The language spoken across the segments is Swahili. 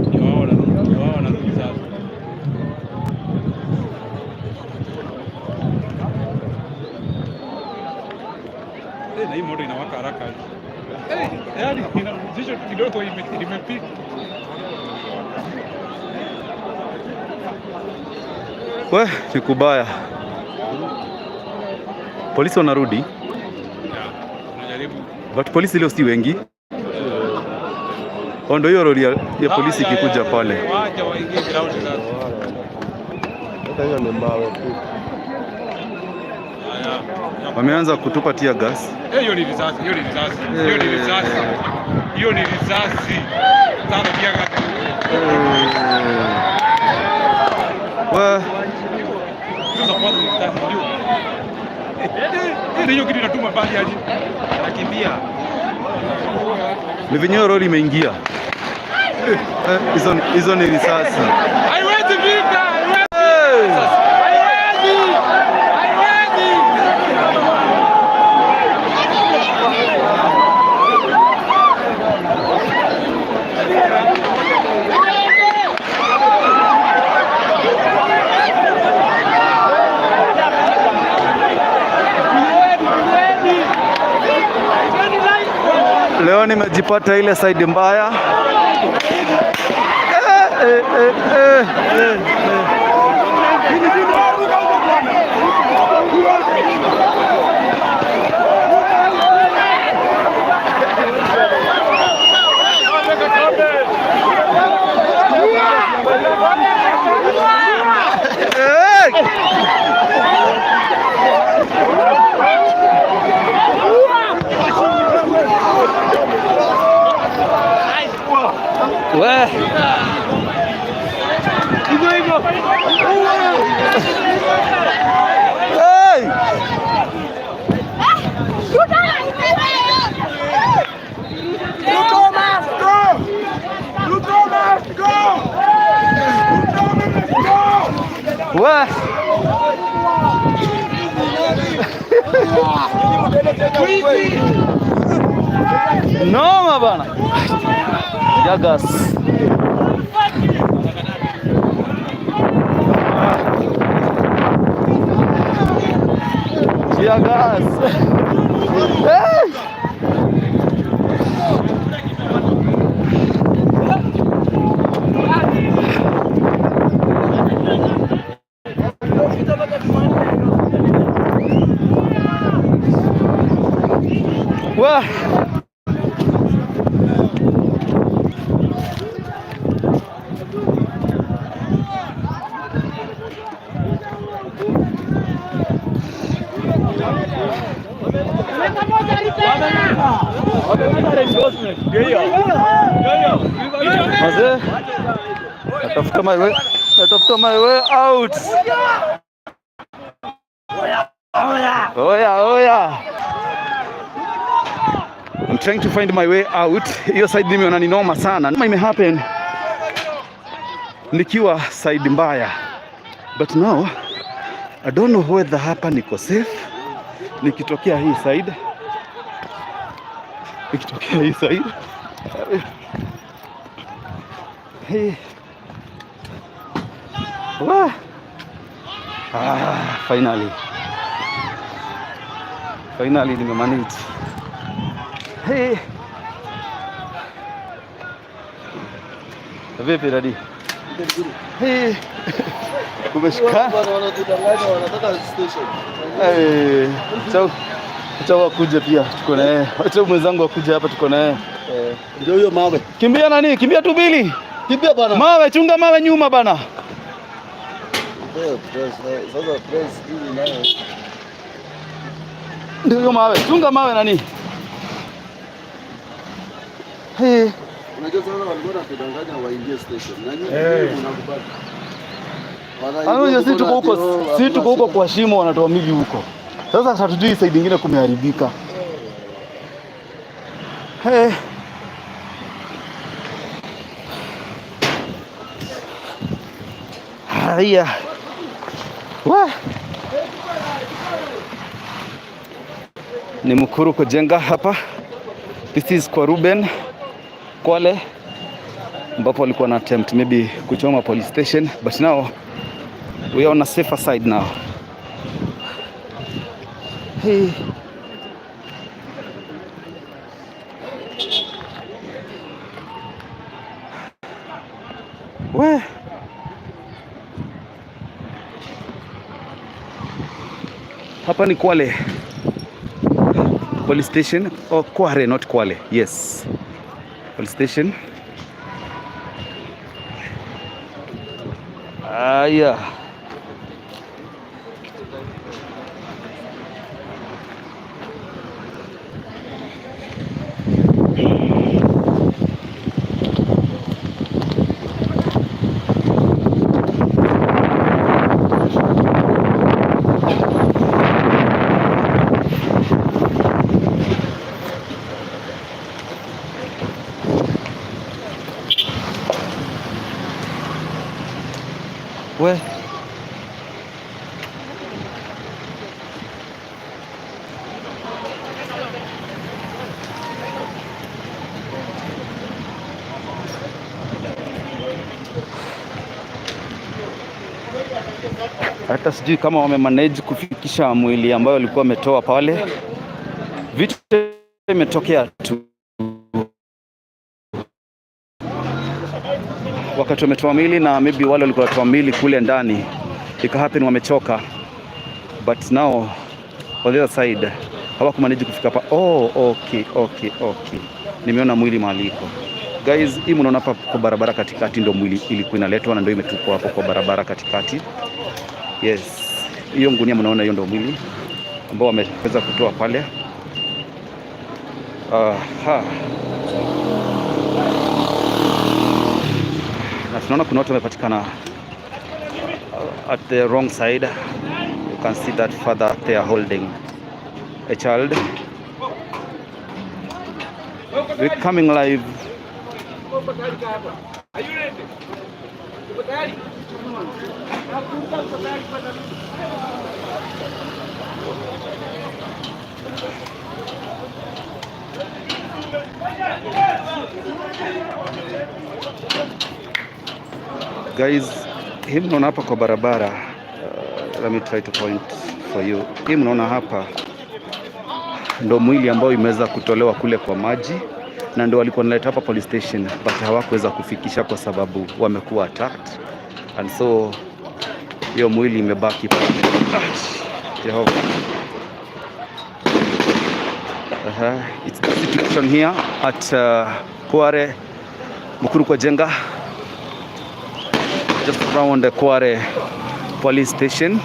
Ndio wao wanarudi, ndio wao wanarudi sasa. Eh, na hii moto inawaka haraka. Eh, yaani inarudisha tu kidogo imepika. We, ni kubaya. Polisi wanarudi, Yeah, unajaribu but polisi leo si wengi. Oh, ndio hiyo lori ya polisi ikikuja pale. Wacha waingie ground sasa. Hata hiyo ni mawe tu. Haya. Wameanza kutupa tear gas. Eh, hiyo ni risasi, hiyo ni risasi. Hiyo ni risasi. Hiyo ni risasi. Sasa tear gas. We, Sasa kwanza ni risasi ndio. Eh, hiyo kitu inatuma mbali aje. Nakimbia. Ni venyewe lori imeingia. Eh, hizo ni risasi. Haiwezi fika, haiwezi. Hey! Haiwezi. Haiwezi. Leo nimejipata ile side mbaya. Eh, eh, eh, eh, eh, eh. Eh! We. Hey! Ruto must go! Ruto must go! Ruto must go! We. Noma bana. Tear gas. Tear gas. Hey! We. Mazee, natafuta my way out. Oya, oya. I'm trying to find my way out. Hiyo side nimeona ni noma sana. Noma ime happen nikiwa side mbaya. But now I don't know whether hapa niko safe nikitokea hii side. Nikitokea hii side. Hey. Wah. Ah, finally. Finally nimemanage. Hey. Vipi dadi? Hey. Kumeshika? Bwana, wanatudanganya, wanataka station. Hey. Acha acha wakuje pia tuko na yeye. Acha mwenzangu akuje hapa tuko na yeye. Eh, ndio hiyo mawe. Kimbia nani? Kimbia tu Bili. Kimbia bwana. Mawe, chunga mawe nyuma bana. Eh, press, sasa press hii nayo. Ndio hiyo mawe. Chunga mawe nani? Hey. Unajua sasa walikuwa wanatudanganya waingie station. Na nyinyi mnakubali. Wanaingia sisi tuko huko, sisi tuko huko kwa shimo, wanatoa mili huko. Sasa hatujui side nyingine kumeharibika. Hey. Haya. Wah. Ni Mukuru kwa Njenga hapa. This is kwa Ruben Kwale, ambapo walikuwa na attempt maybe kuchoma police station, but now we are on a safer side now. Hey. We. Hapa ni Kwale police station. Oh, Kware, not Kwale. Yes. Police station. Aya. We. Hata sijui kama wamemanage kufikisha mwili ambayo walikuwa wametoa pale. Vita imetokea tu wakati wametoa mwili, na maybe wale walikuwa watoa mwili kule ndani, ika happen wamechoka, but now on the other side hawakumanage kufika hapa. Oh, okay. Nimeona mwili mahali iko. Guys, hii mnaona hapa kwa barabara katikati ndio mwili ilikuwa inaletwa na ndio imetupwa hapo kwa barabara katikati. Yes, hiyo gunia mnaona, hiyo ndio mwili ambao wameweza kutoa pale. Aha. Na tunaona kuna watu wamepatikana at the wrong side. You can see that father they are holding a child. We're coming live. Are you ready? Uko tayari? Uko tayari kwenda? Guys, hii mnaona hapa kwa barabara. Let me try to point for you. Hii mnaona hapa ndo mwili ambao imeweza kutolewa kule kwa maji na ndo walikuwa wanaleta hapa police station, but hawakuweza kufikisha kwa sababu wamekuwa attacked, and so hiyo mwili imebaki pale. Ah, Jehova. It's the situation here at Kware, Mukuru kwa Njenga, just around the Kware police station.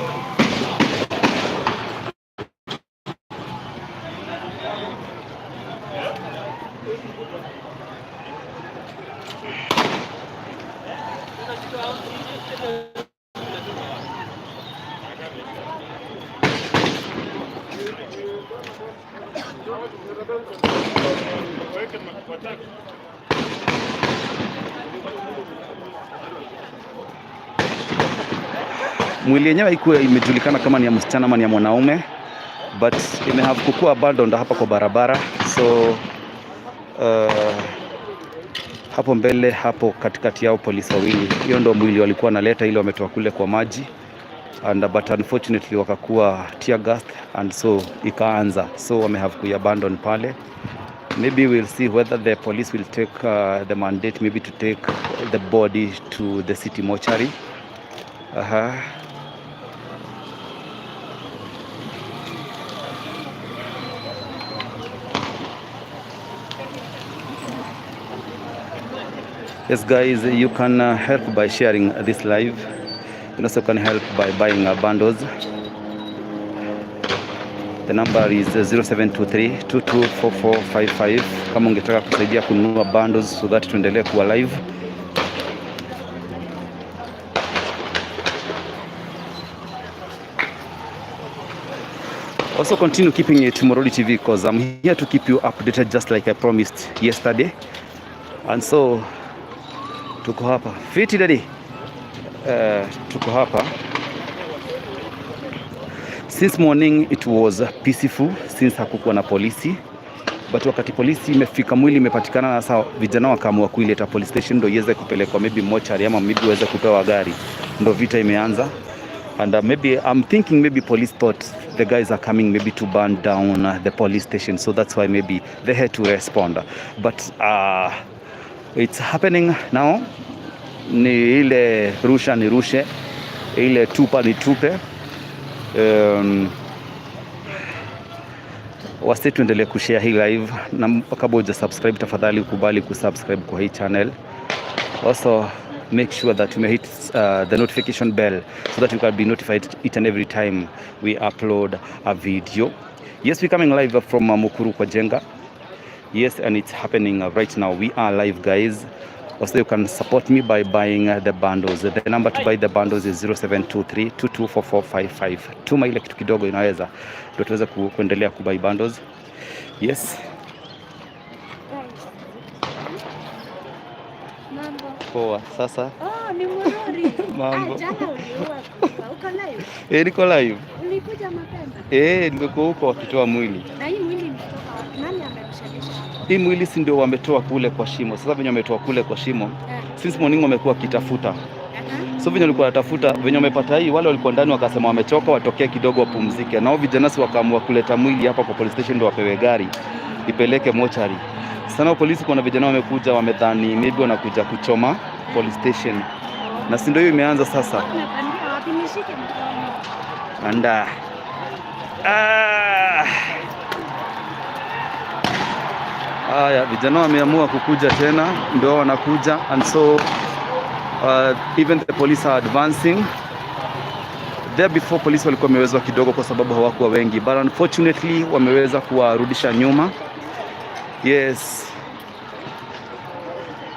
Mwili yenyewe haikuwa imejulikana kama ni ya msichana ama ni ya mwanaume, but ime have kukua abandoned hapa kwa barabara. So hapo mbele hapo katikati yao polisi wawili, hiyo ndo mwili walikuwa wanaleta ile wametoa kule kwa maji, and but unfortunately wakakuwa tear gas and so ikaanza, so wame have kuiabandon pale. Maybe we'll see whether the police will take the mandate maybe to take the body to the city mortuary. Yes guys, you can help by sharing this live. You also can help by buying bundles. The number is 0723 224455 kama ungetaka kusaidia kununua bundles so that tuendelee kuwa live. Also continue keeping it Moroli TV because I'm here to keep you updated just like I promised yesterday. And so tuko hapa. Fiti, daddy. Tuko hapa since morning, it was peaceful since hakukuwa na polisi, but wakati polisi imefika, mwili imepatikana, sasa vijana wakaamua kuileta police station ndo iweze kupelekwa maybe mochari ama maybe iweze kupewa gari, ndo vita imeanza. And maybe I'm thinking maybe police thought the guys are coming maybe to burn down the police station, so that's why maybe they had to respond. But it's happening now, ni ile rusha ni rushe, ile tupa ni tupe. Wase, tuendelee kushare hii live, na kabla huja subscribe, tafadhali ukubali kusubscribe kwa hii channel. Also make sure that you may hit the notification bell so that you can be notified each and every time we upload a video. Yes, we're coming live from Mukuru kwa Njenga. Yes, and it's happening right now. We are live, guys. Also, you can support me by buying the bundles. The number to buy the bundles is 0723 224455. Tuma ile kitu kidogo inaweza ndio tuweze kuendelea kubuy bundles. Yes. Guys. Mambo. Poa. Sasa Oh, ni Murori. Mambo. Ah, jana uliua kufa. Uko live? Eh, niko live. Ulikuja mapema. Eh, nimekuwa huko wakitoa mwili. Na hii mwili imetoka wapi? Nani amemshalisha hapo? Hii mwili si ndio wametoa kule kwa shimo. Sasa venye wametoa kule kwa shimo, since morning wamekuwa wakitafuta. So venye walikuwa wanatafuta, venye wamepata hii, wale walikuwa ndani wakasema wamechoka, watokee kidogo wapumzike. Nao vijana si wakaamua kuleta mwili hapa kwa police station ndio wapewe gari ipeleke mochari. Sana polisi, kuna vijana wamekuja, wamedhani maybe wanakuja kuchoma police station, na si ndio hiyo imeanza sasa. Umepandia wapi? Nishike mkono. Anda. Ah. Haya, vijana wameamua kukuja tena, ndio wanakuja, and so even the police are advancing. There before police walikuwa wamewezwa kidogo kwa sababu hawakuwa wengi, but unfortunately wameweza kuwarudisha nyuma. Yes,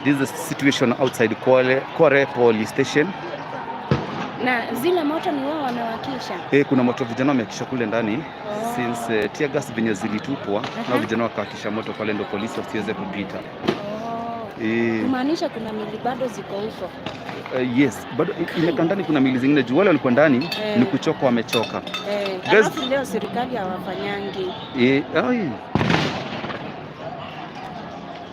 this is the situation outside Kware police station. Na zile moto ni wao wamewakisha. Eh, kuna moto vijana wameakisha kule ndani since tear gas venye zilitupwa na vijana wakaakisha moto pale ndo polisi wasiweze kupita. Oh. Eh, Kumaanisha kuna mili bado ziko huko. Yes, bado imekaa ndani, kuna mili zingine juu wale walikuwa ndani ni kuchoka, wamechoka. Eh, alafu leo serikali hawafanyangi. Eh, ai.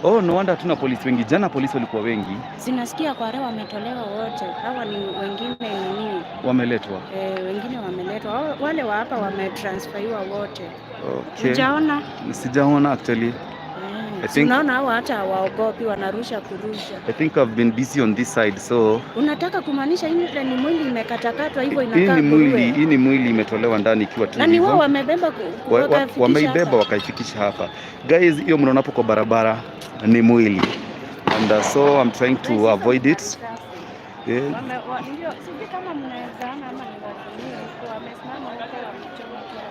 Oh, no wonder hatuna polisi wengi. Jana polisi walikuwa wengi, Zinasikia Kware wametolewa wote. Hawa ni wengine nini? Wameletwa. Eh, wengine wameletwa. Wale wa hapa wametransferiwa wote. Okay. Hujaona? Sijaona actually. Eh, I si unaona hawa hata hawaogopi, wanarusha kurusha. I think I've been busy on this side, so Unataka kumaanisha ile ni mwili imekatakatwa hivyo hii inakaa ni mwili, nguruwe? hii ni mwili imetolewa ndani ikiwa tu Na ni wao hivyo. wamebeba wakafikisha Wameibeba hapa. wakaifikisha hapa. Guys, hiyo mnaona hapo kwa barabara ni mwili. And so I'm trying to avoid it. Yeah. Ndio, sijui kama mnaweza ona ama ni watumie huko, wamesimama huko wamechoma kila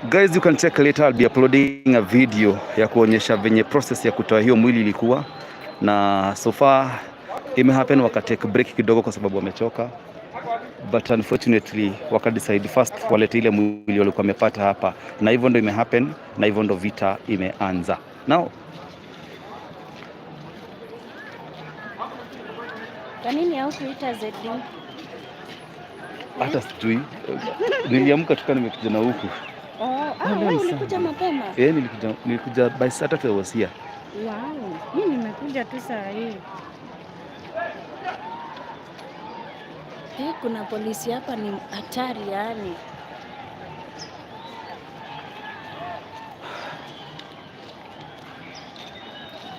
mahali. Guys, you can check later. I'll be uploading a video ya kuonyesha venye process ya kutoa hiyo mwili ilikuwa, na so far ime happen waka take break kidogo kwa sababu wamechoka, but unfortunately waka decide first walete ile mwili walikuwa wamepata hapa, na hivyo ndo ime happen, na hivyo ndo vita imeanza now. Kwa nini haukuita ZD? Hata sijui, niliamka tuka nimekuja na huku. Oh, ah, Leo wewe ni ulikuja Sunday. mapema? Eh, nilikuja by saa 3 I was here. Wow, mimi nimekuja tu saa hii. Eh, kuna polisi hapa ni hatari yani.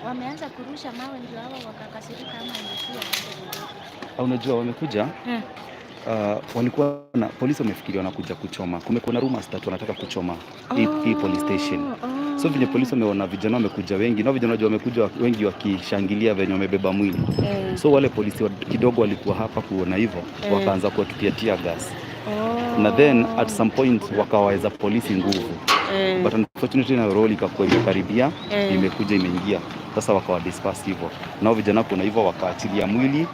Wameanza kurusha mawe ndio hawa wakakasirika ama ilikuwa Ah, unajua wamekuja walikuwa na polisi wamefikiria wanakuja kuchoma. Kumekuwa na rumors tatu wanataka kuchoma hii police station. Oh. So venye polisi wameona vijana wamekuja wengi, na vijana wajua wamekuja wengi wakishangilia venye wamebeba mwili. So wale polisi kidogo walikuwa hapa kuona hivyo, wakaanza kuwatupia tear gas. Na then at some point wakawaweza polisi nguvu. But unfortunately na lori ikakuwa imekaribia, imekuja imeingia. Sasa wakawa disperse hivyo. Nao vijana kuna hivyo wakaachilia mwili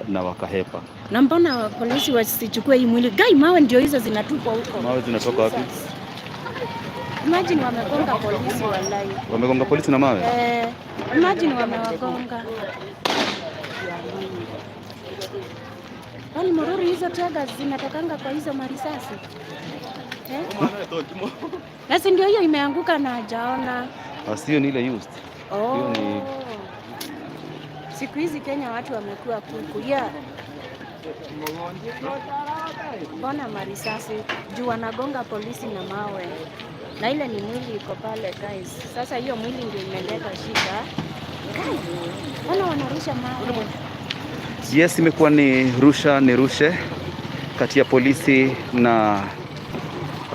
na wakahepa. Na mbona polisi wasichukue hii mwili? Gai, mawe ndio hizo zinatupwa huko. Mawe zinatoka wapi? Jesus. Imagine wamegonga polisi wallahi. Wamegonga polisi na mawe? Eh, imagine wamewagonga. Kwani Mururi, hizo teargas zinatokanga kwa hizo marisasi, eh? Na si ndio hiyo imeanguka na hajaona. Ah, sio, ni ile used. Oh. Hiyo ni Siku hizi Kenya watu wamekuwa kuku. Yeah. Mbona marisasi juu wanagonga polisi na mawe, na ile ni mwili iko pale, guys. Sasa hiyo mwili ndio imeleta shida. Guys, mbona wanarusha mawe? Yes, imekuwa ni rusha ni rushe kati ya polisi na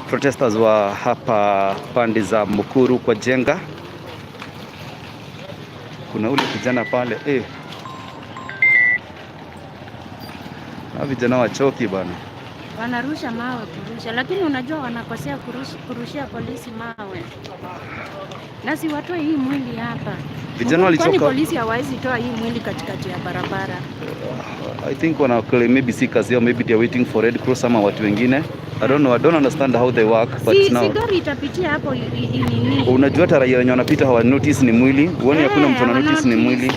protesters wa hapa pande za Mukuru kwa Jenga. Kuna ule kijana pale eh. Na vijana wachoki bana. Wanarusha mawe kurusha, lakini unajua wanakosea kurushia polisi mawe, na si watoe hii mwili hapa. Vijana Kwani walichoka. polisi hawawezi toa hii mwili katikati ya barabara? I think wana claim maybe si kazi yao, maybe they are waiting for Red Cross ama watu wengine. I don't know, I don't understand how they work, but now Si gari itapitia hapo nini? Unajua hata raia wenye wanapita hawa notice ni mwili. Uone hakuna mtu ana notice ni mwili.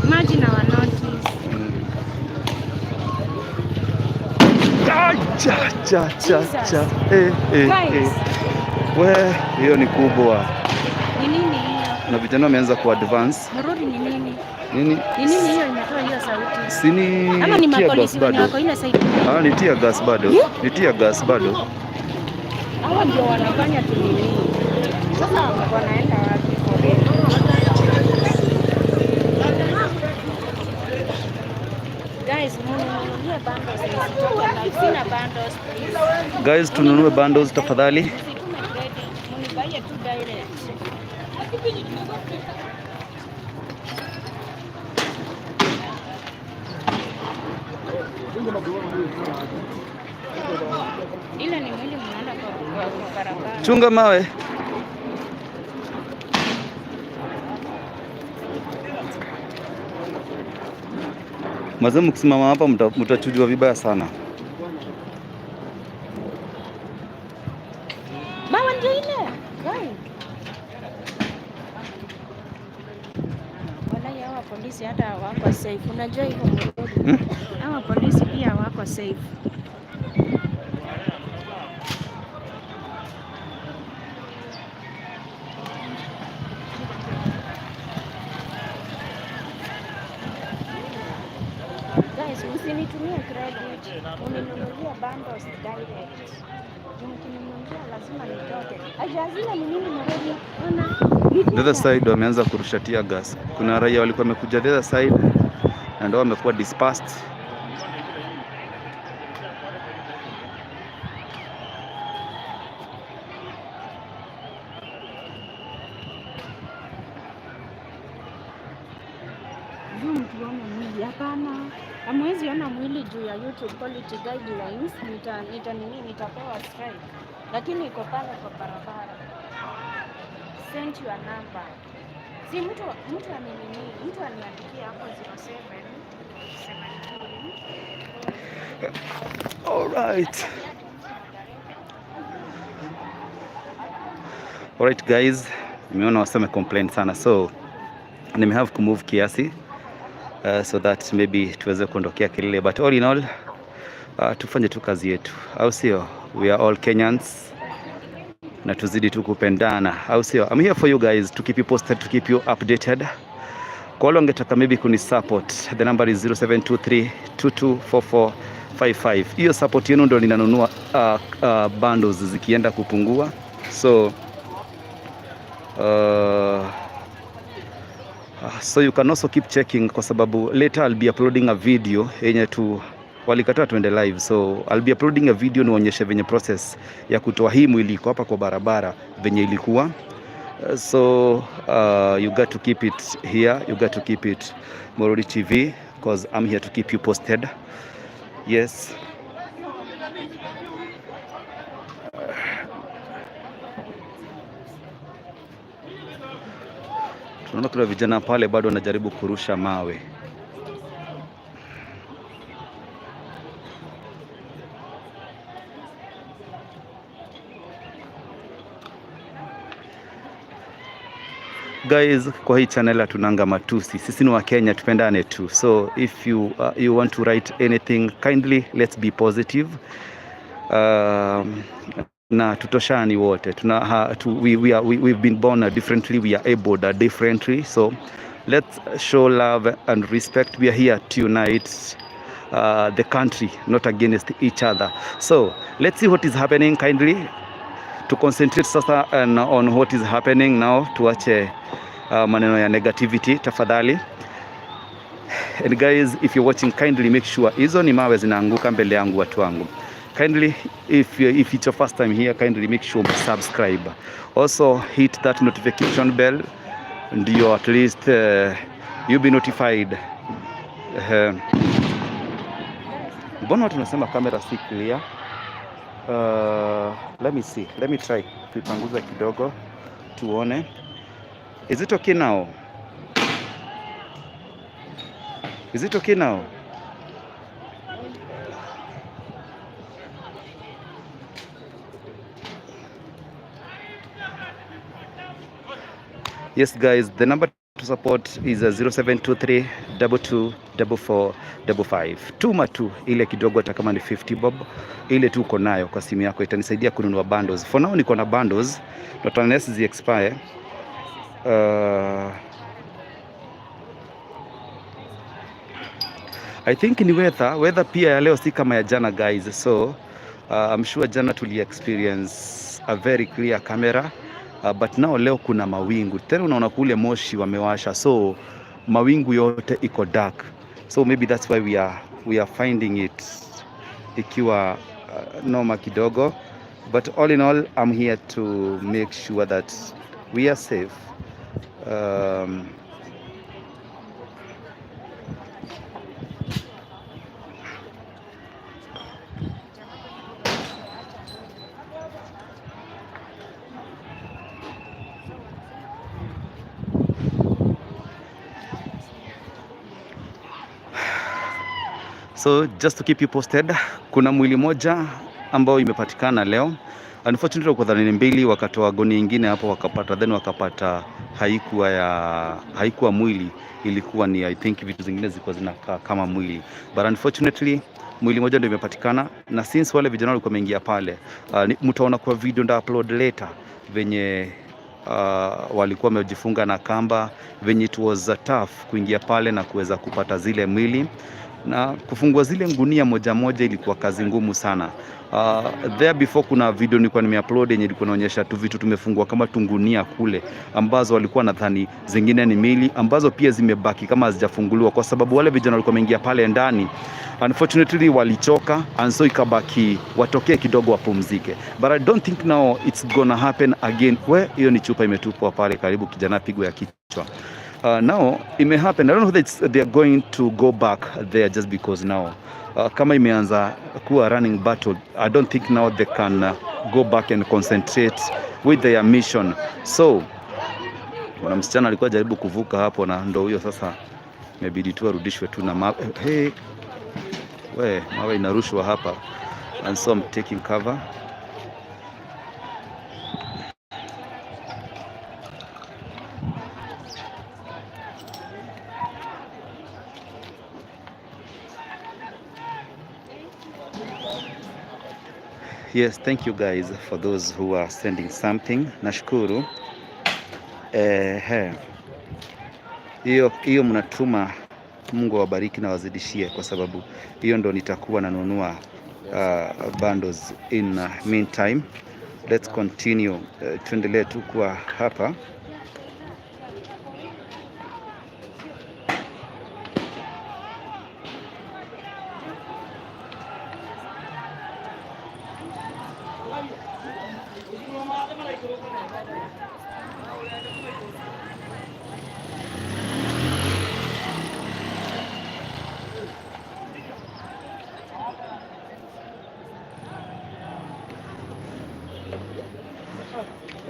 Maji na wa notice. Ai, cha cha cha cha. Eh, eh, Guys. eh. We, hiyo ni kubwa. Ni nini hiyo? Na vijana wameanza ku advance. Mururi, ni nini? Nini? Ni nini hiyo imetoa hiyo sauti? Si ni Ama ni tear gas mapolisi wenye bado? wako ile side? Ah, ni tear gas bado. Ni tear gas bado. Hawa ndio wanafanya tu nini? Sasa wanaenda wapi for real? Guys, mnunulie bundles nisitoke live. Sina bundles, please. Guys, tununue bundles tafadhali. Msitume credit, munibaie tu direct. Ile ni mwili mnaenda kwa barabara. Chunga mawe. Mazee, mkisimama hapa mtachujwa vibaya sana. Mawe ndio ile. Guy. Walai hawa polisi hata hawako safe. Unajua hivyo, Mururi? Hmm? Hawa polisi pia hawako safe. Guys, msinitumie credit, uninunulie bundles direct. Juu mkininunulia lazima nitoke. Ajazila ni nini, Mururi? Ona. Ni The other tear side wameanza kurusha tear gas. Kuna raia walikuwa wamekuja the other side na ndio wamekuwa dispersed. Zoom tuone mwili. Hapana, hamwezi ona mwili juu ya YouTube quality guidelines. Nita nini, nitapewa strike, lakini iko pale kwa barabara. Send your number. Si mtu aninini, mtu aniandikie hapo 07 17. All right. All right guys, nimeona wasee complain sana, so nime have to move kiasi so that maybe tuweze kuondokea kelele, but all in all tufanye tu kazi yetu, au sio? We are all Kenyans na tuzidi tu kupendana, au sio? I'm here for you guys to keep you posted, to keep you updated. Kwa wale wangetaka maybe kuni support, the number is 0723 224455. Hiyo support yenu ndio ninanunua bundles zikienda kupungua, so you can also keep checking kwa sababu later I'll be uploading a video yenye tu walikataa tuende live, so I'll be uploading a video nionyeshe venye process ya kutoa hii mwili iko hapa kwa barabara venye ilikuwa. So you got to keep it here, you got to keep it Morori TV because I'm here to keep you posted. Yes. Tunaona kuna vijana pale bado wanajaribu kurusha mawe. Guys, kwa hii channel hatunanga matusi. Sisi ni Wakenya, tupendane tu. So if you want to write anything, kindly let's be positive. Na tutoshani wote tuna, ha, tu, we are, we, we've been born differently, we are able differently, so let's show love and respect. We are here to unite the country, not against each other. So let's see what is happening. Kindly to concentrate sasa on what is happening now, tuache maneno ya negativity tafadhali. And guys, if you're watching, kindly make sure, hizo ni mawe zinaanguka mbele yangu, watu wangu. Kindly, if it's your first time here, kindly make sure subscribe. Also hit that notification bell ndio at least you'll be notified. Mbona watu wanasema kamera si clear? Let me see, let me try tuipanguza kidogo tuone. Is it okay now? Is it okay now? Yes guys, the number to support is 0723 22 44 55. Tuma tu ile kidogo, hata kama ni 50 bob, ile tu uko nayo kwa simu yako itanisaidia kununua bundles. For now niko na bundles, not unless zi expire. I think ni weather, weather pia ya leo si kama ya jana, guys. So I'm sure jana tuli experience a very clear camera, but now leo kuna mawingu tena, unaona kule moshi wamewasha, so mawingu yote iko dark, so maybe that's why we are finding it ikiwa noma kidogo, but all in all I'm here to make sure that we are safe. So just to keep you posted, kuna mwili moja ambayo imepatikana leo. Unfortunately kwa dhani mbili wakatoa gunia ingine hapo wakapata, then wakapata haikuwa mwili, ilikuwa ni, I think, vitu zingine zilikuwa zinakaa kama mwili, but unfortunately mwili moja ndio imepatikana, na since wale vijana walikuwa wameingia pale, mtaona kwa video nda upload later venye walikuwa wamejifunga na kamba, venye it was tough kuingia pale na kuweza kupata zile mwili na kufungua zile ngunia moja moja ilikuwa kazi ngumu sana. There before kuna video nilikuwa nimeupload yenye ilikuwa inaonyesha tu vitu tumefungua kama tungunia kule, ambazo walikuwa nadhani zingine ni mili ambazo pia zimebaki kama hazijafunguliwa, kwa sababu wale vijana walikuwa wameingia pale ndani, unfortunately walichoka, and so ikabaki watokee kidogo wapumzike, but I don't think now it's gonna happen again. We, hiyo ni chupa imetupwa pale karibu kijana pigwa ya kichwa. Now it may happen. I don't know whether they are going to go back there just because now kama imeanza kuwa running battle, I don't think now they can go back and concentrate with their mission. So bwana msichana alikuwa jaribu kuvuka hapo na ndo huyo sasa imebidi tu arudishwe tu na mawe. Hey, we, mawe inarushwa hapa and so I'm taking cover. Yes, thank you guys for those who are sending something. Nashukuru. Eh, hiyo hiyo mnatuma, Mungu awabariki na wazidishie, kwa sababu hiyo ndo nitakuwa nanunua bundles in meantime. Let's continue, tuendelee tu kuwa hapa.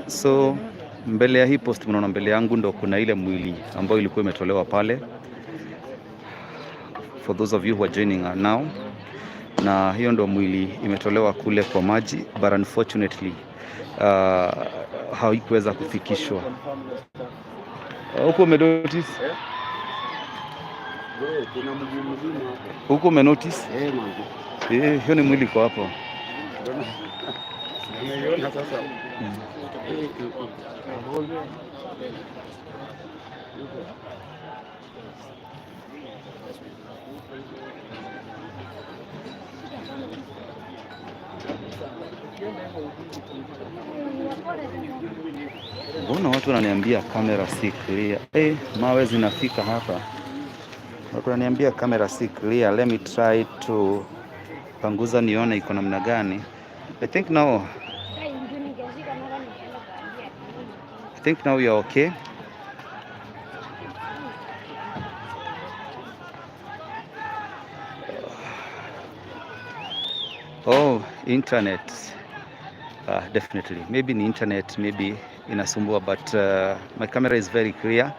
So mbele ya hii post mnaona mbele yangu ndo kuna ile mwili ambayo ilikuwa imetolewa pale. For those of you who are joining now, na hiyo ndo mwili imetolewa kule kwa maji, but unfortunately haikuweza kufikishwa. Huko umenotice? Eh? Bro, kuna mguu mzima hapo. Huko umenotice? Eh, manzi. Eh, hiyo ni mwili iko hapo. Nimeiona sasa. Eh, eh, eh. Mbona watu wananiambia kamera si clear? Eh, mawe zinafika hapa. Watu wananiambia kamera si clear. Let me try to panguza nione iko namna gani. I think now we are okay. Oh, internet. Definitely. Maybe ni internet, maybe inasumbua, but my camera is very clear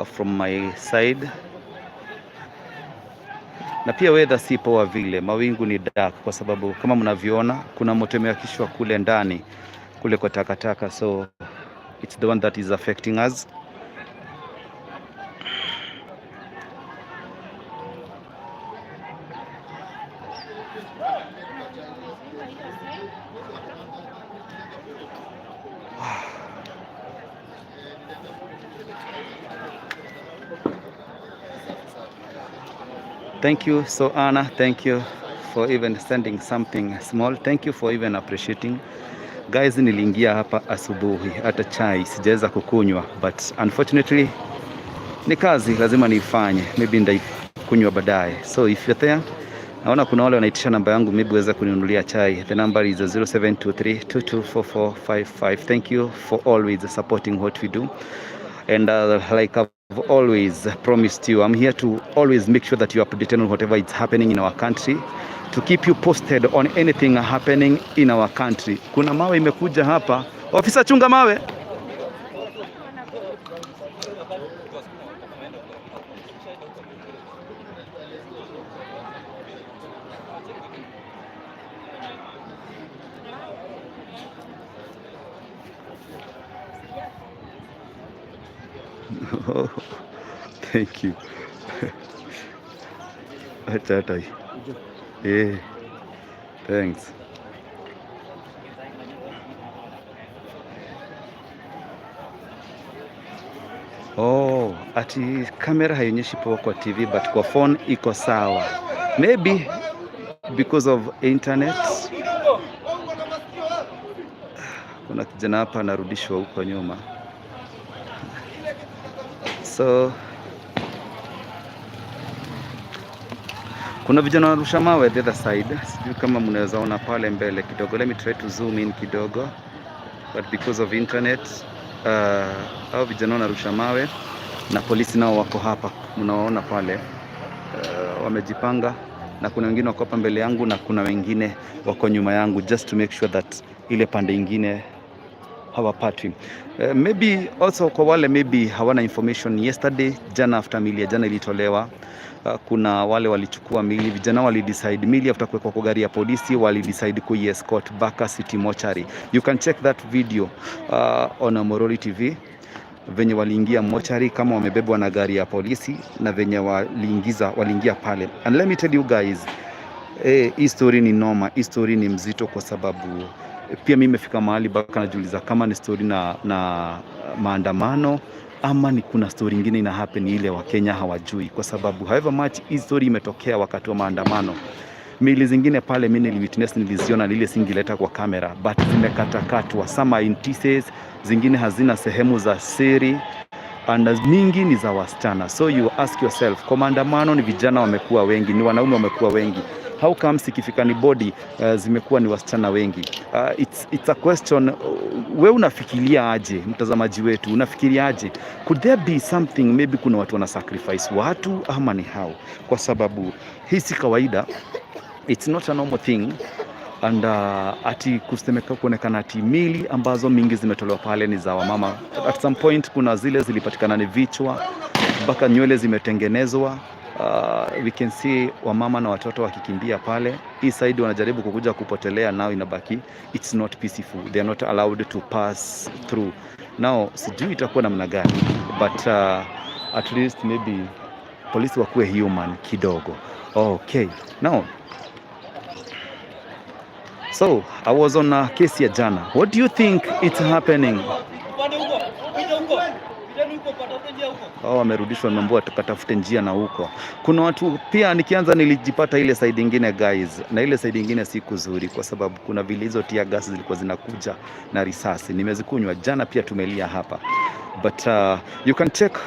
from my side. Na pia weather si poa vile, mawingu ni dark kwa sababu kama mnavyoona kuna moto imewakishwa kule ndani kule kwa takataka, so it's the one that is affecting us. Thank you, so Anna, thank you for even sending something small. Thank you for even appreciating. Guys, niliingia hapa asubuhi, hata chai sijaweza kukunywa, but unfortunately ni kazi lazima niifanye, maybe ndaikunywa baadaye. So if you're there, naona kuna wale wanaitisha namba yangu, maybe uweze kuninunulia chai. The number is 0723224455. Thank you for always supporting what we do. And like I've always promised you, I'm here to always make sure that you are updated on whatever is happening in our country, to keep you posted on anything happening in our country. Kuna mawe imekuja hapa. Ofisa, chunga mawe. Thank you. Acha hata hii. Eh, thanks. Oh, ati kamera haionyeshi poa kwa TV but kwa phone iko sawa. Maybe because of internet. Kuna kijana hapa anarudishwa huko nyuma. So kuna vijana wanarusha mawe the other side. Sijui kama mnaweza ona pale mbele kidogo. Let me try to zoom in kidogo. But because of internet, hao vijana wanarusha mawe na polisi nao wako hapa, mnawaona pale, wamejipanga na kuna wengine wako hapa mbele yangu na kuna wengine wako nyuma yangu just to make sure that ile pande ingine hawapatwi. Maybe also kwa wale maybe hawana information, yesterday, jana, after mili ya jana ilitolewa, kuna wale walichukua mili, vijana walidecide mili after kuwekwa kwa gari ya polisi, walidecide kuiescort mpaka City Mortuary. You can check that video on Moroli TV, venye waliingia mochari kama wamebebwa na gari ya polisi na venye waliingia pale. And let me tell you guys, hii story ni noma, hii story ni mzito kwa sababu pia mimi nimefika mahali mpaka najiuliza kama ni story na maandamano ama ni kuna story ingine ina happen ile Wakenya hawajui, kwa sababu however much hii story imetokea wakati wa maandamano, mili zingine pale mimi niliwitness, niliziona, ile singileta kwa kamera, but zimekatakatwa, some are in pieces, zingine hazina sehemu za siri and mingi ni za wasichana. So you ask yourself, kwa maandamano ni vijana wamekuwa wengi, ni wanaume wamekuwa wengi, how comes ikifika ni body zimekuwa ni wasichana wengi? It's a question. We unafikiria aje, mtazamaji wetu, unafikiria aje? Could there be something, maybe kuna watu wana sacrifice watu ama ni how? Kwa sababu hii si kawaida, it's not a normal thing and ati kusemeka kuonekana ati mili ambazo mingi zimetolewa pale ni za wamama. At some point kuna zile zilipatikana ni vichwa mpaka nywele zimetengenezwa. We can see wamama na watoto wakikimbia pale. Hii side wanajaribu kukuja kupotelea, nao inabaki it's not peaceful, they are not allowed to pass through. Now sijui itakuwa namna gani, but at least maybe polisi wakuwe human kidogo. Okay, now so I was on a case ya jana. What do you think it's happening? Hao wamerudishwa, wameambiwa tukatafute njia na huko. Kuna watu pia, nikianza nilijipata ile side ingine, guys, na ile side ingine si kuzuri, kwa sababu kuna vile hizo tear gas zilikuwa zinakuja na risasi, nimezikunywa jana, pia tumelia hapa, but you can check.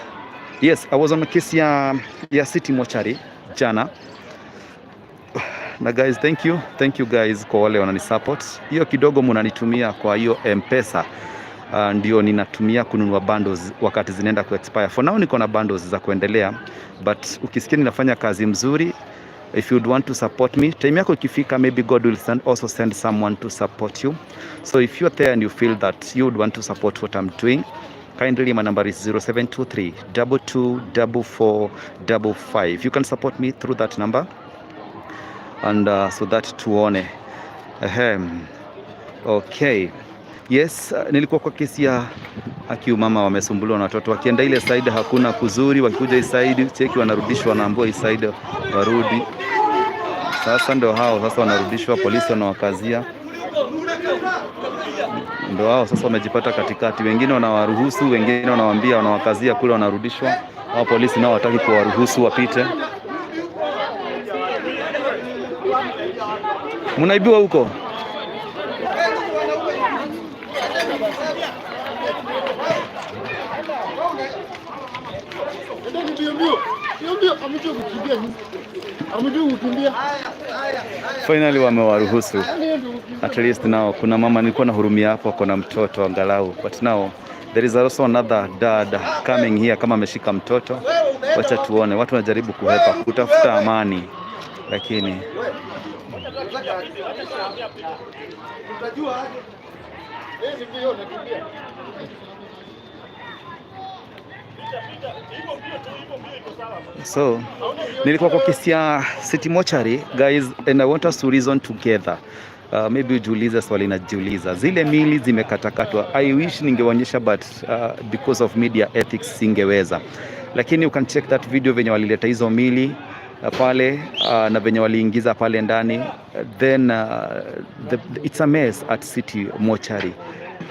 Yes, I was on a case ya City Mortuary jana na guys, thank you, thank you guys kwa wale wanani support. Hiyo kidogo munanitumia kwa hiyo M-Pesa, ndio ninatumia kununua bundles wakati zinaenda ku expire. For now niko na bundles za kuendelea, but ukisikia ninafanya kazi mzuri, if you'd want to support me, time yako ikifika, maybe God will also send someone to support you. So if you're there and you feel that you would want to support what I'm doing, kindly, my number is 0723 224455. You can support me through that number and so that tuone. Ehem. Okay. Yes, nilikuwa kwa kesi ya haki, mama wamesumbuliwa na watoto, wakienda ile side hakuna kuzuri, wakikuja hii side cheki wanarudishwa, wanaambiwa hii side warudi. Sasa ndio hao sasa wanarudishwa, polisi wanawakazia, ndio hao sasa wamejipata katikati, wengine wanawaruhusu, wengine wanawaambia, wanawakazia kule, wanarudishwa. Hao polisi nao hawataki kuwaruhusu wapite. Mnaibiwa huko. Endeni mbio mbio. Mbio mbio, hamjui kukimbia nyinyi. Hamjui kukimbia. Finally wamewaruhusu. At least now kuna mama nilikuwa nahurumia hapo, ako na mtoto angalau, but now there is also another dad coming here kama ameshika mtoto. Wacha tuone, watu wanajaribu kuhepa kutafuta amani, lakini Utajua aje. Eh, ni mbio nakimbia. So nilikuwa kwa kesi ya City Mortuary, guys, and I want us to reason together. Maybe ujiulize swali najiuliza, zile mili zimekatakatwa. I wish ningeonyesha but because of media ethics singeweza, lakini you can check that video venye walileta hizo mili pale na venye waliingiza pale ndani, then it's a mess at City Mortuary.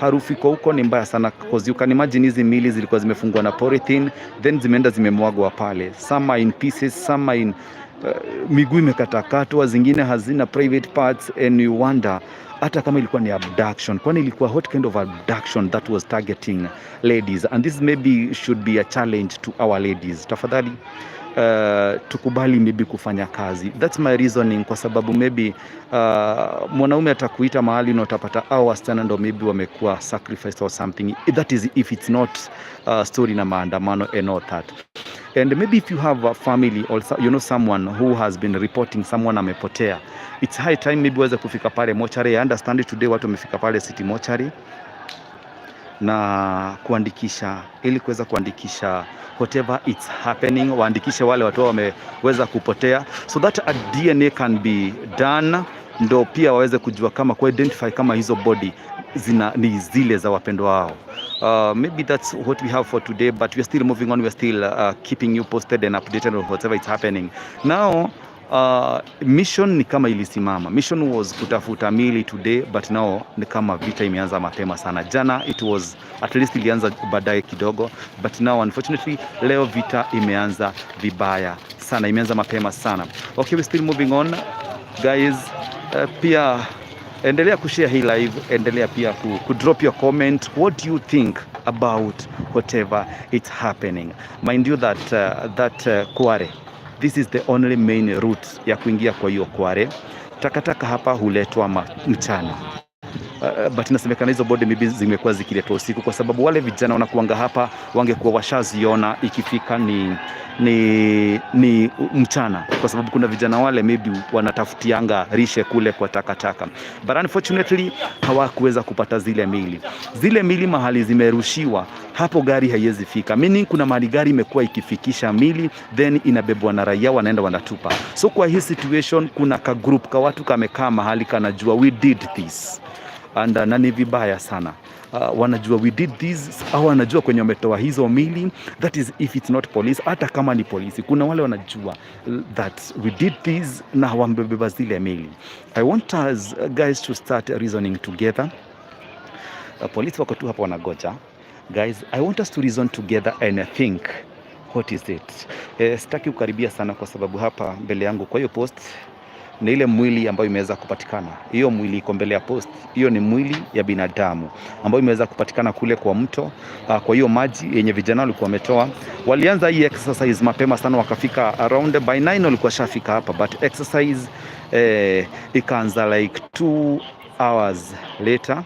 Harufu iko huko ni mbaya sana, because you can imagine hizi mili zilikuwa zimefungwa na polythene, then zimeenda zimemwagwa pale, some are in pieces, some are in miguu imekatakatwa, zingine hazina private parts, and you wonder hata kama ilikuwa ni abduction, kwani ilikuwa what kind of abduction that was targeting ladies? And this maybe should be a challenge to our ladies. Tafadhali tukubali maybe kufanya kazi. That's my reasoning, kwa sababu maybe mwanaume atakuita mahali na utapata au wasichana ndo maybe wamekuwa sacrificed or something. That is if it's not story na maandamano and all that. And maybe if you have a family or you know someone who has been reporting someone amepotea, it's high time maybe waweze kufika pale mochari. I understand today watu wamefika pale City Mortuary na kuandikisha, ili kuweza kuandikisha whatever it's happening, waandikishe wale watu wameweza kupotea so that a DNA can be done, ndo pia waweze kujua kama ku identify kama hizo body zina ni zile za wapendwa wao. Maybe that's what we have for today, but we are still moving on. We are still keeping you posted and updated on whatever is happening. Now, mission ni kama ilisimama. Mission was kutafuta mili today, but now ni kama vita imeanza mapema sana. Jana it was at least ilianza baadaye kidogo, but now unfortunately leo vita imeanza vibaya sana, imeanza mapema sana. Okay, we still moving on, guys. Pia endelea kushare hii live, endelea pia ku drop your comment. What do you think about whatever it's happening? Mind you that Kware, this is the only main route ya kuingia kwa hiyo Kware. Takataka hapa huletwa mchana. But inasemekana hizo body maybe zimekuwa zikiletwa usiku, kwa sababu wale vijana wanakuanga hapa wangekuwa washaziona ikifika ni mchana, kwa sababu kuna vijana wale maybe wanatafutianga rishe kule kwa takataka, but unfortunately hawakuweza kupata zile mili. Zile mili mahali zimerushiwa hapo, gari haiwezi fika, meaning kuna mahali gari imekuwa ikifikisha mili then inabebwa na raia, wanaenda wanatupa. So kwa hii situation kuna ka group ka watu kamekaa mahali kanajua we did this and na ni vibaya sana. Wanajua we did this au wanajua kwenye wametoa hizo mili. That is if it's not police. Hata kama ni polisi, kuna wale wanajua that we did this na wamebeba zile mili. I want us guys to start reasoning together. Polisi wako tu hapa wanagoja. Guys, I want us to reason together and think, what is it? Sitaki kukaribia sana kwa sababu hapa mbele yangu kwa hiyo post ni ile mwili ambayo imeweza kupatikana. Hiyo mwili iko mbele ya post, hiyo ni mwili ya binadamu ambayo imeweza kupatikana kule kwa mto, kwa hiyo maji yenye vijana walikuwa wametoa. Walianza hii exercise mapema sana, wakafika around by 9 walikuwa shafika hapa, but exercise ikaanza like 2 hours later.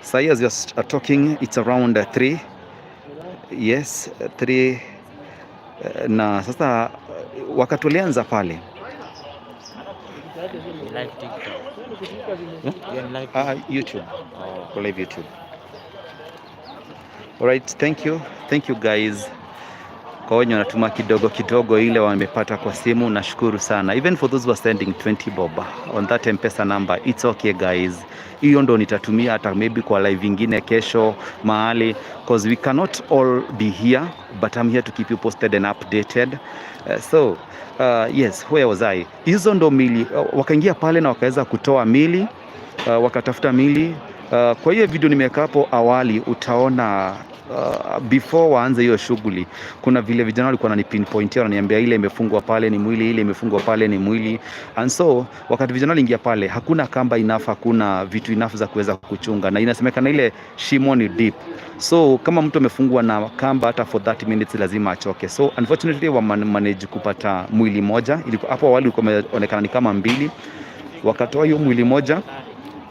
Sahi as we are talking, it's around 3, yes, 3, na sasa wakati walianza pale. Live TikTok. You're on live. YouTube. Oh. Kwa live YouTube. Alright, thank you. Thank you guys. Kwa wenye wanatuma kidogo kidogo ile wamepata kwa simu, nashukuru sana. Even for those who are sending 20 bob on that M-Pesa number, it's okay guys. Hiyo ndo nitatumia hata maybe kwa live ingine kesho mahali, cause we cannot all be here, but I'm here to keep you posted and updated. So yes, where was I? Hizo ndo mili wakaingia pale na wakaweza kutoa mili, wakatafuta mili. Kwa hiyo video nimeweka hapo awali utaona before waanze hiyo shughuli, kuna vile vijana walikuwa wananipinpointia, wananiambia ile imefungwa pale ni mwili, ile imefungwa pale ni mwili. And so wakati vijana waliingia pale, hakuna kamba enough, hakuna vitu enough za kuweza kuchunga, na inasemekana ile shimo ni deep, so kama mtu amefungwa na kamba hata for 30 minutes lazima achoke. So unfortunately wamanage kupata mwili moja. Ilikuwa hapo awali ilikuwa imeonekana ni kama mbili, wakatoa hiyo mwili moja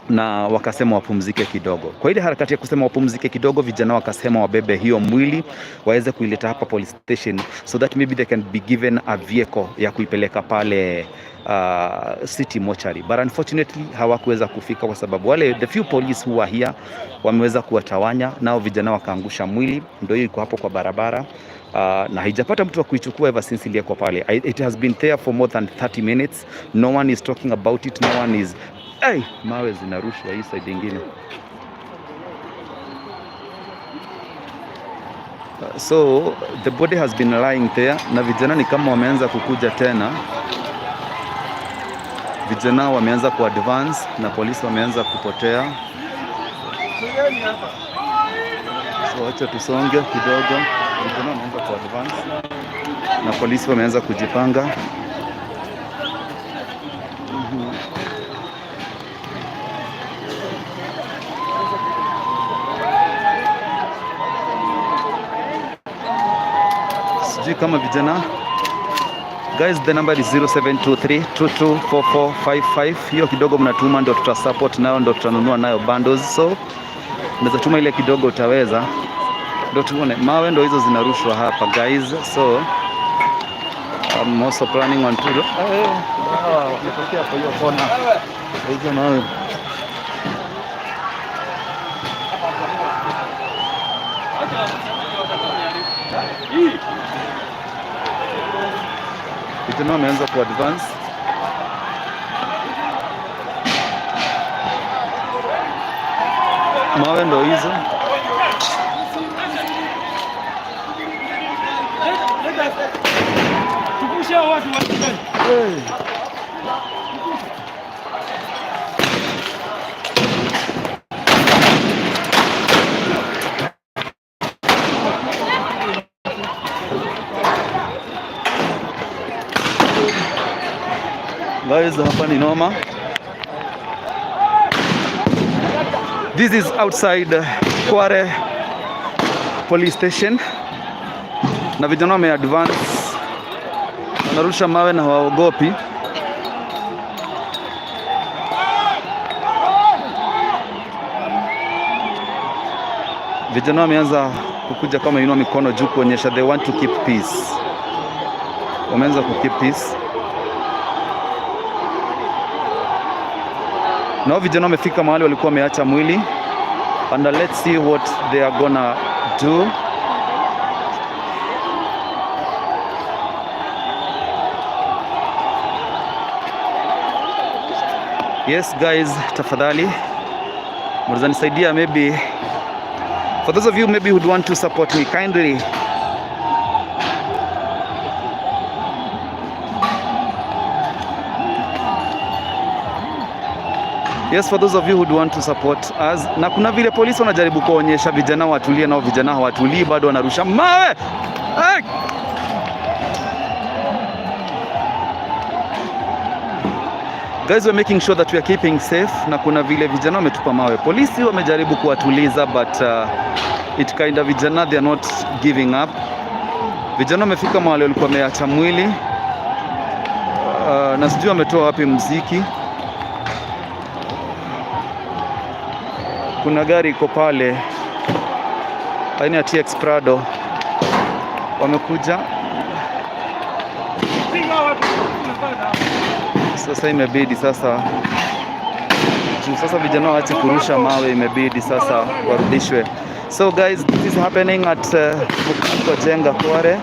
na wakasema wapumzike kidogo. Kwa ile harakati ya kusema wapumzike kidogo, vijana wakasema wabebe hiyo mwili waweze kuileta hapa police station so that maybe they can be given a vehicle ya kuipeleka pale city mortuary, but unfortunately hawakuweza kufika kwa sababu wale the few police who are here wameweza kuwatawanya, nao vijana wakaangusha mwili, ndio hiyo iko hapo kwa barabara na haijapata mtu wa kuichukua ever since iliekwa pale. It has been there for more than 30 minutes. No one is talking about it. No one is. Hey, mawe zinarushwa hii side ingine. So the body has been lying there na vijana ni kama wameanza kukuja tena. Vijana wameanza ku advance na polisi wameanza kupotea. So acha tusonge kidogo. Vijana wameanza ku advance na polisi wameanza kujipanga. Sijui kama vijana. Guys, the number is 0723 224455. Hiyo kidogo mnatuma ndio tuta support nayo, ndio tutanunua nayo bundles. So unaweza tuma ile kidogo utaweza, ndio tuone. Mawe ndio hizo zinarushwa hapa guys, so I'm also planning on to wametokea kwa hiyo kona hizo mawe. Vijana wameanza ku advance. Mawe ndo hizo. Tupushe hao watu wa. Hey. Guys, hapa ni noma. This is outside Kware police station, na vijana wame advance, wanarusha mawe na hawaogopi. Vijana wameanza kukuja kama inua mikono juu kuonyesha they want to keep peace. Wameanza ku keep peace. Na hao vijana wamefika mahali walikuwa wameacha mwili, and let's see what they are gonna do. Yes guys, tafadhali mnaweza nisaidia, maybe for those of you maybe who'd want to support me kindly. Yes, for those of you who'd want to support us. Na kuna vile polisi wanajaribu kuonyesha vijana watulie, nao vijana hawatulii, bado wanarusha mawe. Hey! Guys, we're making sure that we are keeping safe, na kuna vile vijana wametupa mawe. Polisi wamejaribu kuwatuliza, but it kind of, vijana, they are not giving up. Vijana wamefika mahali walikuwa wameacha mwili, na sijui wametoa wapi mziki. Kuna gari iko pale aina ya TX Prado, wamekuja sasa, imebidi sasa juu sasa vijana waache kurusha mawe, imebidi sasa warudishwe. So guys, this is happening at Kwa Njenga, Kware.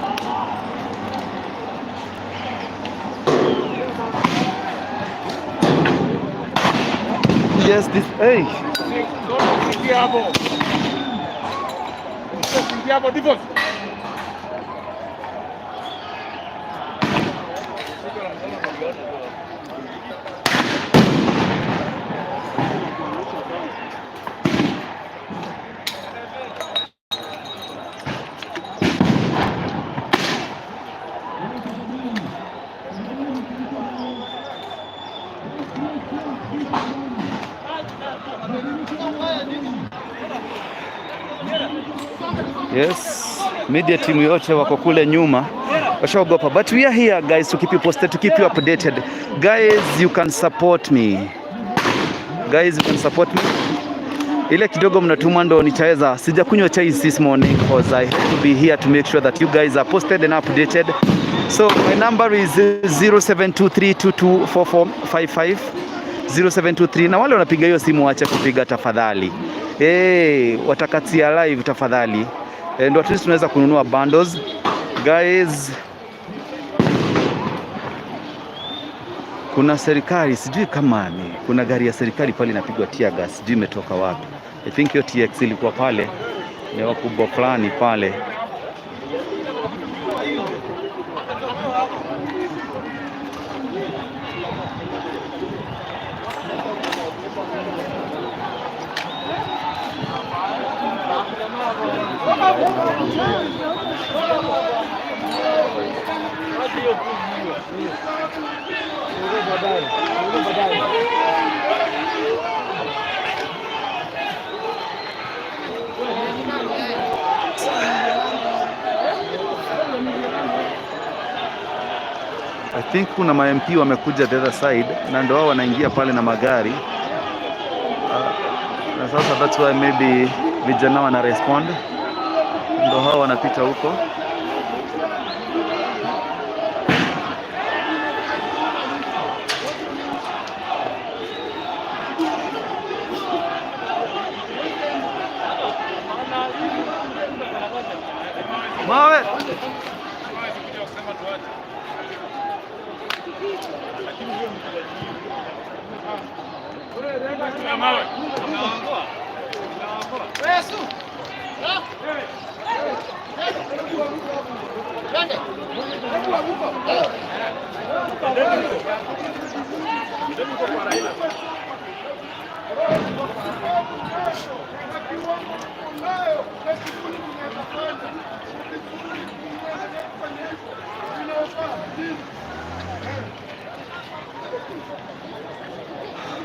Yes, this, hey. Usiingie hapo. Usiingie hapo, divorce. Yes, media team yote wako kule nyuma washaogopa, but we are here guys to keep you posted, to keep you updated. Guys, you can support me. Guys, you can support me. Ile kidogo mnatuma ndo nitaweza. Sijakunywa chai this morning because I have to be here to make sure that you guys are posted and updated. So my number is 0723224455, 0723, na wale wanapiga hiyo simu waache kupiga tafadhali. Hey, watakatia live tafadhali. Ndio at least tunaweza kununua bundles. Guys, kuna serikali, sijui kama ni kuna gari ya serikali pale inapigwa tear gas, sijui imetoka wapi. I think hiyo TX ilikuwa pale ni wakubwa fulani pale. I think kuna ma MP wamekuja the other side na ndio wao wanaingia pale na magari, na sasa that's why maybe vijana wana respond, ndio hao wanapita huko. Mawe.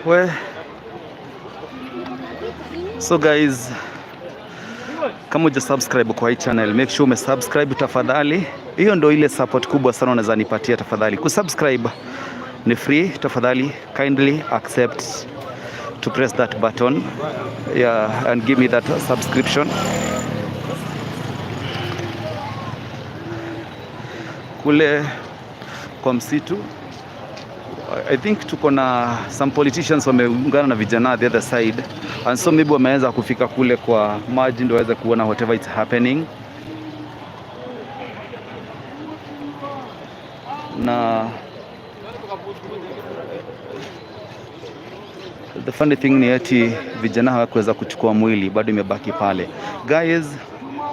We. So guys, kama huja subscribe kwa hii channel, make sure umesubscribe tafadhali. Hiyo ndo ile support kubwa sana unaweza nipatia tafadhali. Kusubscribe ni free tafadhali, kindly accept to press that button, yeah, and give me that subscription. Kule kwa msitu, I think tuko na some politicians wameungana na vijana the other side, and so maybe wameweza kufika kule kwa maji ndio waweze kuona whatever is happening. Na the funny thing ni eti vijana hawakuweza kuchukua mwili, bado imebaki pale. Guys,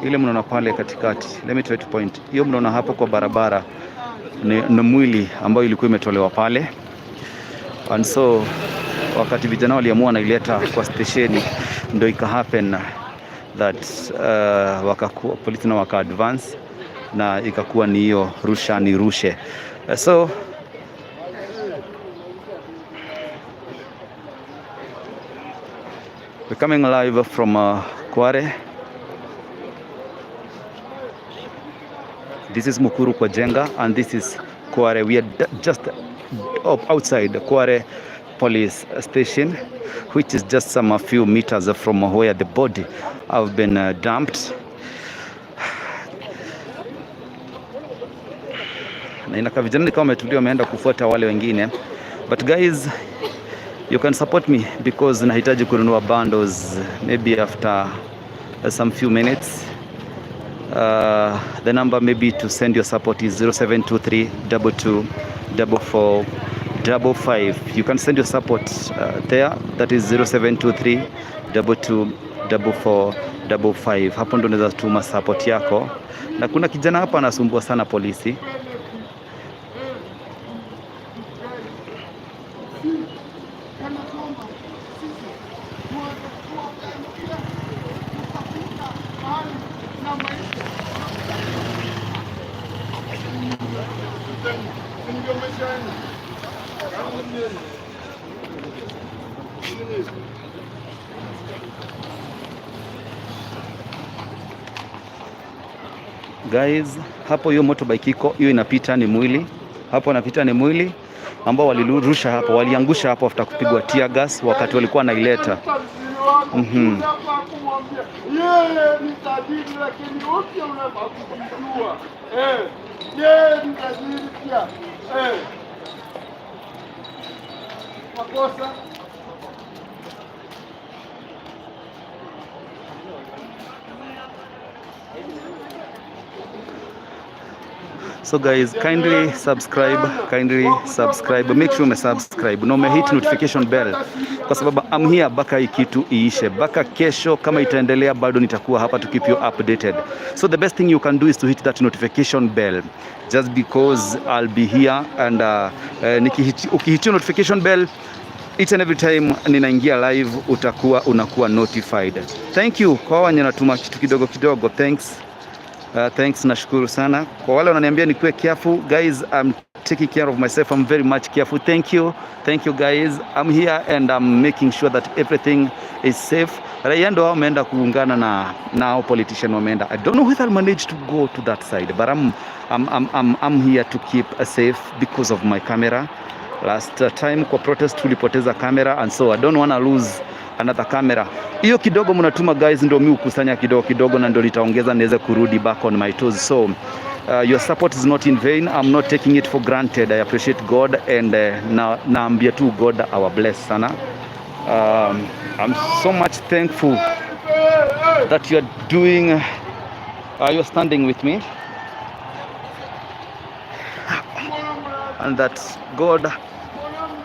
ile mnaona pale katikati, let me try to point. Hiyo mnaona hapo kwa barabara ni mwili ambayo ilikuwa imetolewa pale, and so wakati vijana waliamua wanaileta kwa stesheni, ndio ika happen that wakakuwa polisi na waka advance na ikakuwa ni hiyo rusha ni rushe. So we're coming live from Kware. This is Mukuru kwa Njenga and this is Kware. We are just up outside Kware police station, which is just some a few meters from where the body have been dumped. Na inakaa vijana ni kama wametulia, wameenda kufuata wale wengine. But guys, you can support me because nahitaji kununua bundles maybe after some few minutes. The number maybe to send your support is 0723 22 44 55. You can send your support there. That is 0723 22 44 55. Hapo ndo unaweza tuma support yako. Na kuna kijana hapa anasumbua sana polisi. Kana kwamba sisi tuwaambia tutafika mahali na maisha ndio maisha yenu. Yenu. Guys, hapo hiyo motorbike iko hiyo inapita ni mwili hapo, anapita ni mwili ambao walirusha hapo, waliangusha hapo after kupigwa tear gas wakati walikuwa wanaileta. Kumwambia yeye ni tajiri, lakini wote unafaa kujua yeye ni tajiri pia. Makosa. So guys, kindly subscribe, kindly subscribe. Make sure umesubscribe na umehit notification bell kwa sababu I'm here mpaka hii kitu iishe. Mpaka kesho kama itaendelea bado nitakuwa hapa to keep you updated. So the best thing you can do is to hit that notification bell just because I'll be here and ukihit notification bell each and every time ninaingia live utakuwa unakuwa notified. Thank you kwa wenye natuma kitu kidogo kidogo. Thanks. Thanks, nashukuru sana. Kwa wale wananiambia nikuwe careful, guys, I'm taking care of myself. I'm very much careful. Thank you. Thank you guys. I'm here and I'm making sure that everything is safe. Raia ndo hao wameenda kuungana na hao politician wameenda. I don't know whether I'll manage to go to that side, but I'm here to keep safe because of my camera. Last time kwa protest tulipoteza camera and so I don't wanna lose another camera. Hiyo kidogo mnatuma, guys, ndio mimi hukusanya kidogo kidogo na ndio nitaongeza niweze kurudi back on my toes. So your support is not in vain. I'm not taking it for granted. I appreciate God and na naambia tu God awa bless sana. I'm so much thankful that you are doing you are standing with me and that God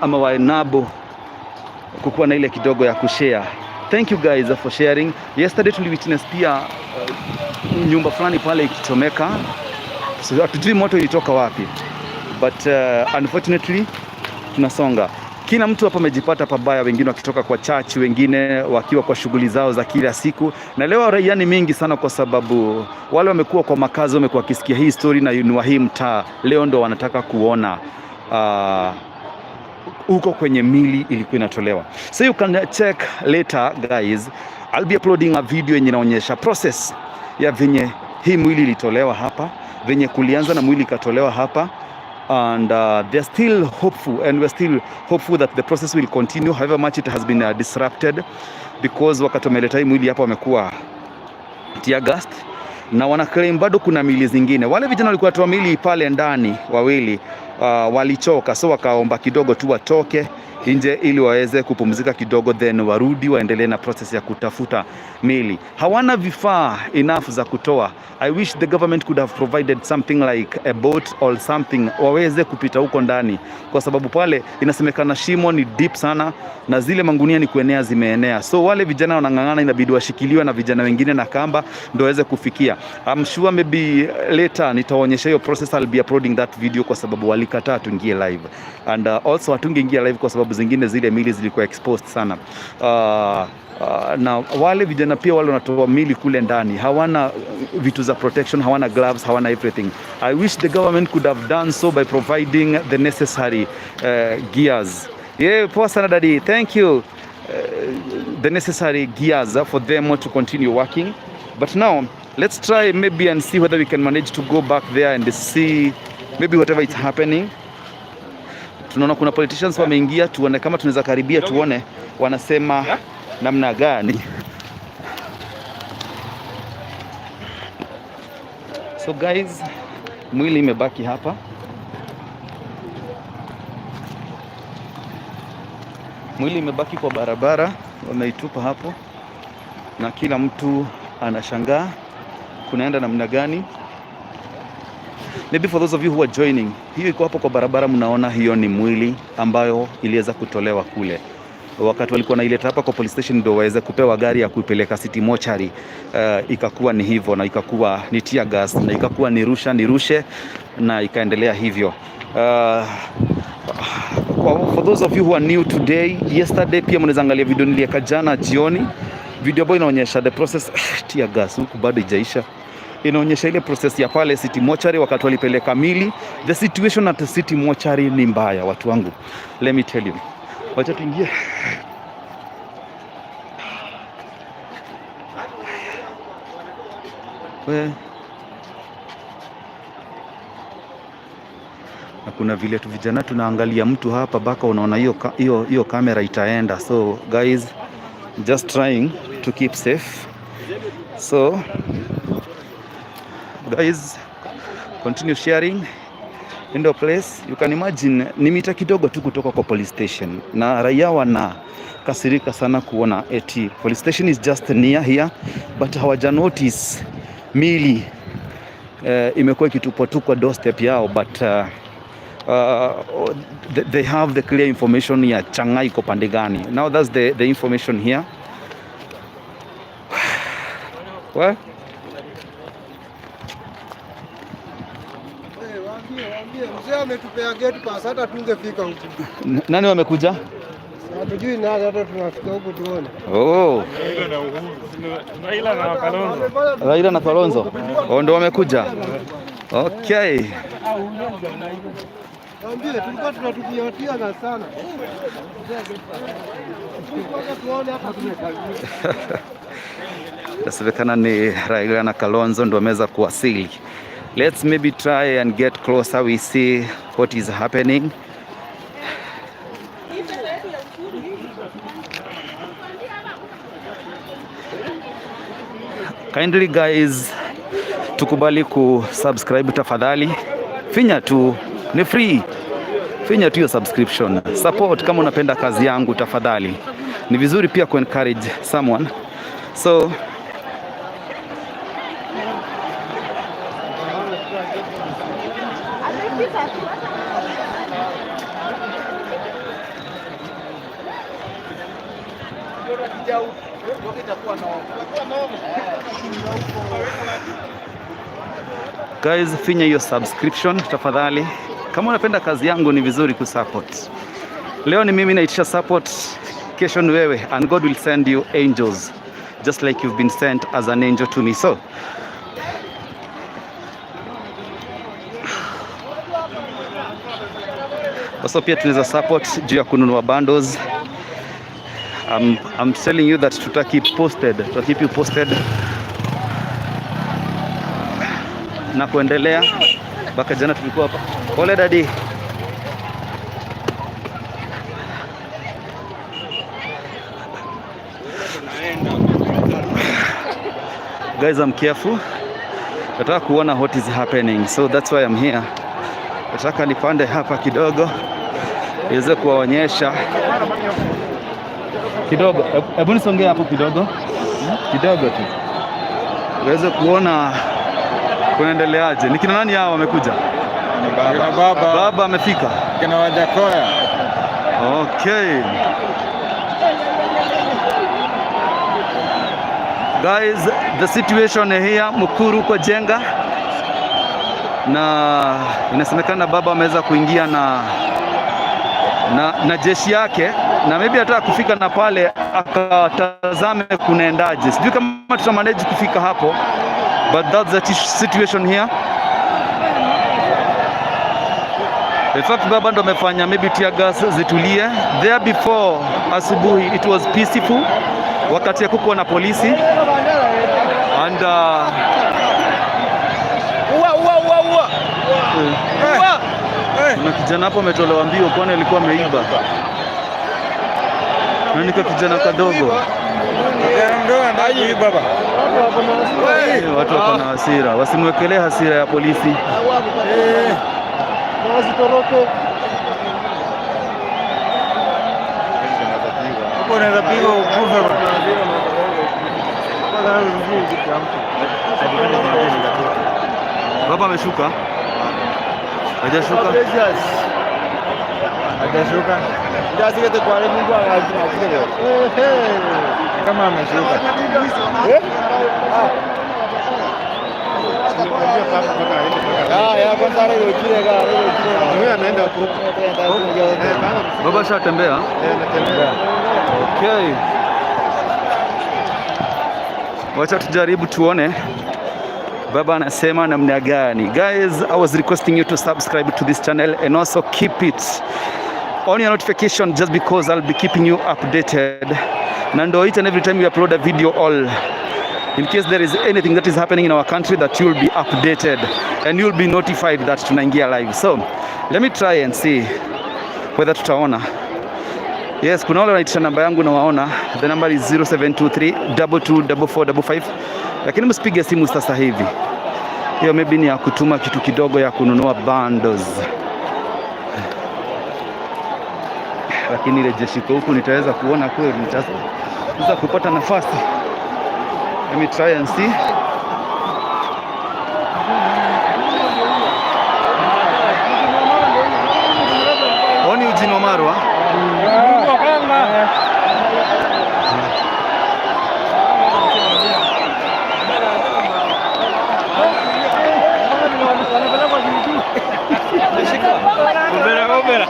amewaenable kukuwa na ile kidogo ya kushare. Thank you guys for sharing. Yesterday tuliwitness pia nyumba fulani pale ikichomeka. So hatujui moto ilitoka wapi, but unfortunately tunasonga. Kila mtu hapa amejipata pabaya, wengine wakitoka kwa church, wengine wakiwa kwa shughuli zao za kila siku. Na leo raia ni mingi sana, kwa sababu wale wamekuwa kwa makazi, wamekuwa wakisikia hii story na ni wa hii mtaa, leo ndo wanataka kuona huko kwenye mili ilikuwa inatolewa. So you can check later guys, I'll be uploading a video yenye inaonyesha process ya venye hii mwili ilitolewa hapa, venye kulianza na mwili ikatolewa hapa, and they're still hopeful and we're still hopeful that the process will continue however much it has been disrupted, because wakati wameleta hii mwili hapa wamekuwa tear gassed. Na wana claim bado kuna mili zingine. Wale vijana walikuwa toa mili pale ndani wawili, walichoka, so wakaomba kidogo tu watoke nje ili waweze kupumzika kidogo, then warudi waendelee na process ya kutafuta mili. Hawana vifaa enough za kutoa. I wish the government could have provided something like a boat or something waweze kupita huko ndani, kwa sababu pale inasemekana shimo ni deep sana na zile mangunia ni kuenea zimeenea, so wale vijana wanang'ang'ana, inabidi washikiliwe na vijana wengine na kamba ndio waweze kufikia. I'm sure maybe later nitaonyesha hiyo process. I'll be uploading that video kwa sababu walikataa tuingie live and also hatungeingia live kwa sababu zingine zile mili zilikuwa exposed sana. Na wale vijana pia wale wanatoa mili kule ndani hawana vitu za protection, hawana gloves, hawana everything. I wish the government could have done so by providing the necessary gears. Yeah, poa sana daddy, thank you. The necessary gears for them to continue working. But now let's try maybe and see whether we can manage to go back there and see maybe whatever is happening. Tunaona kuna politicians wameingia, tuone kama tunaweza karibia, tuone wanasema namna gani. So guys, mwili imebaki hapa, mwili imebaki kwa barabara, wameitupa hapo, na kila mtu anashangaa kunaenda namna gani. Maybe for those of you who are joining, hiyo iko hapo kwa barabara, mnaona hiyo ni mwili ambayo iliweza kutolewa kule wakati walikuwa naileta hapa kwa police station ndio waweze kupewa gari ya kuipeleka City Mortuary. Ikakuwa ni hivyo na ikakuwa ni tear gas na ikakuwa ni rusha nirushe na ikaendelea hivyo. For those of you who are new today, yesterday pia mnaweza angalia video niliweka jana jioni, video ambayo inaonyesha the process. Tear gas huku bado ijaisha, inaonyesha ile process ya pale City Mortuary wakati walipeleka mili. The situation at the City Mortuary ni mbaya, watu wangu, let me tell you. Wacha tuingie. We. Na kuna vile tu vijana tunaangalia mtu hapa baka unaona hiyo kamera itaenda. So guys, just trying to keep safe. So guys, continue sharing in the place. You can imagine ni mita kidogo tu kutoka kwa police station, na raia wanakasirika sana kuona eti police station is just near here but hawaja notice mili imekuwa ikitupwa tu kwa doorstep yao, but they have the clear information ya chang'aa iko pande gani. Now that's the information here. What? Waambie, waambie mzee ametupea gate pass hata tungefika huku. Nani wamekuja? Hatujui nani, hata tunafika huku tuone. Oh, Raila na Kalonzo. Raila na Kalonzo. Oh, ndo wamekuja. Okay. Waambie tulikuwa tunatupia tear sana. Tulikuwa tuone hapa tumekaribia. Inasemekana ni Raila na Kalonzo ndo wameweza kuwasili. Let's maybe try and get closer, we see what is happening. Kindly guys, tukubali kusubscribe tafadhali. Finya tu, ni free. Finya tu hiyo subscription. Support kama unapenda kazi yangu tafadhali. Ni vizuri pia ku encourage someone. So guys, finya hiyo subscription tafadhali. Kama unapenda kazi yangu ni vizuri kusupport. Leo ni mimi naitisha support, kesho ni wewe, and God will send you angels just like you've been sent as an angel to me. So also pia tunaweza support juu ya kununua bundles. I'm telling you that tuta keep posted, tuta keep you posted na kuendelea mpaka jana tulikuwa hapa. Pole daddy. Guys, I'm careful. Nataka kuona what is happening, so that's why I'm here. Nataka nipande hapa kidogo niweze kuwaonyesha kidogo. Hebu nisongee hapo kidogo kidogo tu uweze kuona kunaendeleaje. Ni kina nani hao wamekuja? Kina baba, Baba amefika. Kina Wajackoyah. Okay. Guys, the situation here Mukuru kwa Njenga, na inasemekana baba ameweza kuingia na jeshi yake na maybe ataka kufika na pale akatazame kunaendaje. Sijui kama tutamanage kufika hapo, but that's the situation here. In fact, baba ndo amefanya maybe tear gas zitulie. There before asubuhi it was peaceful, wakati hakukuwa na polisi and Ua, ua, ua, ua. Ua. Kuna kijana hapo ametolewa mbio, kwani alikuwa ameiba. Na niko kijana kadogo. Kijana mdogo anataka kuiba baba. Watu wako na hasira, wasimwekelee hasira ya polisi. Na wasitoroke. Hapo unaweza pigwa ukufe bwana. Baba ameshuka? Hajashuka? Hajashuka. Kama ameshuka. Baba shatembea? Okay. Wacha tujaribu tuone baba anasema namna gani. Guys, I was requesting you to subscribe to this channel and also keep it on your notification just because I'll be keeping you updated. Na ndo each and every time we upload a video, all in case there is anything that is happening in our country, that you'll be updated and you'll be notified that tunaingia live. So let me try and see whether tutaona. Yes, kuna wale wanaitisha namba yangu na waona. The number is 0723 224455. Lakini msipige simu sasa hivi. Hiyo maybe ni ya kutuma kitu kidogo ya kununua bundles. Lakini ile jeshi iko huku nitaweza kuona kweli, nitaweza kupata nafasi. Let me try and see. Oni Eugene Wamalwa. Obera, obera.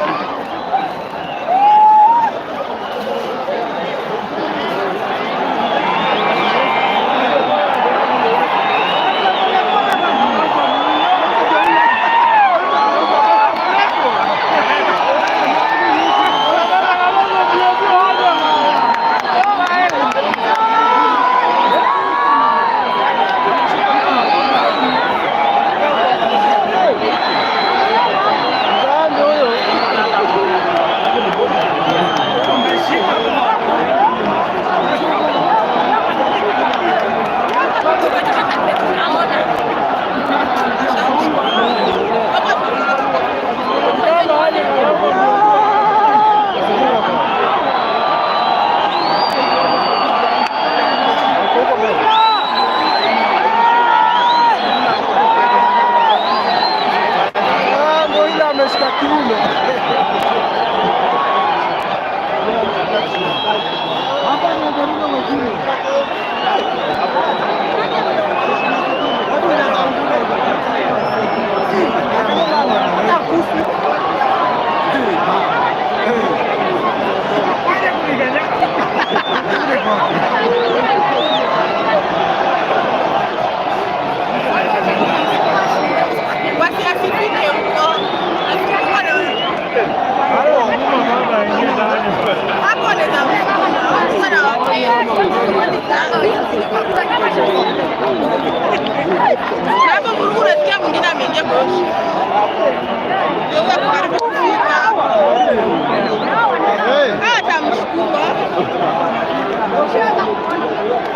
Ameshika kiuno. Hapa ni karibu mwingine. Asifike huko. Hapo anaweza na hapo vurugu, unasikia mwingine ameingia kwa ndio karibu kufika. Atamsukuma.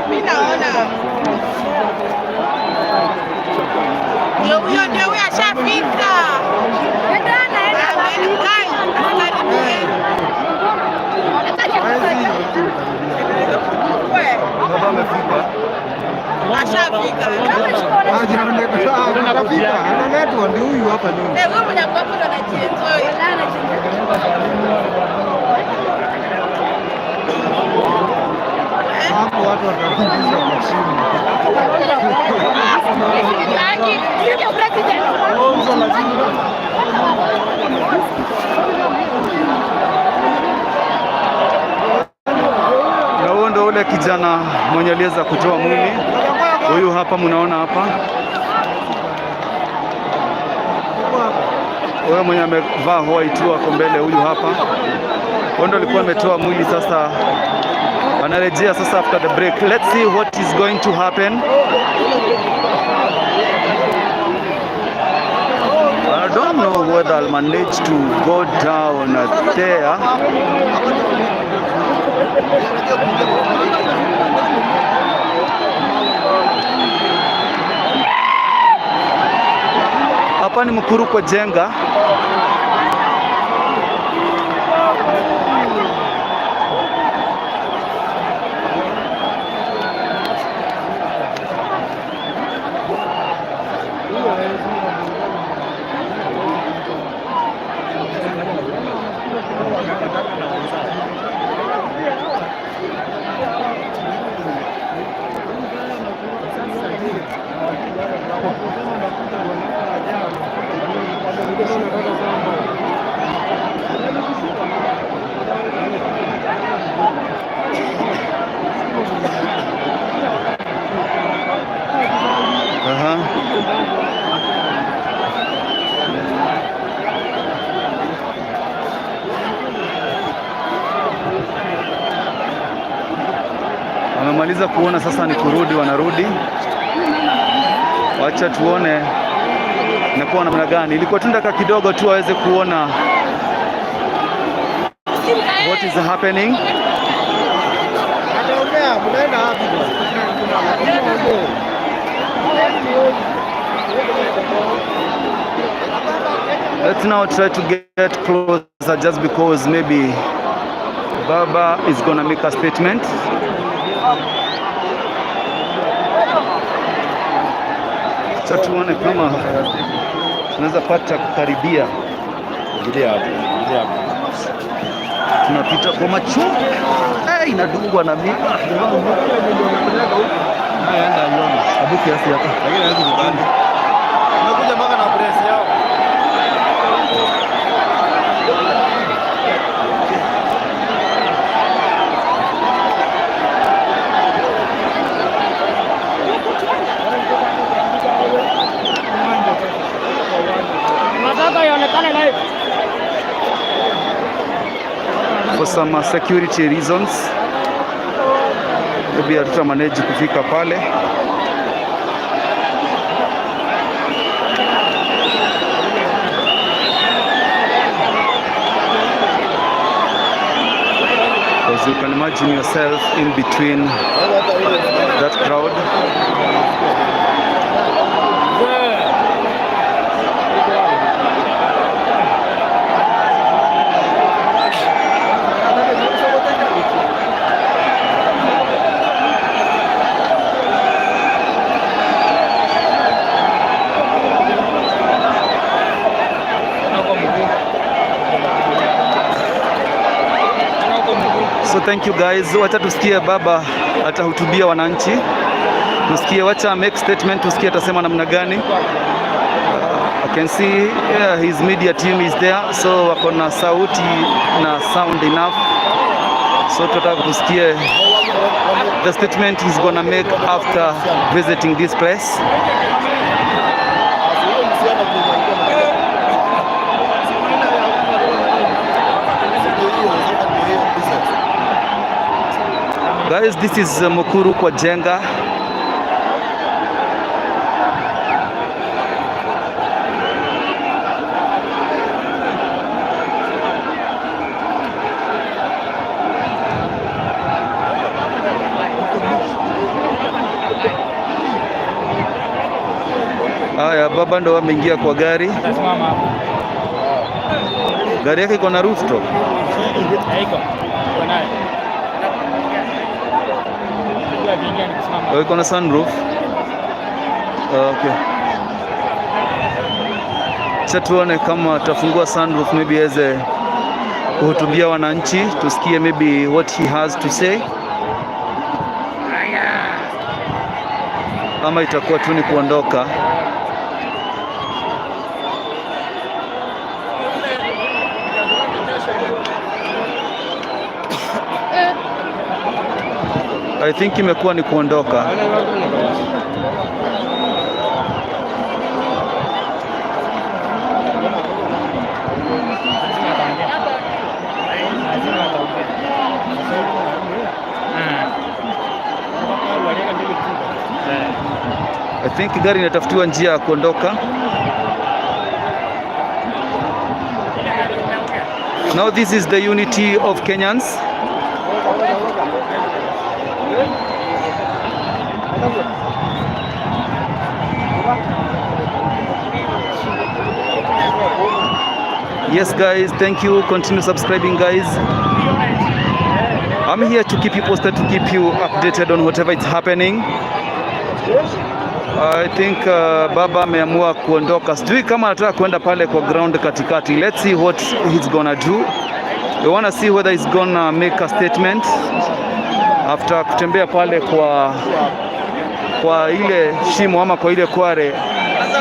Mimi naona Ashafika. Hajaonekana, analetwa ndio huyu hapa nyuma. Eh, wewe mwenye hapo ndo anajienjoy. Hapo watu wataingizwa kwa shimo. Sio president. Na huo ndo ule kijana mwenye aliweza kutoa mwili. Huyu hapa mnaona hapa, huyo mwenye amevaa white tu ako mbele, huyu hapa. Huyo ndo alikuwa ametoa mwili, sasa anarejea sasa after the break. Let's see what is going to happen. I don't know whether I'll manage to go down there. Hapa ni Mukuru kwa Njenga. Aha. Wamemaliza kuona sasa ni kurudi, wanarudi. Wacha tuone inakuwa namna gani. Ilikuwa tu dakika kidogo tu waweze kuona what is happening. Ataongea, mnaenda wapi bwana? Let's now try to get closer just because maybe Baba is gonna make a statement. Sasa tuone kama tunaweza pata kukaribia. Ingilia hapo, ingilia hapo. Tunapita kwa macho. Hey, inadungwa na miba. Naenda ione. Hebu kiasi hapa. Lakini hawezi kubali. Unakuja mpaka na press yao. Nataka ionekane live. For some security reasons maybe hatuta manage kufika pale. Because you can imagine yourself in between that crowd. So thank you guys. Wacha tusikie baba atahutubia wananchi, tusikie, wacha make statement, tusikie atasema namna gani. I can see, yeah, his media team is there, so wako na sauti na sound enough. So tunataka tusikie the statement he's gonna make after visiting this place. Guys, this is Mukuru kwa Njenga. Haya, baba ndo ameingia kwa gari. Atasimama hapo. Gari yake iko na rooftop. Haiko. Iko naye. Akiingia ni kusimama. Oh, iko na sunroof. Okay. Acha tuone kama atafungua sunroof maybe aweze kuhutubia wananchi, tusikie maybe what he has to say, ama itakuwa tu ni kuondoka. I think imekuwa ni kuondoka. Lazima ataongea. I think gari inatafutiwa njia ya kuondoka. Now this is the unity of Kenyans. Yes guys, thank you. Continue subscribing, guys. I'm here to keep you posted, to keep you updated on whatever is happening. I think baba ameamua kuondoka. Sijui kama anataka kuenda pale kwa ground katikati. Let's see what he's gonna do. We wanna see whether he's gonna make a statement after kutembea pale kwa ile shimo ama kwa ile kware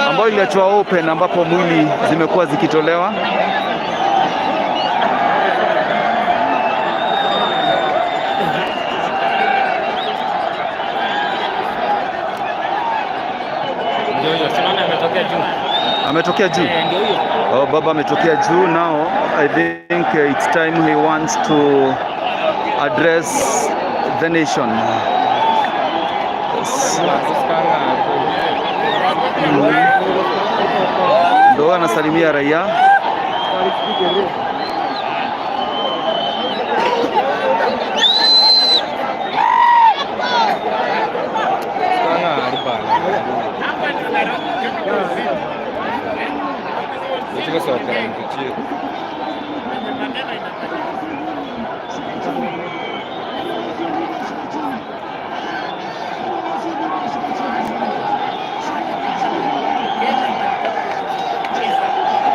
ambayo iliachwa open ambapo mwili zimekuwa zikitolewa. Ndio hiyo, si unaona ametokea juu. Ametokea juu. Eh, ndio hiyo. Oh, baba ametokea juu now. I think it's time he wants to address the nation. Yes. Ndo anasalimia raia.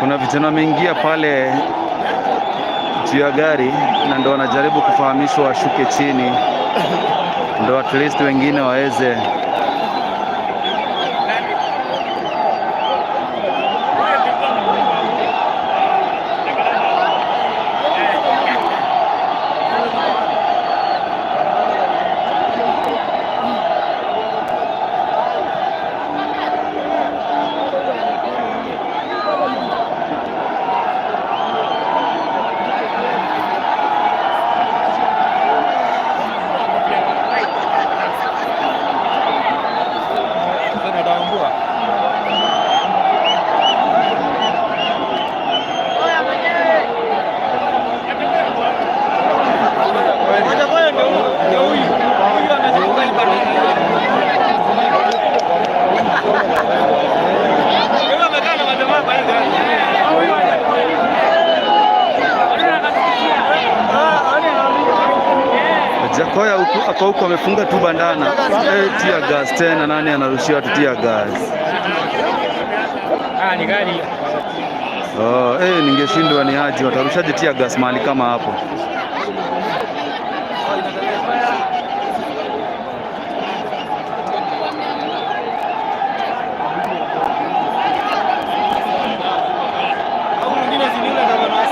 Kuna vijana wameingia pale juu ya gari na ndo wanajaribu kufahamishwa washuke chini, ndo at least wengine waweze. Jakoya ako huko amefunga tu bandana. Eh, tear gas tena, nani anarushia watu tear gas? Ah, ni gari. Oh, eh, ningeshindwa ni aje watarushaje tear gas mahali kama hapo?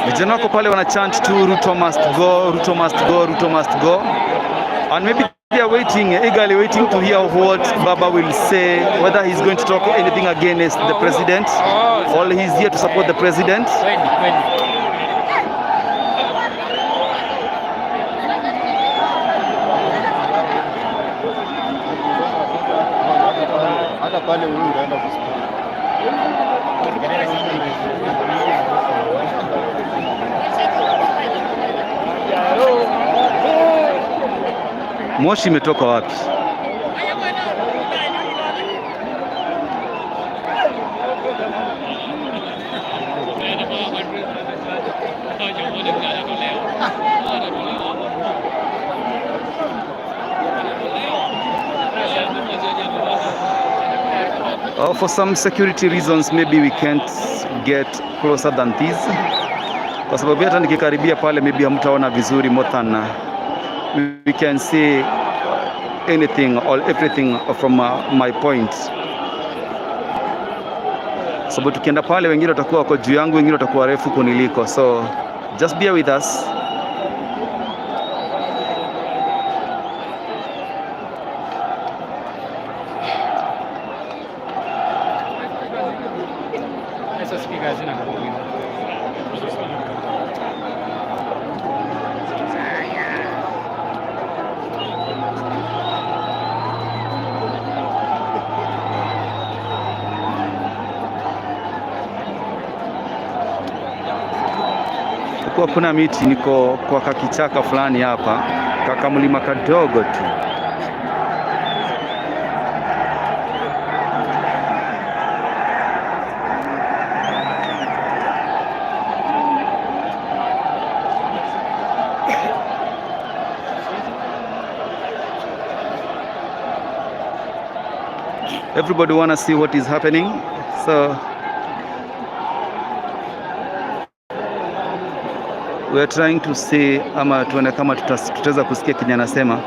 Vijana wako pale wana chant tu, "Ruto must go, Ruto must go, Ruto must go." And maybe they are waiting, eagerly waiting to hear what Baba will say, whether he's going to talk anything against the president or he's here to support the president. Kweli kweli. Hata pale wewe unaenda kusikia. Moshi imetoka wapi? For some security reasons maybe we can't get closer than this, kwa sababu hata nikikaribia pale maybe hamtaona vizuri more than we can see anything or everything from my point. Sababu tukienda pale wengine watakuwa wako juu yangu, wengine watakuwa refu kuniliko, so just bear with us. Hizo speaker hazina nguvu. Kwa kuna miti, niko kwa kakichaka fulani hapa, kakamlima kadogo tu. Everybody wanna see what is happening, so we are trying to see ama tuone kama tutaweza kusikia kenye anasema.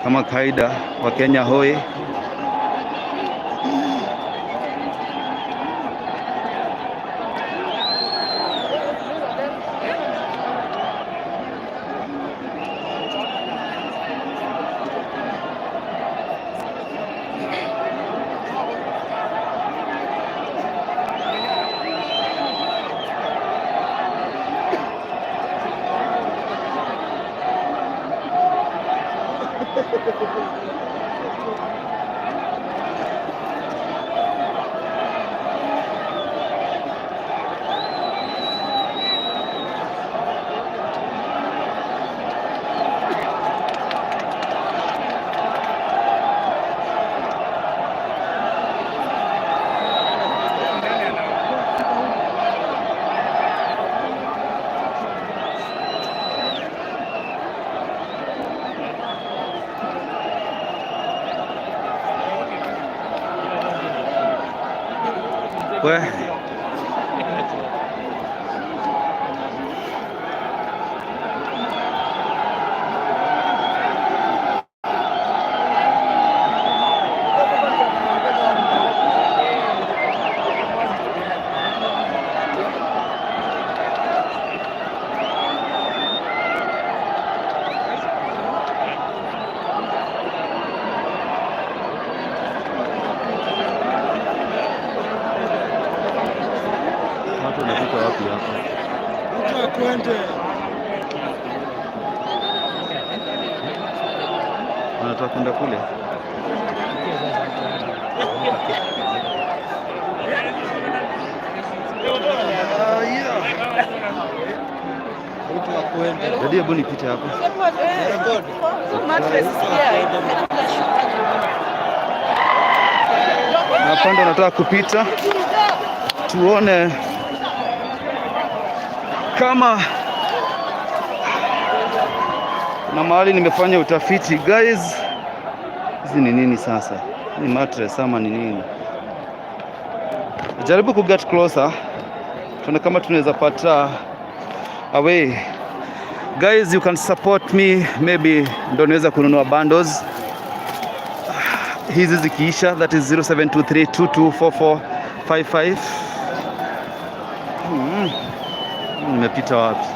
Kama kawaida, Wakenya hoi. We. Watu wanapita wapi hapa? Wanataka kwenda kule. Ah, yeah. Dadi, hebu nipite hapo. Na pande nataka kupita, tuone kama na mahali nimefanya utafiti guys. Hizi ni nini sasa? Ni mattress ama ni nini? Jaribu ku get closer, tuone kama tunaweza pata a way. Guys, you can support me maybe ndo niweza kununua bundles hizi zikiisha, that is 0723224455. Nimepita wapi?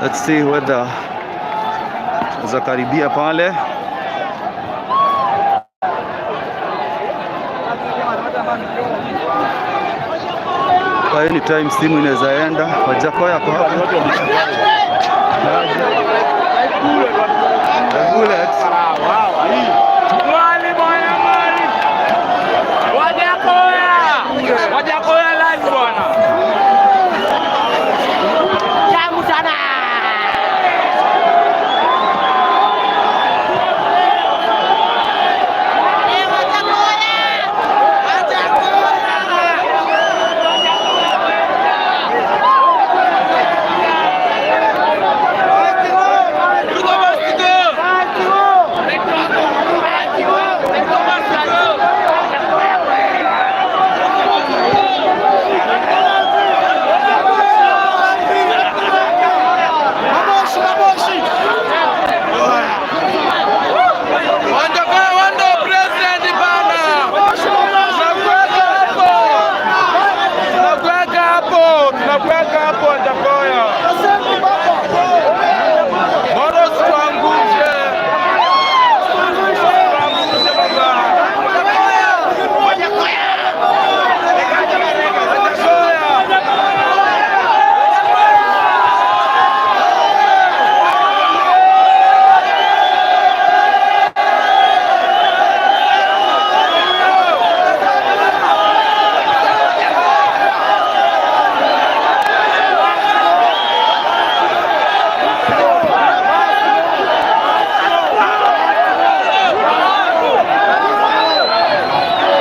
Let's see whether za karibia pale. Kwa anytime simu inaweza enda. Wajackoyah ako hapa. The bullet. Mwali bwana mwali. Wajackoyah. Wajackoyah live bwana. Tamu sana. Eh, Wajackoyah! Wajackoyah! Tuko basi tuko. Tuko basi tuko. Wajackoyah wando president bana. Tunakuweka hapo. Tunakuweka hapo. Tunakuweka hapo Wajackoyah. Bora usituangushe. Usituangushe baba. Wajackoyah.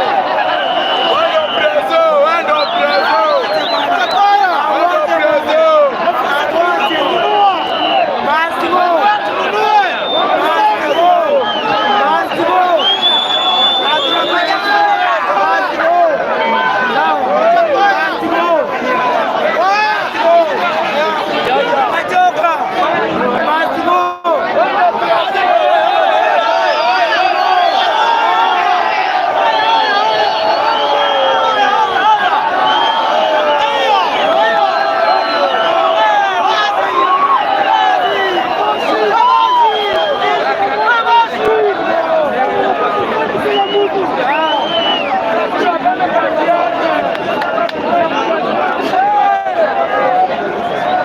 Wendo preso, wendo preso. Wendo preso.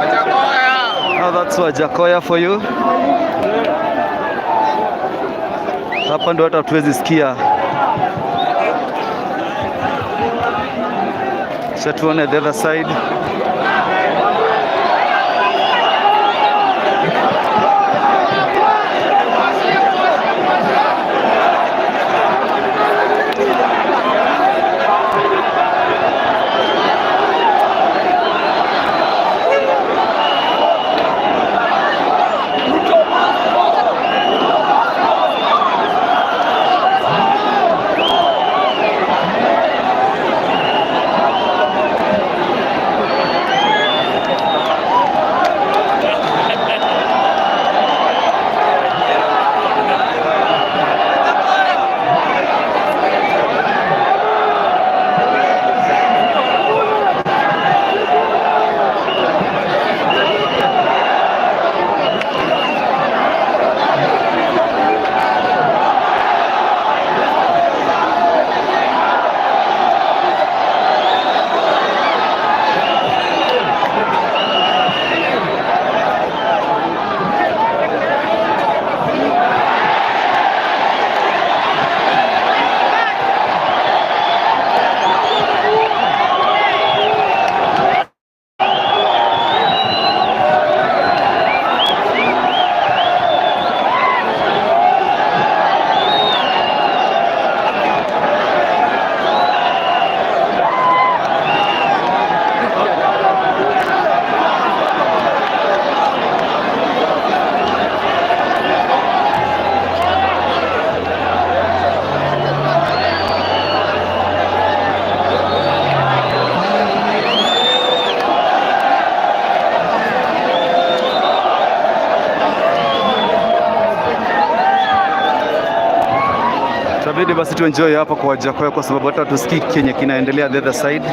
Now that's Wajackoyah for you. Hapa ndo hata hatuwezi sikia. Acha tuone the other side. Itabidi basi tu enjoy hapa kwa Wajackoyah kwa sababu hata tusikii kenye kinaendelea the other side.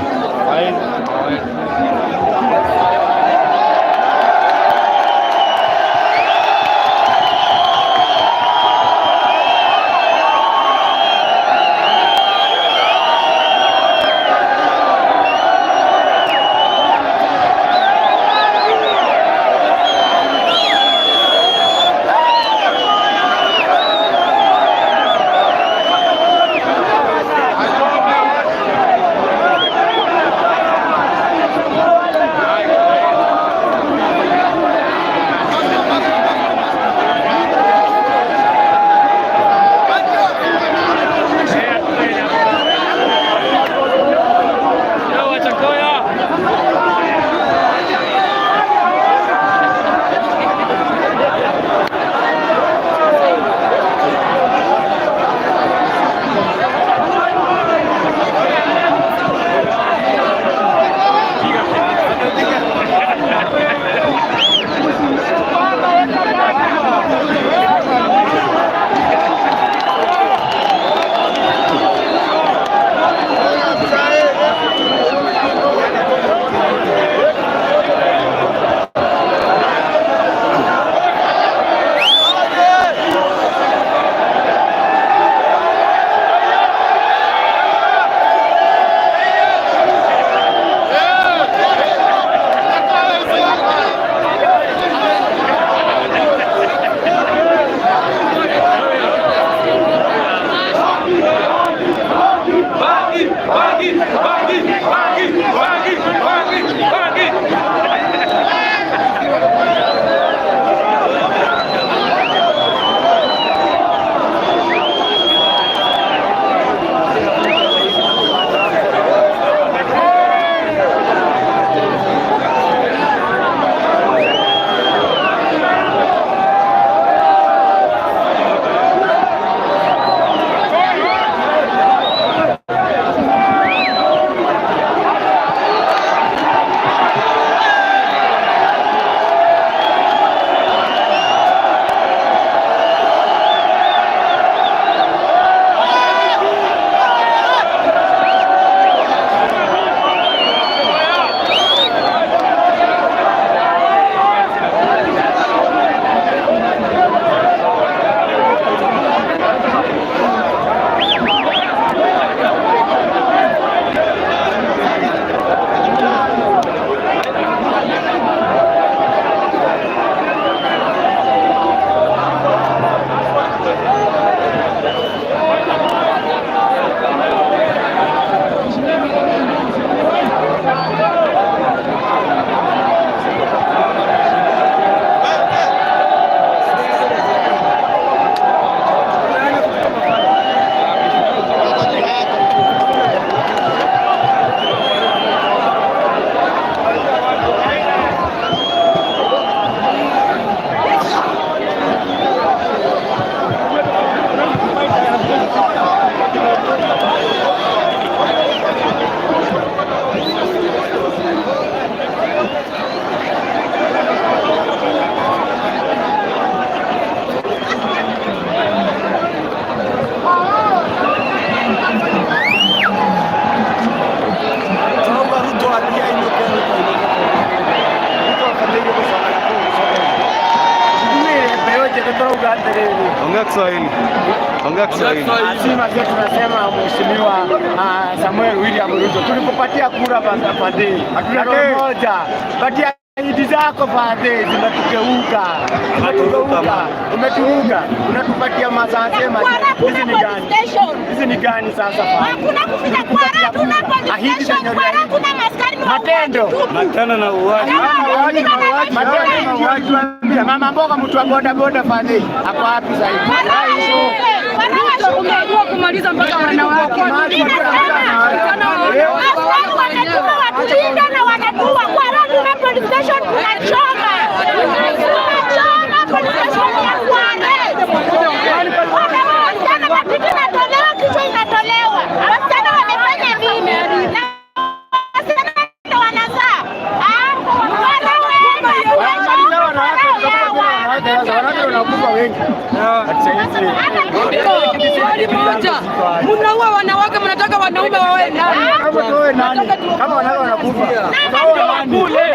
Ongea Kiswahili. Ongea Kiswahili. Sima sisi tunasema Mheshimiwa Samuel William Ruto, tulikupatia kura basi, hatuna roho moja. Patia ahadi zako fadhe, zimetukeuka, umetugeuka, umeturuka, unatupatia masase. Hizi ni gani? Hizi ni gani sasa fadhe? Hakuna kufika Kwara, hatuna police station. Kwara kuna maskari ni Matendo. Matendo na uwaji. Matendo, mauaji. Mama mboga, mtu wa boda boda fadhe, ako wapi sasa hivi? Umeamua kumaliza mpaka wanawake. Askari wametuma watulinda na wanatua. Kwara tuna police station, tunachoma, tunachoma police station ya Kware. Wanaua wasichana, matiti inatolewa, kichwa inatolewa. Wasichana wamefanya nini? Na wasichana ndio wanazaa. Ah, Wanawake wanakufa wengi. Swali moja, mnaua wanawake, mnataka wanaume wawe nani? Kama tuwe nani? Kama wanawake wanakufa.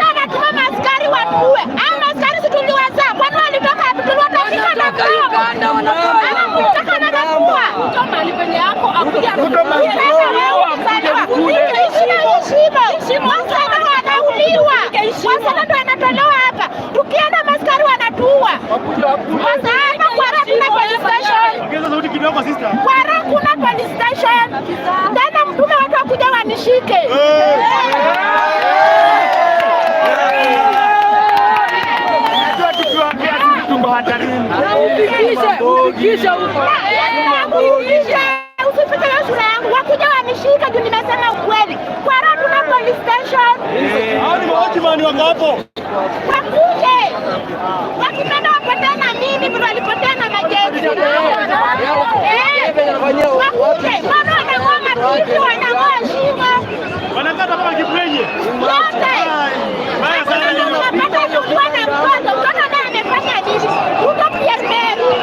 Anatuma maaskari watuue. Hao maaskari si tuliwazaa? Kwani walitoka wapi? Tuliwatafika na Wanatoka Uganda, wanatoka Ama kutoka na mapua. Mahali penye yako akuja. Sasa wewe ukizaliwa, heshima heshima. Wasichana wanauliwa, wasichana ndio wanatolewa hapa. Tukienda maskari wanatuua. Sasa hapa Kwara kuna police station. Ongeza sauti kidogo, sister. Kwara kuna police station. Tena mtume watu wakuja wanishike. Unajua tukiwaambia sisi tuko hatarini. Ufikishe, ufikishe huko. Usifike hiyo shule yangu, wakuja wanishike juu nimesema ukweli. Kwara tuna police station. Hao ni mawatchman wako hapo. Wakuje wakipenda wapotee na mimi vile walipotea na majeshi. Eh, wakuje, mbona wanang'oa matiti, wanang'oa shingo Wanakata kama kipwenye. yote. Mbaya sana hiyo. Unapata kuwa na mtoto, mtoto naye amefanya nini? Ruto Pierre Meru.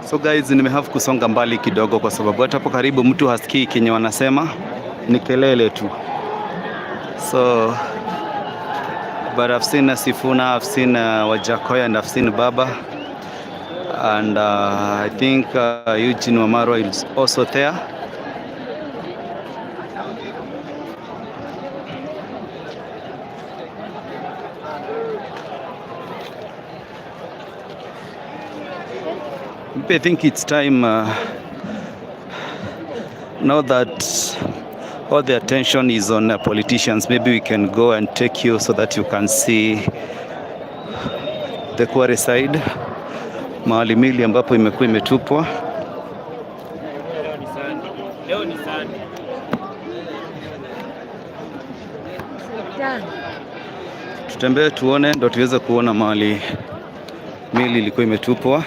So guys, nimehave kusonga mbali kidogo kwa sababu hata hapo karibu mtu hasikii kenye wanasema, ni kelele tu. So but I've seen Sifuna, I've seen Wajackoyah and I've seen Baba and I think Eugene Wamalwa is also there. I think it's time now that all the attention is on politicians, maybe we can go and take you so that you can see the Kware side, mahali mili ambapo imekuwa imetupwa. Leo ni Sunday. Tutembee tuone, ndo tuweze kuona mahali mili ilikuwa imetupwa.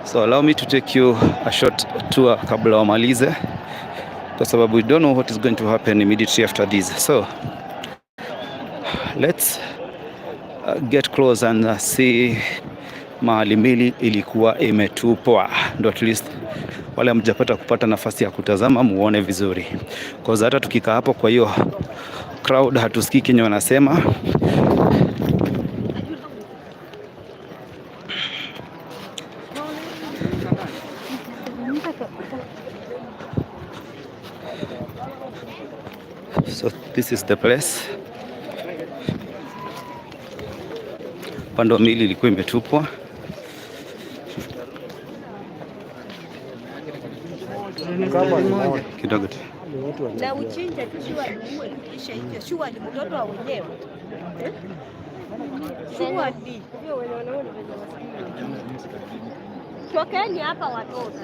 So allow me to take you a short tour kabla wamalize, kwa sababu we don't know what is going to happen immediately after this. So let's get close and see mahali mili ilikuwa imetupwa, ndo at least wale hamjapata kupata nafasi ya kutazama muone vizuri, cause hata tukikaa hapo kwa hiyo crowd hatusikii kenye wanasema. So this is the place. Upande wa mili ilikuwa imetupwa. Kidogo tu. Na uchinje tu surely uwe kisha hicho surely mtoto wa wenyewe. Eh? Surely. Tokeni hapa watoto.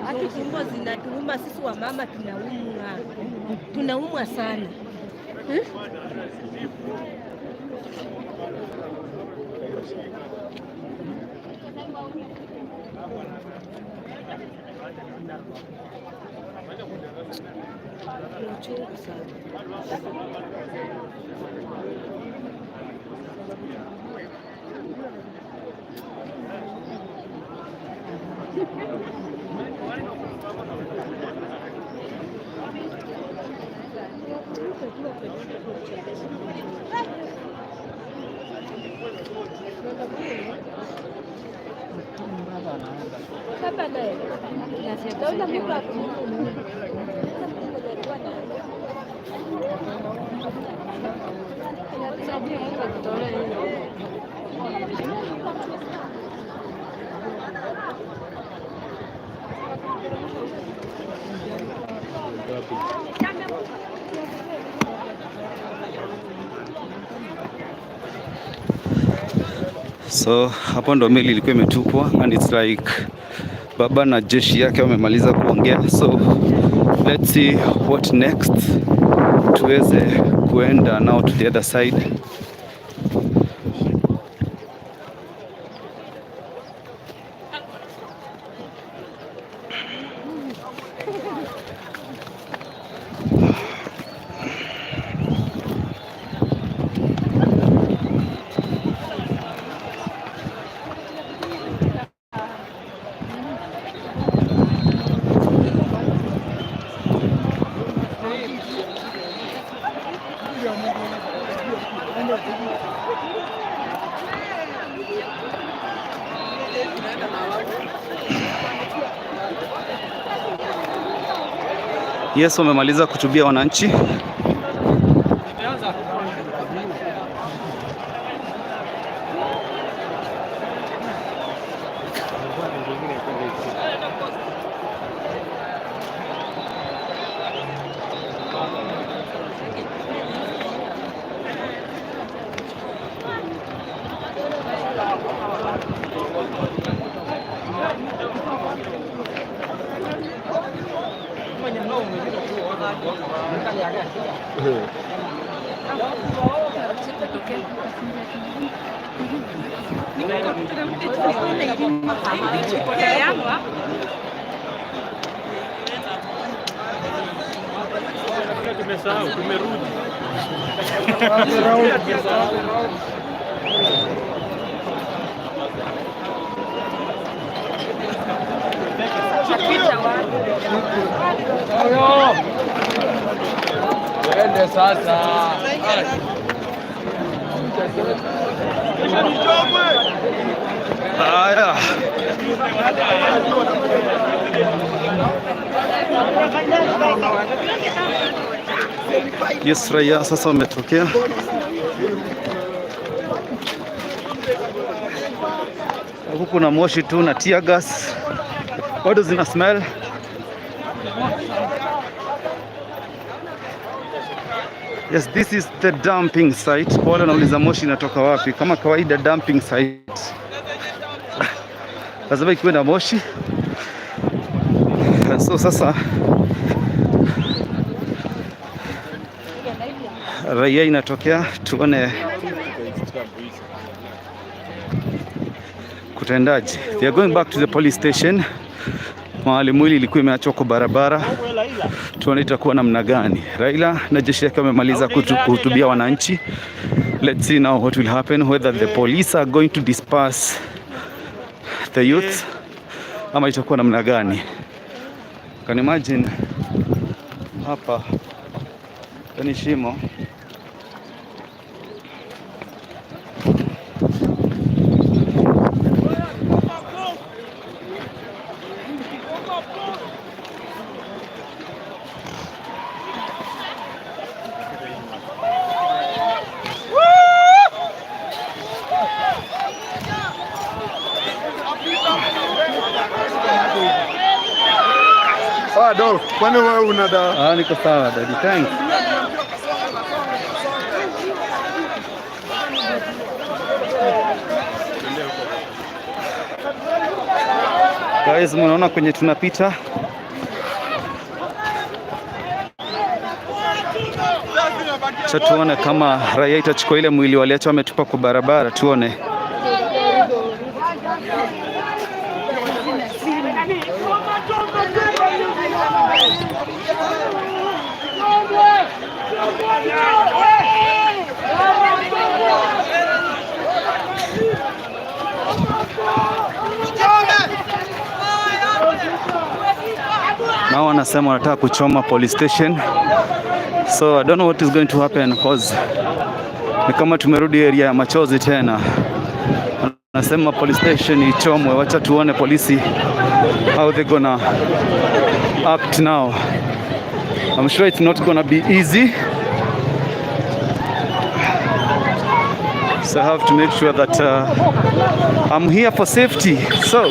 Haki tumbo zinatuuma sisi wamama tunaumwa. Tunaumwa sana. Eh? Ni uchungu sana. Hapa naye. Naona mtu mwenye alikuwa So hapo ndo meli ilikuwa imetupwa and it's like baba na jeshi yake wamemaliza kuongea, so let's see what next, tuweze kuenda now to the other side. Yes, wamemaliza kuhutubia wananchi. Imeanza. Tumesahau, tumerudi. Twende sasa. Haya. Yes, raia sasa wametokea. Huku kuna moshi tu na tear gas bado zina smell. Yes, this is the dumping site. Kwa wale wanauliza moshi inatoka wapi, kama kawaida dumping site lazima ikiwe na moshi. So sasa raia inatokea, tuone kutendaje. They are going back to the police station, mahali mwili ilikuwa imeachwa kwa barabara. Tuone itakuwa namna gani. Raila na jeshi yake wamemaliza kuhutubia wananchi. Let's see now what will happen, whether the police are going to disperse the youth ama itakuwa namna gani. Can imagine hapa ni shimo. Ah, Dolph, kwani wewe una da Ah, niko sawa daddy, thanks. Guys, mnaona kwenye tunapita. Cha tuone kama raia itachukua ile mwili waliacha wametupa kwa barabara, tuone. Nao wanasema wanataka kuchoma police station, so I don't know what is going to happen, cause ni kama tumerudi area ya machozi tena. Wanasema police station ichomwe. Wacha tuone polisi how they gonna act now. I'm sure it's not gonna be easy. So I have to make sure that I'm here for safety. So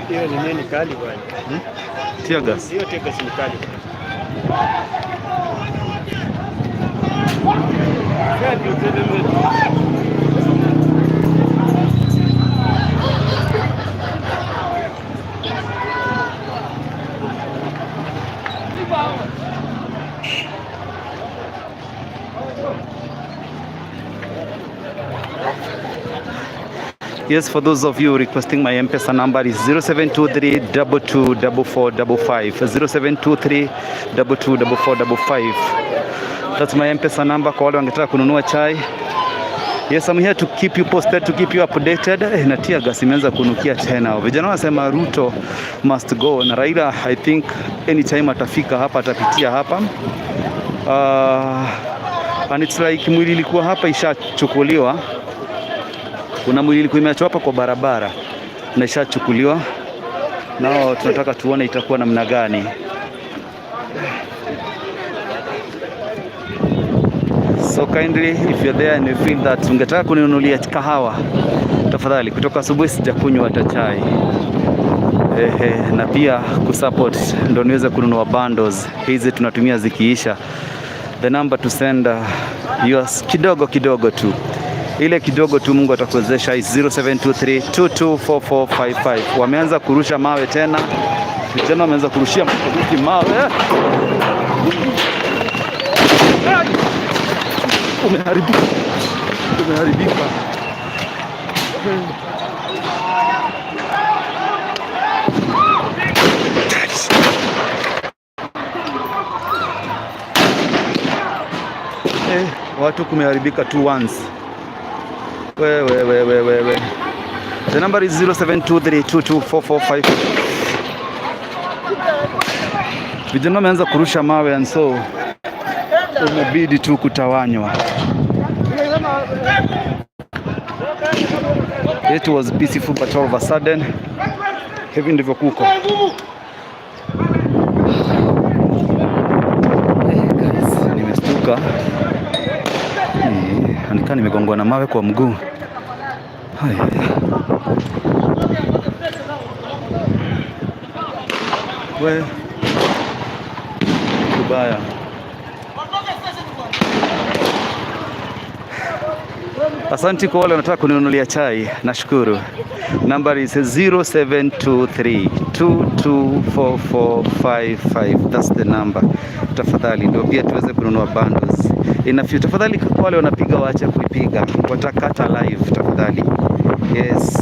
Hiyo ni nini kali bwana? Tear gas. Hiyo tear gas ni kali. Yes, for those of you requesting my M-Pesa number is 0723 224455. 0723 224455. That's my M-Pesa number kwa wale wangetaka kununua chai. Yes, I'm here to keep you posted, to keep you updated. Na tear gas imeanza kunukia tena. Vijana wanasema Ruto must go na Raila, I think anytime atafika hapa, atapitia hapa. And it's like mwili ilikuwa hapa ishachukuliwa. Kuna mwili ilikuwa imeachwa hapa kwa barabara na ishachukuliwa, nao tunataka tuone itakuwa namna gani. So kindly, if you're there and you feel that ungetaka kuninunulia kahawa, tafadhali, kutoka asubuhi sijakunywa hata chai. Ehe, na pia kusupport ndo niweze kununua bundles hizi tunatumia zikiisha. The number to send yours kidogo kidogo tu, ile kidogo tu Mungu atakuwezesha, is 0723224455. Wameanza kurusha mawe tena, vijana wameanza kurushia mapolisi mawe. Umeharibika, umeharibika. Eh, watu kumeharibika tu once. We, we, we, we, we, we. The number is 0723224455. Vijana wameanza kurusha mawe and so umebidi tu kutawanywa. It was peaceful, but all of a sudden hivi ndivyo kuko. Eh, guys, nimestuka. Eh, ni kaa nimegongwa na mawe kwa mguu. Haya. We. Kubaya. Asante kwa wale wanataka kuninunulia chai, nashukuru. Number is 0723 224455. That's the number. Tafadhali ndio pia tuweze kununua bundles. In a few. Tafadhali kwa wale wanapiga waache kuipiga. Watakata live tafadhali. Yes.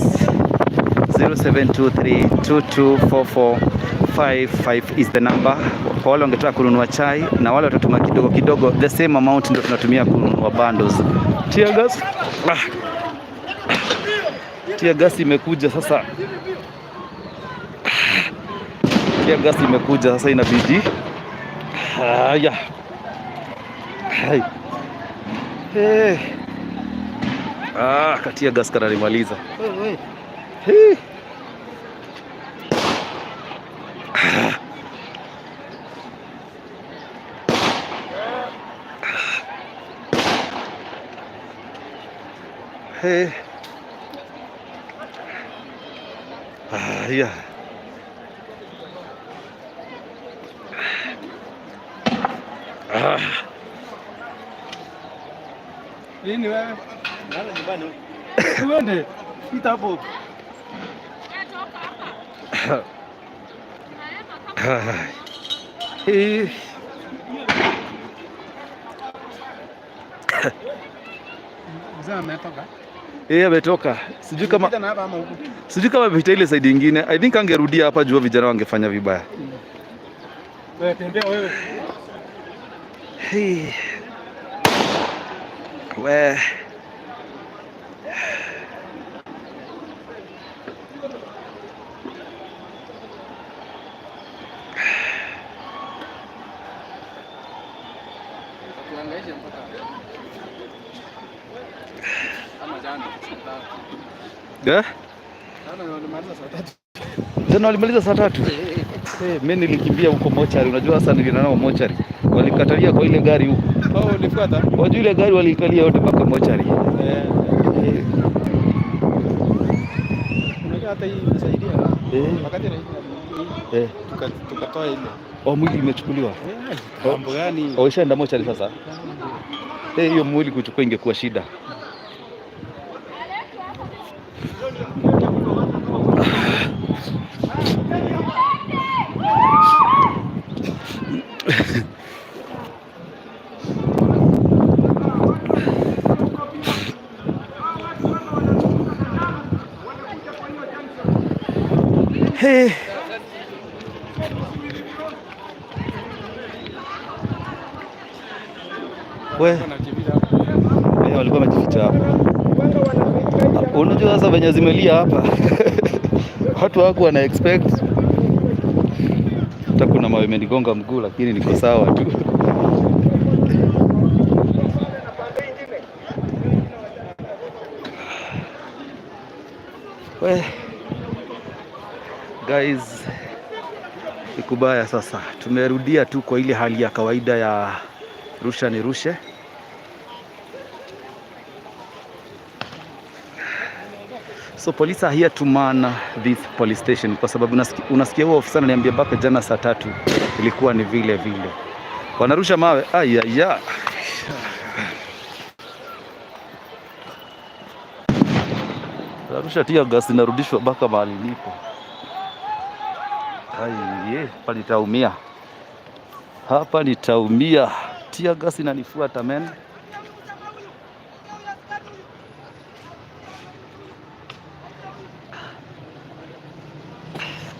0723 224455 is the number. Kwa wale wangetaka kununua chai na wale watatuma kidogo kidogo, the same amount ndio tunatumia kununua bundles. Tear gas. Ah. Tear gas imekuja sasa. Tear gas imekuja sasa, inabidi haya. Hai. Hey. Ah, ka tear gas kananimaliza. Hey. Ah. Hey. Ah, yeah. Ah. Nini wewe? Nala nyumbani. Uende. Pita hapo. Ah. Eh. Mzee ametoka. Eh, ametoka. Sijui kama Pita na hapa ama huku. Sijui kama amepita ile side nyingine. I think angerudia hapa juu vijana wangefanya vibaya. Wewe tembea wewe. Hey. We. Tuhangaishe mpaka kama jana saa 3. Eh? Jana walimaliza saa 3. Jana walimaliza saa 3. Eh, mimi nilikimbia huko mochari. Unajua sasa nilienda nao mochari. Walikatalia kwa ile gari huko. Oh, ulifuata? Wajua ile gari walikalia yote mpaka mochari. Eh. Eh. Unajua hata hii imesaidia. Eh. Wakati na Eh. tukatoa ile. Oh, mwili imechukuliwa. Eh, mambo gani? Oh, ishaenda mochari sasa. Eh, hiyo mwili kuchukua ingekuwa shida. Hey. We. Eh, walikuwa wamejificha hapa. Unajua sasa venye zimelia hapa, watu wako wana expect hata kuna mawe imenigonga mguu, lakini niko sawa tu. Guys, ni kubaya sasa. Tumerudia tu kwa ile hali ya kawaida ya rusha ni rushe. So police are here to man this police station, kwa sababu unasikia huo ofisa ananiambia mpaka jana saa 3 ilikuwa ni vile vile wanarusha mawe. Ayaya, narusha tear gas inarudishwa mpaka mahali nipo. Aiye, hapa nitaumia, hapa nitaumia. Tear gas inanifuata, men.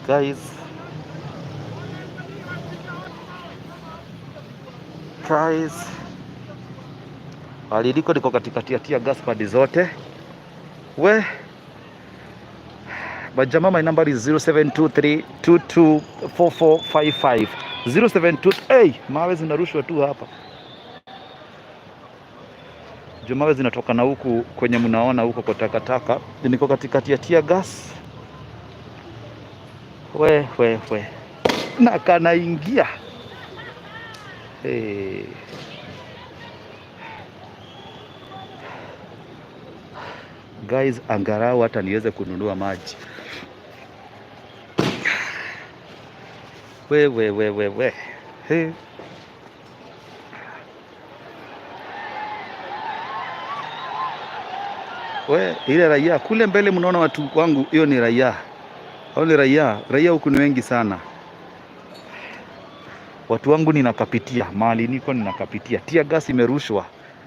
Guys, guys, aliliko niko katikati ya tear gas pande zote. We majamaa, my number is 0723224455 072. Hey, mawe zinarushwa tu hapa juu, mawe zinatoka na huku kwenye mnaona huko kwa takataka. Niko katikati ya tear gas, we we we, na kanaingia, hey. Guys, angalau hata niweze kununua maji. We we we we we. Hey. We, ile raia kule mbele mnaona watu wangu, hiyo ni raia. Hao ni raia. Raia huku ni wengi sana. Watu wangu ninakapitia, mahali niko ninakapitia. Tear gas imerushwa.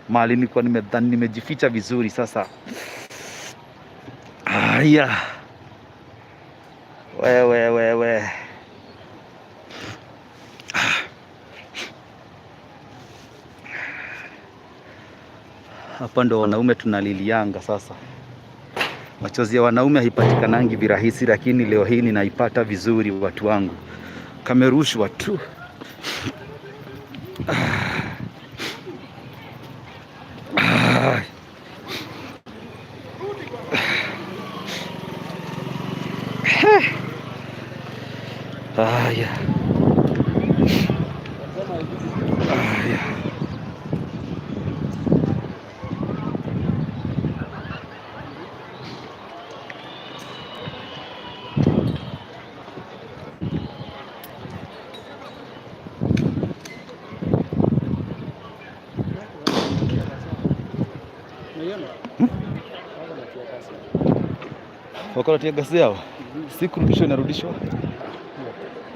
Mahali niko nimedhani nimejificha vizuri sasa. Haya. We we we we. Hapa ndo wanaume tunalilianga sasa. Machozi ya wanaume haipatikanangi virahisi, lakini leo hii ninaipata vizuri watu wangu. Kamerushwa tu. Ah. Haya. Haya. Unaiona? Wako na tear gas. Wako na tear gas yao? Si kurudishwa inarudishwa?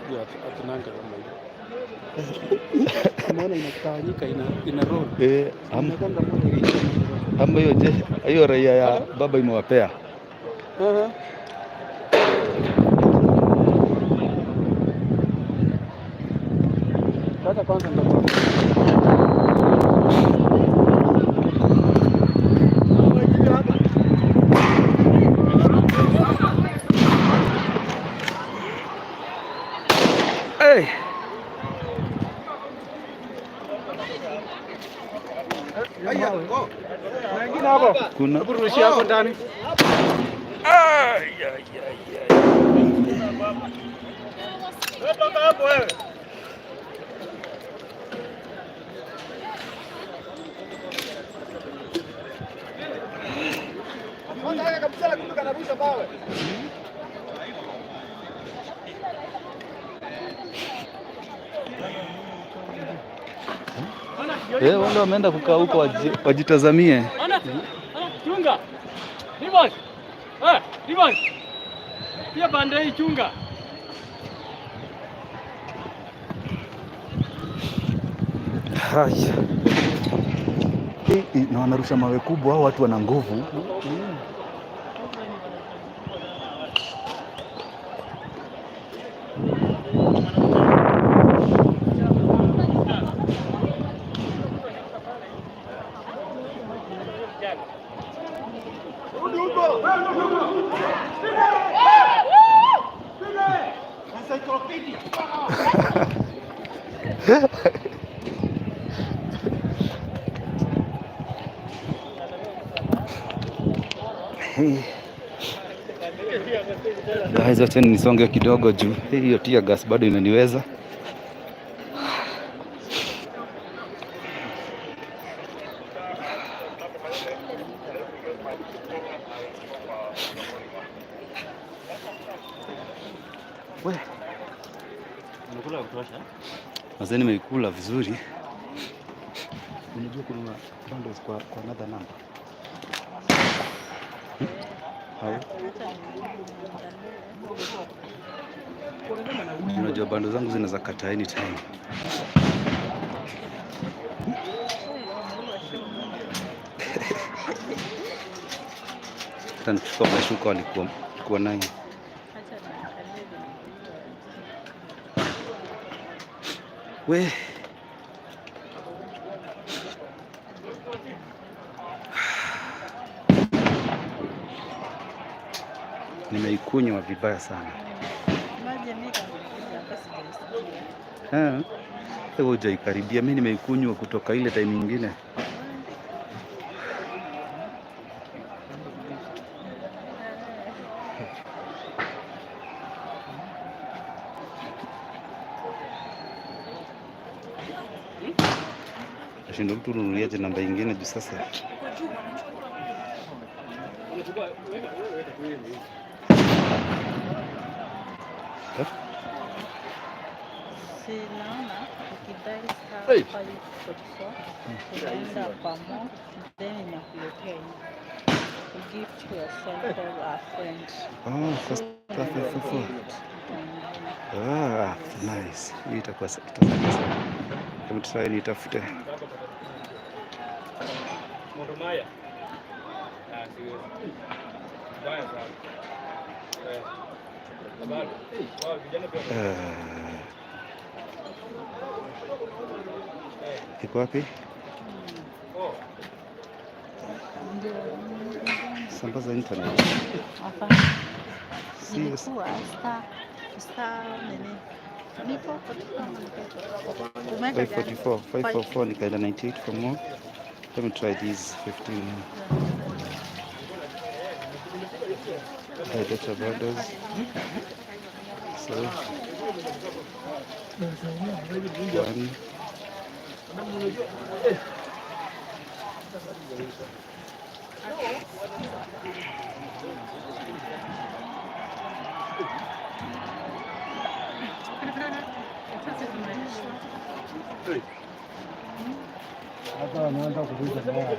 Hiyo hatunanga kama hiyo. Umeona inatawanyika, ina roll. Eh, Inakwenda moja inaisha. Ama hiyo je, hiyo raia ya baba imewapea. Aha. Sasa kwanza ndio Hey. Wengine hapo. Kuna Hebu rushia hapo ndani. Ay, ay, ay, ay. Toka hapo wewe. Eh, wale wameenda kukaa huko wajitazamie. Ana, chunga. Rivers. Eh, Rivers. Pia pande hii chunga. Haya. Eh, eh, na wanarusha mawe kubwa, hao watu wana nguvu. Hey. Guys, wacheni nisonge kidogo juu hiyo tear gas bado inaniweza. We. Mazee nimeikula vizuri. Unajua kuna bundles kwa another number. Hmm? How? Unajua bundle zangu zinaweza kata anytime. Hata nikichukua mashuka walikuwa nayo. Acha niangalie vile. We. Nimeikunywa vibaya sana. Imagine mimi tangu nikuja hapa sijaisikia. Eh, wewe hujaikaribia, mimi nimeikunywa kutoka ile time nyingine. Nashinda mtu ununuliaje namba ingine juu sasa. Eh? Si naona ukidial star Hey. 544 unaenda kwa more, then inakuletea hii gift yourself or a friend. Oh, sasa So 544. gift mtu mwingine. Ah, nice. Hii itakuwa itasaidia sana. Hebu try nitafute. Moto maya. Ah, siwezi. Mbaya sana. Eh. Bado. Wao vijana pia. Iko wapi? Oh. Ndio. Sambaza internet. Hapana. Si Ilikuwa star star nini? Ni 444 ama ni 544? Umeweka gani? 544, 544 nikaenda 98 for more. Let me try these 15 here. Buy data bundles. So one, Sasa tumeisha. Hata wanaanza kuvuja naye.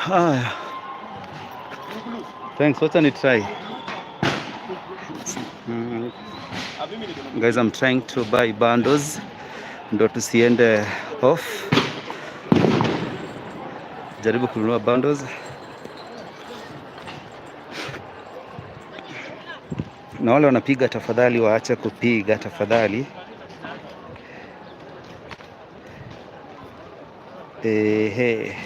Haya. Thanks, wacha ni try. Guys, I'm trying to buy bundles ndo tusiende off. Jaribu kununua bundles. Na wale wanapiga tafadhali waache kupiga tafadhali. Ehe.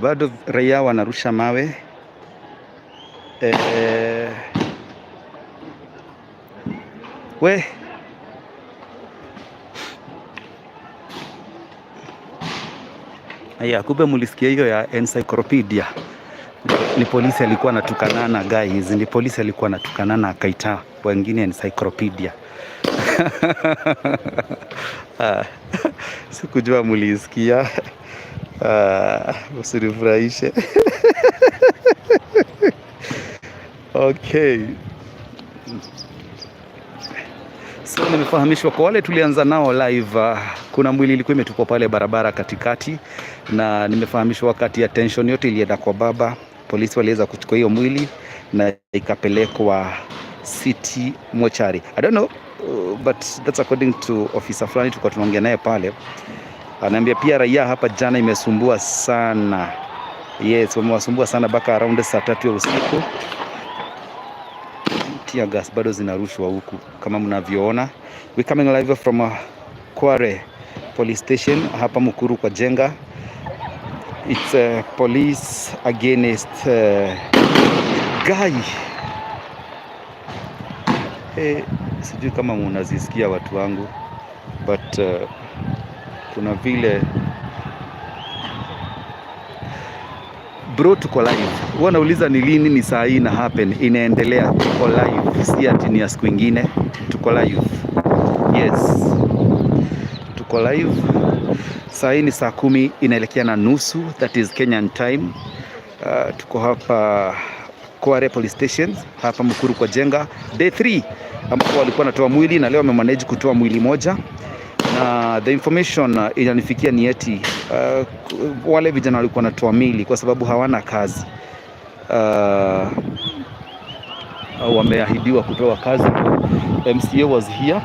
Bado raia wanarusha mawe. We aya, kumbe mulisikia hiyo ya encyclopedia. Ni polisi alikuwa anatukanana guys, ni polisi alikuwa anatukanana akaita wengine encyclopedia. Ah, sikujua mulisikia. Ah, usinifurahishe. Okay. So nimefahamishwa kwa wale tulianza nao live, kuna mwili ilikuwa imetupwa pale barabara katikati, na nimefahamishwa wakati ya tension yote ilienda kwa baba, polisi waliweza kuchukua hiyo mwili na ikapelekwa City Mortuary. I don't know, but that's according to officer fulani tulikuwa tunaongea naye pale, anaambia pia raia hapa jana imesumbua sana. Yes, wamewasumbua sana mpaka around saa 3 ya usiku. Tear gas bado zinarushwa huku kama mnavyoona. We coming live from Kware Police Station hapa Mukuru kwa Jenga. It's police against guy. Sijui kama munazisikia, watu wangu, but kuna vile, bro, tuko live. Huwa nauliza ni lini, ni saa hii na happen, inaendelea, tuko live, si ati ni ya siku ingine, tuko live. Yes, tuko live. Saa hii ni saa 10 inaelekea na nusu, that is Kenyan time. Tuko hapa Kware Police Station hapa Mukuru kwa Jenga, day 3 ambapo walikuwa wanatoa mwili na leo wamemanage kutoa mwili moja, na the information inanifikia ni eti wale vijana walikuwa wanatoa mili kwa sababu hawana kazi, wameahidiwa kupewa kazi. MCA was here.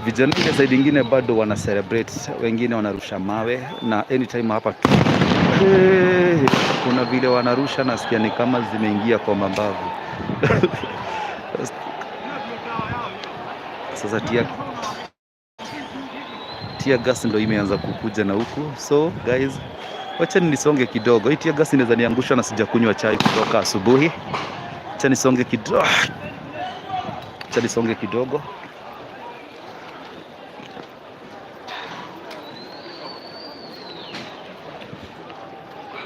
Vijana ile side ingine bado wana celebrate, wengine wanarusha mawe na anytime hapa tu, hey, kuna vile wanarusha, nasikia ni kama zimeingia kwa mabavu. Sasa tear gas ndo imeanza kukuja na huku, so guys, wacha nisonge kidogo. Hii tear gas inaweza niangusha na sijakunywa chai kutoka asubuhi. Acha nisonge kidogo, acha nisonge kidogo.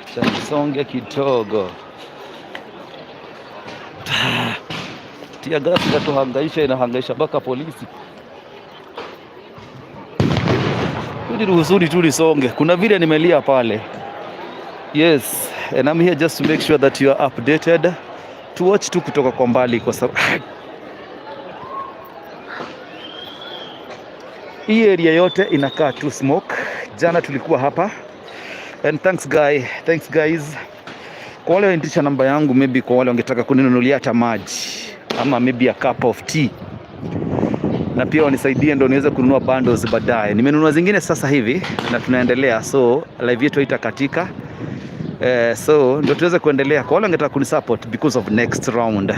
Acha nisonge kidogo. Tear gas inatuhangaisha, inahangaisha mpaka polisi. Niruhusuni tu nisonge, kuna vile nimelia pale. Yes, and I'm here just to make sure that you are updated. To watch tu kutoka kwa mbali kwa sababu hii area yote inakaa tu smoke. Jana tulikuwa hapa and thanks guy, thanks guys. Kwa wale wanitisha namba yangu, maybe kwa wale wangetaka kuninunulia hata maji ama maybe a cup of tea, na pia wanisaidie ndo niweze kununua bundles baadaye. Nimenunua zingine sasa hivi na tunaendelea, so live yetu haitakatika. So ndio tuweze kuendelea. Kwa wale wangetaka kunisupport because of next round,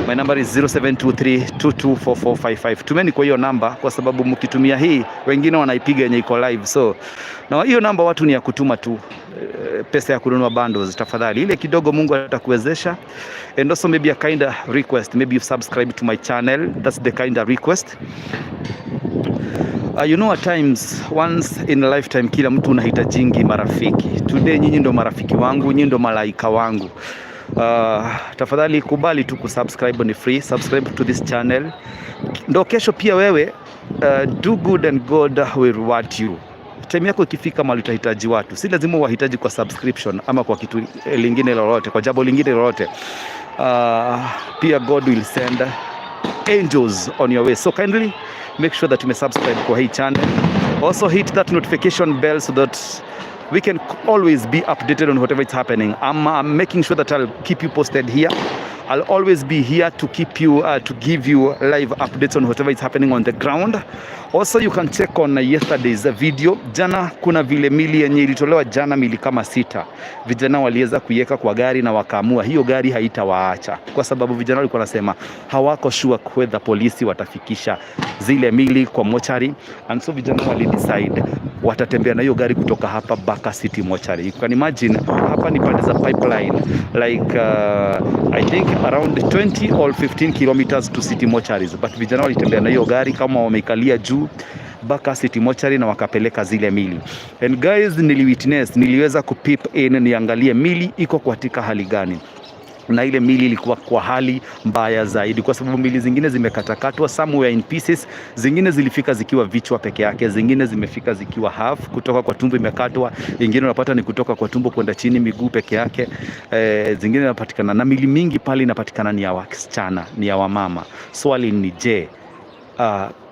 my number is 0723224455. Tumeni kwa hiyo namba, kwa sababu mkitumia hii wengine wanaipiga yenye iko live. So na hiyo namba watu ni ya kutuma tu pesa ya kununua bundles tafadhali, ile kidogo Mungu atakuwezesha. And also maybe a kind of request, maybe you subscribe to my channel, that's the kind of request. At times, once in a lifetime, kila mtu unahitajingi marafiki. Today nyinyi ndo marafiki wangu, nyinyi ndo malaika wangu. Tafadhali kubali tu kusubscribe, ni free. Subscribe to this channel. Ndo kesho pia wewe do good and God will reward you. Time yako ikifika mahali utahitaji watu, si lazima wahitaji kwa subscription ama kwa kitu lingine lolote, kwa jambo lingine lolote. Pia God will send angels on your way. So kindly make sure that you may subscribe kwa hii channel. Also hit that notification bell so that we can always be updated on whatever is happening. I'm making sure that I'll keep you posted here. I'll always be here to keep you, to give you live updates on whatever is happening on the ground. Also, you can check on yesterday's video. Jana kuna vile mili yenye ilitolewa jana, mili kama sita. Vijana waliweza kuiweka kwa gari na wakaamua hiyo gari haitawaacha, kwa sababu vijana walikuwa wanasema hawako sure whether polisi watafikisha zile mili kwa mochari, and so vijana wali decide watatembea na hiyo gari kutoka hapa mpaka City Mortuary. You can imagine hapa ni pande za Pipeline, like I think around 20 or 15 kilometers to City Mortuaries, but vijana walitembea na hiyo gari kama wameikalia juu mpaka City Mortuary na wakapeleka zile mili. And guys, niliwitness, niliweza kupeep in niangalie mili iko katika hali gani, na ile mili ilikuwa kwa hali mbaya zaidi, kwa sababu mili zingine zimekatakatwa, some were in pieces, zingine zilifika zikiwa vichwa peke yake, zingine zimefika zikiwa half kutoka kwa tumbo imekatwa, ingine unapata ni kutoka kwa tumbo kwenda chini miguu peke yake. Zingine inapatikana na mili mingi pale inapatikana ni ya wasichana, ni ya wamama. Swali ni je,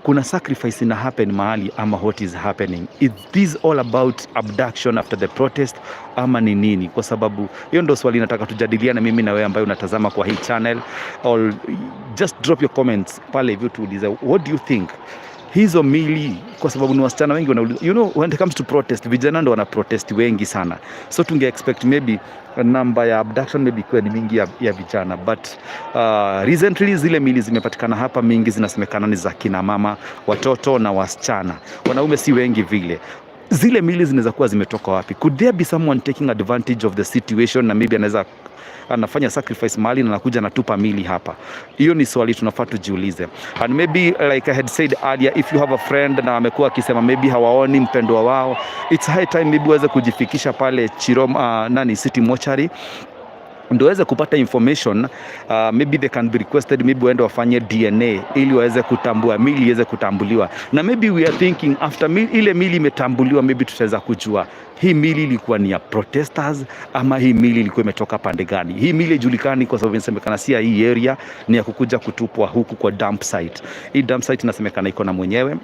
kuna sacrifice ina happen mahali ama what is happening? Is this all about abduction after the protest ama ni nini? Kwa sababu hiyo ndo swali nataka tujadiliane mimi na wewe ambaye unatazama kwa hii channel, or just drop your comments pale hivyo tuulize, what do you think? Hizo mili, kwa sababu ni wasichana wengi wanauliza, when it comes to protest, vijana ndo wana protest wengi sana, so tunge expect maybe namba ya abduction maybe ikuwe ni mingi ya vijana, but recently zile mili zimepatikana hapa mingi zinasemekana ni za kina mama, watoto na wasichana. Wanaume si wengi vile. Zile mili zinaweza kuwa zimetoka wapi? Could there be someone taking advantage of the situation na maybe anaweza anafanya sacrifice mahali na anakuja anatupa mili hapa? Hiyo ni swali tunafaa tujiulize. And maybe, like I had said earlier, if you have a friend na amekuwa akisema maybe hawaoni mpendwa wao, it's high time maybe uweze kujifikisha pale Chirom, nani, City Mortuary ndio waweze kupata information. Maybe they can be requested maybe waende wafanye DNA ili waweze kutambua mili iweze kutambuliwa, na maybe we are thinking after ile mili imetambuliwa, maybe tutaweza kujua hii mili ilikuwa ni ya protesters ama hii mili ilikuwa imetoka pande gani. Hii mili haijulikani kwa sababu inasemekana si ya hii area, ni ya kukuja kutupwa huku kwa dump site. Hii dump site inasemekana iko na mwenyewe.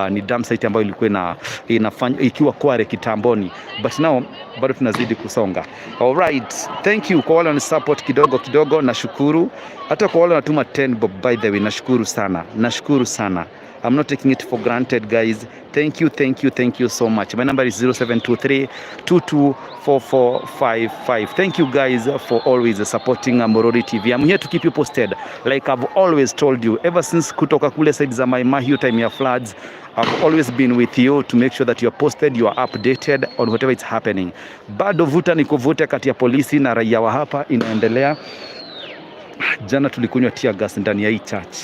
Ni dump site ambayo ilikuwa inafanya ikiwa Kware kitamboni, but now bado tunazidi kusonga. Alright, thank you kwa wale wana support kidogo kidogo, nashukuru. Hata kwa wale wanatuma 10 bob, by the way, nashukuru sana, nashukuru sana. I'm not taking it for granted, guys. Thank you, thank you, thank you so much. My number is 0723 224455. Thank you guys for always supporting Morori TV. I'm here to keep you posted. Like I've always told you, ever since kutoka kule side za Mai Mahiu time ya floods, I've always been with you to make sure that you are posted, you are updated on whatever is happening. Bado vuta ni kuvute kati ya polisi na raia wa hapa inaendelea. Jana tulikunywa tear gas ndani ya hii church,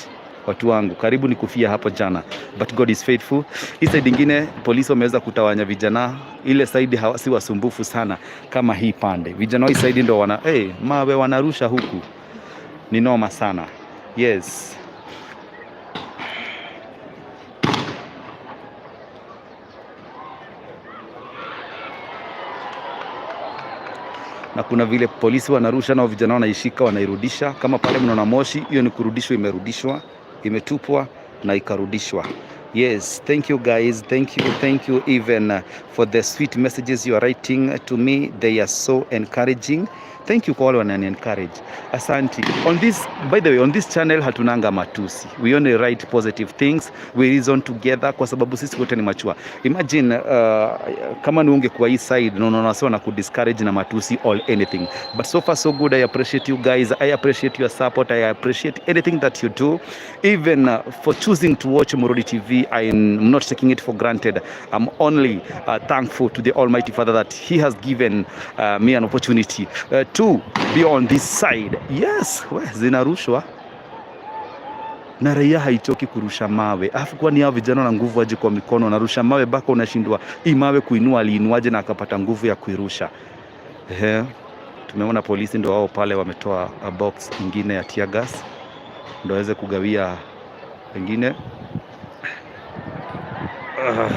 watu wangu, karibu ni kufia hapo jana, but God is faithful. Hii side ingine polisi wameweza kutawanya vijana, ile side si wasumbufu sana kama hii pande. Vijana wa hii side ndo wana hey, mawe wanarusha huku, ni noma sana. Yes. Na kuna vile polisi wanarusha na vijana wanaishika wanairudisha. Kama pale mnaona moshi, hiyo ni kurudishwa, imerudishwa, imetupwa na ikarudishwa. Yes, thank you guys, thank you, thank you even for the sweet messages you are writing to me. They are so encouraging. Thank you kwa wale wanani encourage. Asante. On this, by the way, on this channel hatunanga matusi. We only write positive things. We reason together kwa sababu sisi wote ni mature. Imagine kama ni ungekuwa hii side na unaona wase wana kudiscourage na matusi or anything. But so far so good. I appreciate you guys. I appreciate your support. I appreciate anything that you do. Even for choosing to watch Murodi TV, I'm not taking it for granted. I'm only thankful to the Almighty Father that He has given me an opportunity to be on this side. Yes, we, zinarushwa na raia haichoki kurusha mawe, alafu kwani hao vijana na nguvu aje kwa mikono, narusha mawe baka unashindwa hii mawe kuinua, aliinuaje na akapata nguvu ya kuirusha? Ehe, tumeona polisi ndio wao pale wametoa a box ingine ya tear gas ndio waweze kugawia wengine. Ah.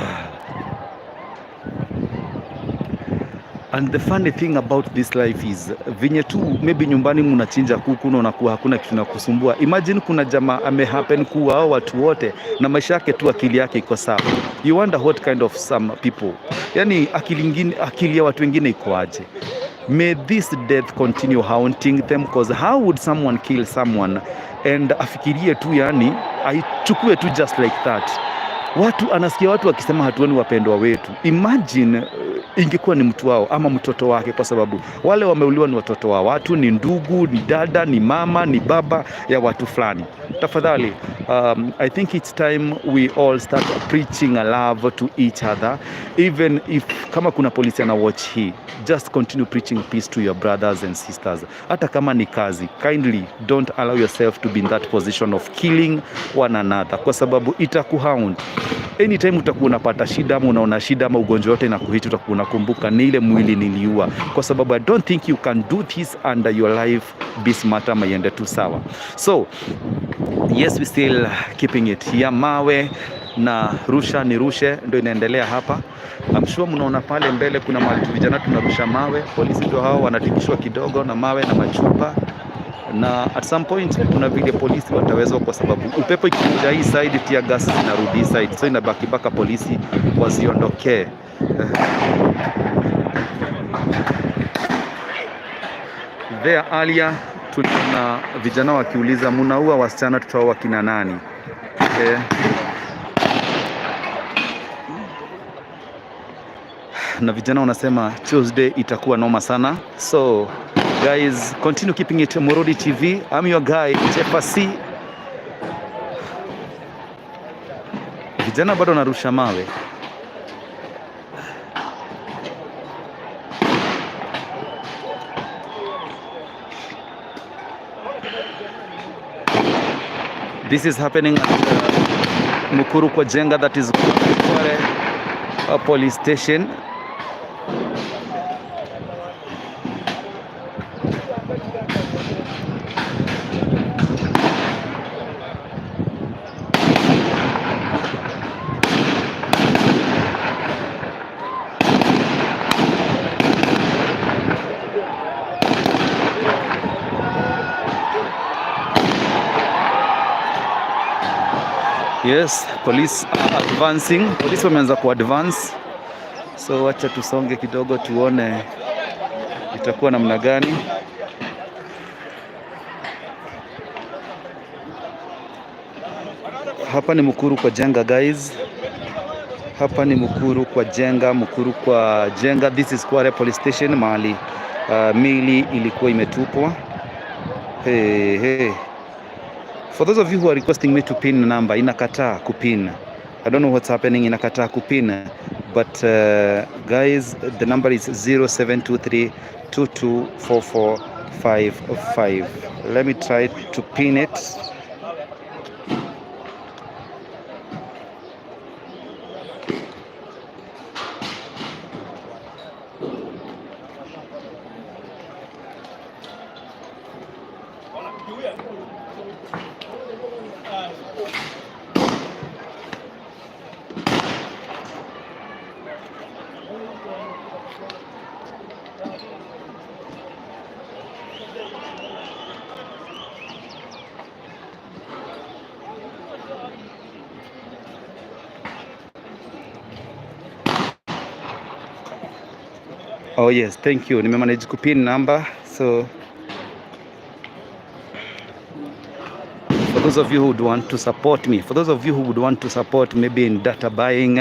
And the funny thing about this life is venye tu maybe nyumbani mnachinja kuku na unakuwa hakuna kitu nakusumbua. Imagine kuna jamaa amehappen kuwa hao watu wote na maisha yake tu akili yake iko sawa. You wonder what kind of some people, yani akili ingine, akili ya watu wengine iko aje? May this death continue haunting them, cause how would someone kill someone and afikirie tu, yani aichukue tu just like that? Watu anasikia watu wakisema hatuoni wapendwa wetu. Imagine ingekuwa ni mtu wao ama mtoto wake, kwa sababu wale wameuliwa ni watoto wa watu, ni ndugu, ni dada, ni mama, ni baba ya watu fulani. Tafadhali, I think it's time we all start preaching a love to each other, even if kama kuna polisi ana watch hii, just continue preaching peace to your brothers and sisters. Hata kama ni kazi, kindly don't allow yourself to be in that position of killing one another, kwa sababu itakuhound anytime utakuwa unapata shida ama unaona shida ama ugonjwa yote na kuhit, utakuwa unakumbuka ni ile mwili niliua, kwa sababu I don't think you can do this under your life be smart ama iende tu sawa. So yes, we still keeping it ya mawe na rusha ni rushe ndio inaendelea hapa. I'm sure mnaona pale mbele kuna mahali vijana tunarusha mawe, polisi ndio hao wanatikishwa kidogo na mawe na machupa, na at some point kuna vile polisi watawezwa, kwa sababu upepo ikikuja hii side, tear gas zinarudi hii side, so inabaki mpaka polisi waziondokee. There earlier tuliona vijana wakiuliza, munaua wasichana, tutaua kina nani? Eh, Na vijana wanasema Tuesday itakuwa noma sana. So guys, continue keeping it Murudi TV. I'm your guy Jefa C. Vijana bado wanarusha mawe. This is happening at Mukuru kwa Njenga, that is Kware police station. Yes, police are advancing. Police wameanza ku advance. So wacha tusonge kidogo tuone itakuwa namna gani. Hapa ni Mukuru kwa Njenga, guys. Hapa ni Mukuru kwa Njenga, Mukuru kwa Njenga. This is Kware Police Station, mahali mili ilikuwa imetupwa. Hey, hey. For those of you who are requesting me to pin number, inakataa kupin. I don't know what's happening, inakataa kupin. But guys, the number is 0723 224455. Let me try to pin it. Oh yes, thank you. Nimemanage kupin number. So for those of you who would want to support me, for those of you who would want to support maybe in data buying,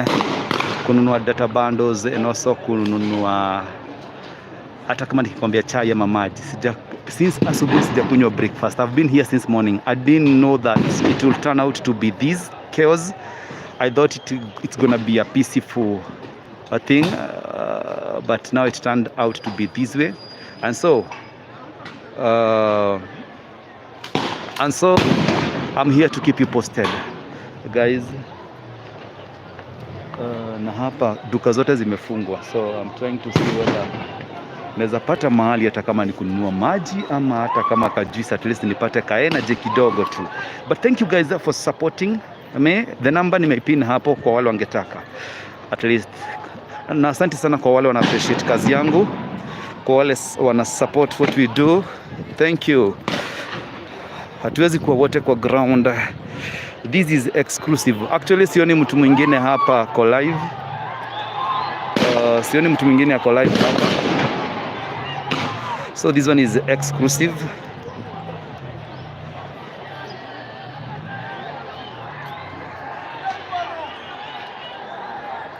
kununua data bundles and also kununua hata kama nikikwambia chai ama maji. Sija, since asubuhi sijakunywa breakfast. I've been here since morning. I didn't know that it will turn out to be this chaos. I thought it's gonna be a peaceful thing, but now it turned out to be this way. And so I'm here to keep you posted, guys. Na hapa duka zote zimefungwa, so I'm trying to see whether naweza pata mahali hata kama ni kununua maji ama hata kama kajuice, at least nipate ka energy kidogo tu. But thank you guys for supporting me. The number nimeipin hapo kwa wale wangetaka at least, na asante sana kwa wale wana appreciate kazi yangu, kwa wale wana support what we do. Thank you. Hatuwezi kuwa wote kwa ground. This is exclusive. Actually, sioni mtu mwingine hapa ako live. Sioni mtu mwingine ako live hapa. So this one is exclusive.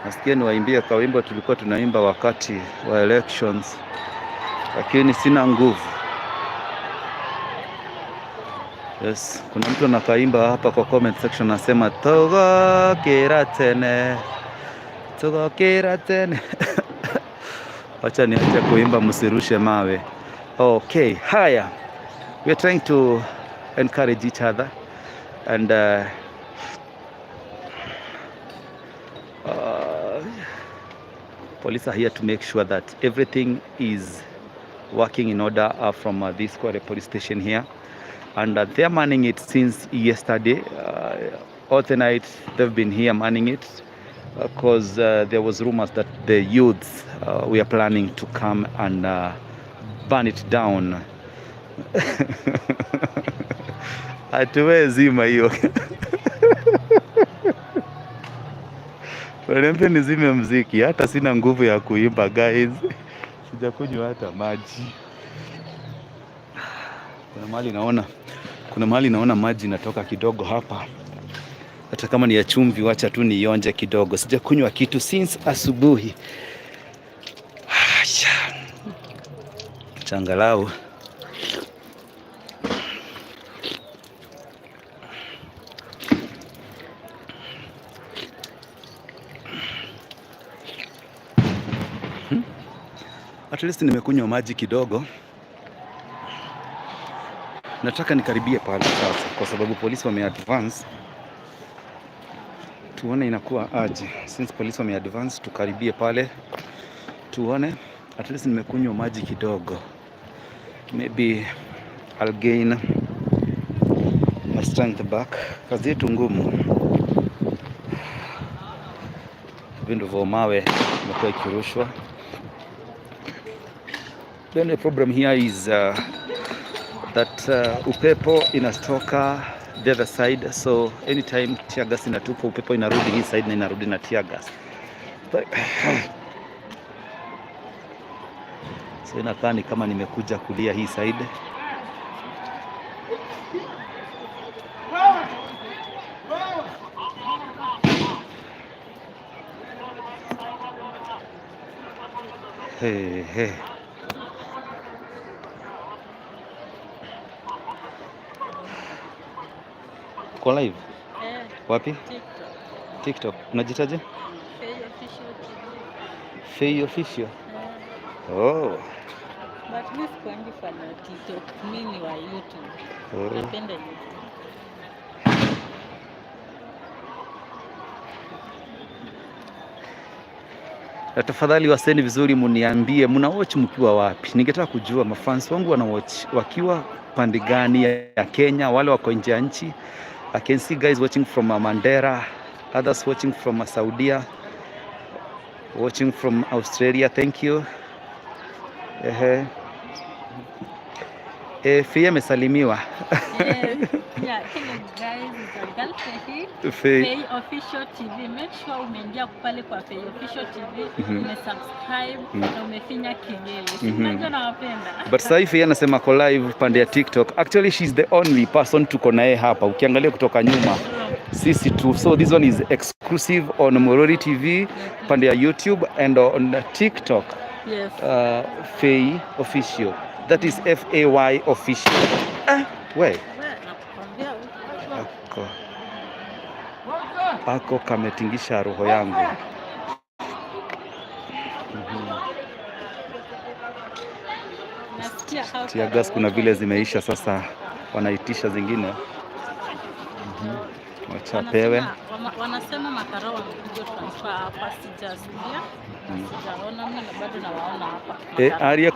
Nasikia niwaimbie kawimbo tulikuwa tunaimba wakati wa elections, lakini sina nguvu. Yes, kuna mtu anakaimba hapa kwa comment section anasema tugokira tene, tugokira tene. Wacha niache kuimba, msirushe mawe. Okay, haya. We are trying to encourage each other and police are here to make sure that everything is working in order from this Kware police station here, and they are manning it since yesterday. All the night they've been here manning it because there was rumors that the youths were planning to come and burn it down. Hatuwezi zima hiyo. Waniambia nizime mziki, hata sina nguvu ya kuimba, guys. Sijakunywa hata maji. Kuna mahali naona maji inatoka kidogo hapa, hata kama ni ya chumvi, wacha tu nionje kidogo. Sijakunywa kitu since asubuhi. Acha angalau At least nimekunywa maji kidogo. Nataka nikaribie pale sasa, kwa sababu polisi wame advance, tuone inakuwa aje. Since polisi wame advance, tukaribie pale tuone. At least nimekunywa maji kidogo, maybe I'll gain my strength back. Kazi yetu ngumu, vindu vya mawe imekuwa ikirushwa. The only problem here is that upepo inatoka the other side, so anytime tear gas inatupa, upepo inarudi hii side na inarudi na tear gas. So inakaa ni kama nimekuja kulia hii side. Hey, hey. Uko live? Eh. Wapi? TikTok. TikTok. Unajitaje? Faye Official TV. Faye Official. Eh. Oh. But mi sikuangi fan wa TikTok, mi ni wa YouTube. Oh. Napenda YouTube. Na tafadhali waseni vizuri, muniambie mna watch mkiwa wapi. Ningetaka kujua mafans wangu wana watch wakiwa pande gani ya Kenya, wale wako nje ya nchi. I can see guys watching from Mandera, others watching from Saudia, watching from Australia. Thank you. Ehe. Faye amesalimiwa. Yes. Yeah, hello guys, it's your girl Faye. Faye. Faye Official TV. Make sure umeingia pale kwa Faye Official TV, umesubscribe na umefinya kengele. Si unajua nawapenda. But sasa hivi anasema ko live pande ya TikTok. Actually, she's the only person tuko naye hapa. Ukiangalia kutoka nyuma, sisi tu. So this one is exclusive on Morori TV, pande ya YouTube and on TikTok. Yes. Faye Official. That is Fay Official. Eh, we. Nakwambia. Ako. Ako kametingisha roho yangu. Nasikia hapa. Tear gas kuna vile zimeisha sasa, wanaitisha zingine. Wacha pewe. Wanasema makarao wamekuja transfer hapa, sijasikia, sijaona mimi na bado nawaona hapa. E, area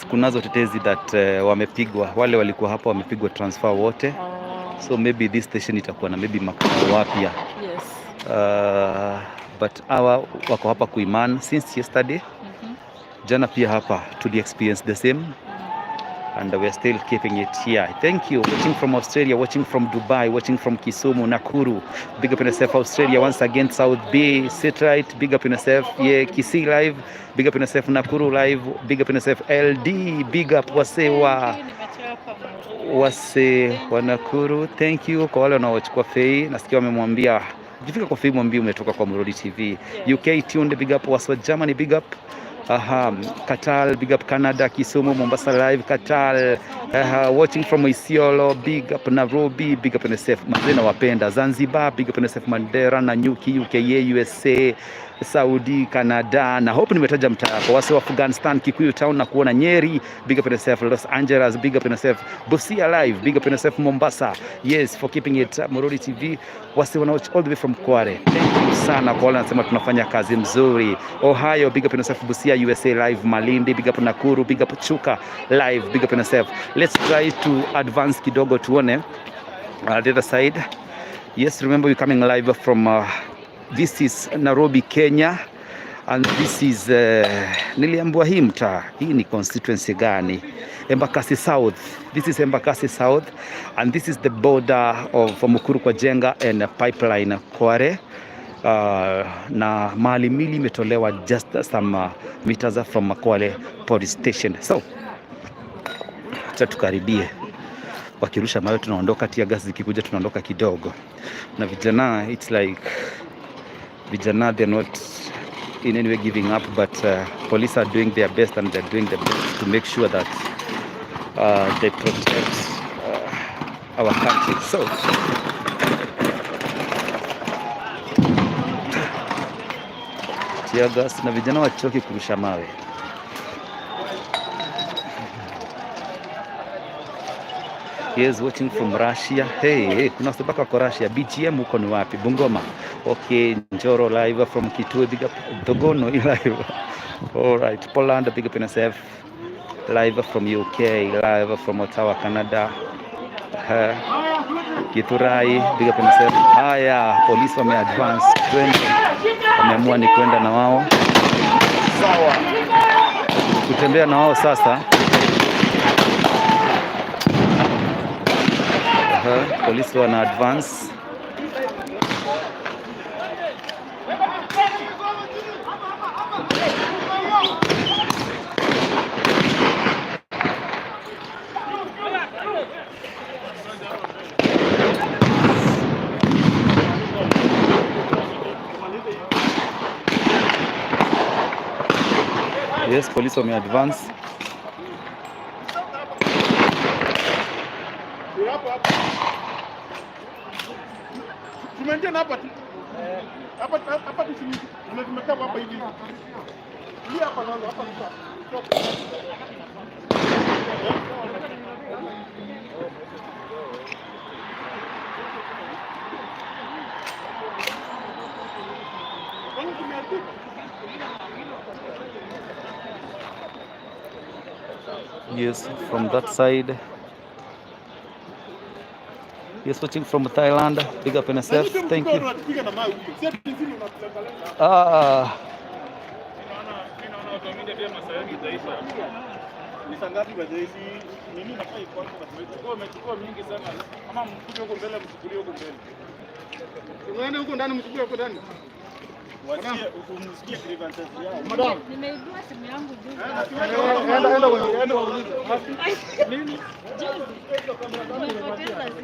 kunazo tetezi that wamepigwa, wale walikuwa hapa wamepigwa transfer wote. Oh. So maybe this station itakuwa na maybe makarao wapya. Yes. But hawa wako hapa kuiman since yesterday. Jana pia hapa tuli experience the same and we are still keeping it here. Thank you. Watching from Australia, watching from Dubai, watching from Kisumu, Nakuru. Big up in yourself, Australia. Once again, South Bay, sit right. Big up in yourself. Yeah, Kisii Live. Big up in yourself, Nakuru Live. Big up in yourself, LD. Big up wase wa Nakuru. Thank you kwa wale wanaochukua Fei. Nasikia wamemwambia ukifika kwa Fei mwambie umetoka kwa Murori TV. UK tuned, big up wase wa Germany, big up. Aha, Qatar, big up Canada, Kisumu, Mombasa Live, Qatar, watching from Isiolo, big up Nairobi, big up NSF, mazee nawapenda. Zanzibar, big up NSF, Mandera, Nanyuki, UKA, USA, Saudi, Canada, na hope nimetaja mtaa wako. Wase wa Afghanistan, Kikuyu Town na kuona Nyeri, big up NSF, Los Angeles, big up NSF, Busia Live, big up NSF, Mombasa. Yes, for keeping it Murori TV. Wase wana watch all the way from Kware. Thank you sana kwa wale wanasema tunafanya kazi mzuri. Ohio, big up yourself, Busia, USA Live, Malindi, big up Nakuru, big up Chuka Live, big up yourself. Let's try to advance kidogo tuone the other side. Yes, remember we're coming live from this is Nairobi, Kenya. And this is niliambiwa hii mtaa hii ni constituency gani? Embakasi South. This is Embakasi South and this is the border of Mukuru kwa Jenga and Pipeline Kware. Na mahali mili imetolewa just some meters from Kwale police station. So acha tukaribie, wakirusha mawe tunaondoka, tear gas zikikuja tunaondoka kidogo. Na vijana, it's like vijana, they're not in any way giving up, but police are doing their best and they're doing their best to make sure that They protect our country. So tear gas na vijana wachoki kurusha mawe. He is watching from Russia. Hey, hey, kuna mpaka kwa Russia. BGM huko ni wapi? Bungoma. Okay, Njoro live from Kitui. Big up Dogono live. All right, Poland, big up in yourself. Live from UK, live from Ottawa, Canada. Githurai, big up in yourself. Haya, polisi wame advance. Twende. Wameamua ni kwenda na wao. Sawa. Kutembea na wao sasa. Aha, polisi wana advance. Yes, polisi wame advance. Tumeingia na hapa tu. Hapa hapa tu tumekaa hapa hivi. Ndio hapa kwanza hapa ni sawa. Kwani tumeandika? Yes, from that side. Yes, watching from Thailand. Big up on yourself. Thank you. Unatupiga na mawe huko. Si ati sisi unatulenga. Ah, Ni saa ngapi by the way? Si nini nafaa iko hapo? Umechukua mingi sana. Ama mkuje huko mbele mchukulie huko mbele. Unaenda huko ndani mchukue huko ndani. Wasikie umsikie grievances yao. Madam. Nimeibiwa simu yangu juzi. Enda enda enda waulize. Juzi. Nimepoteza simu.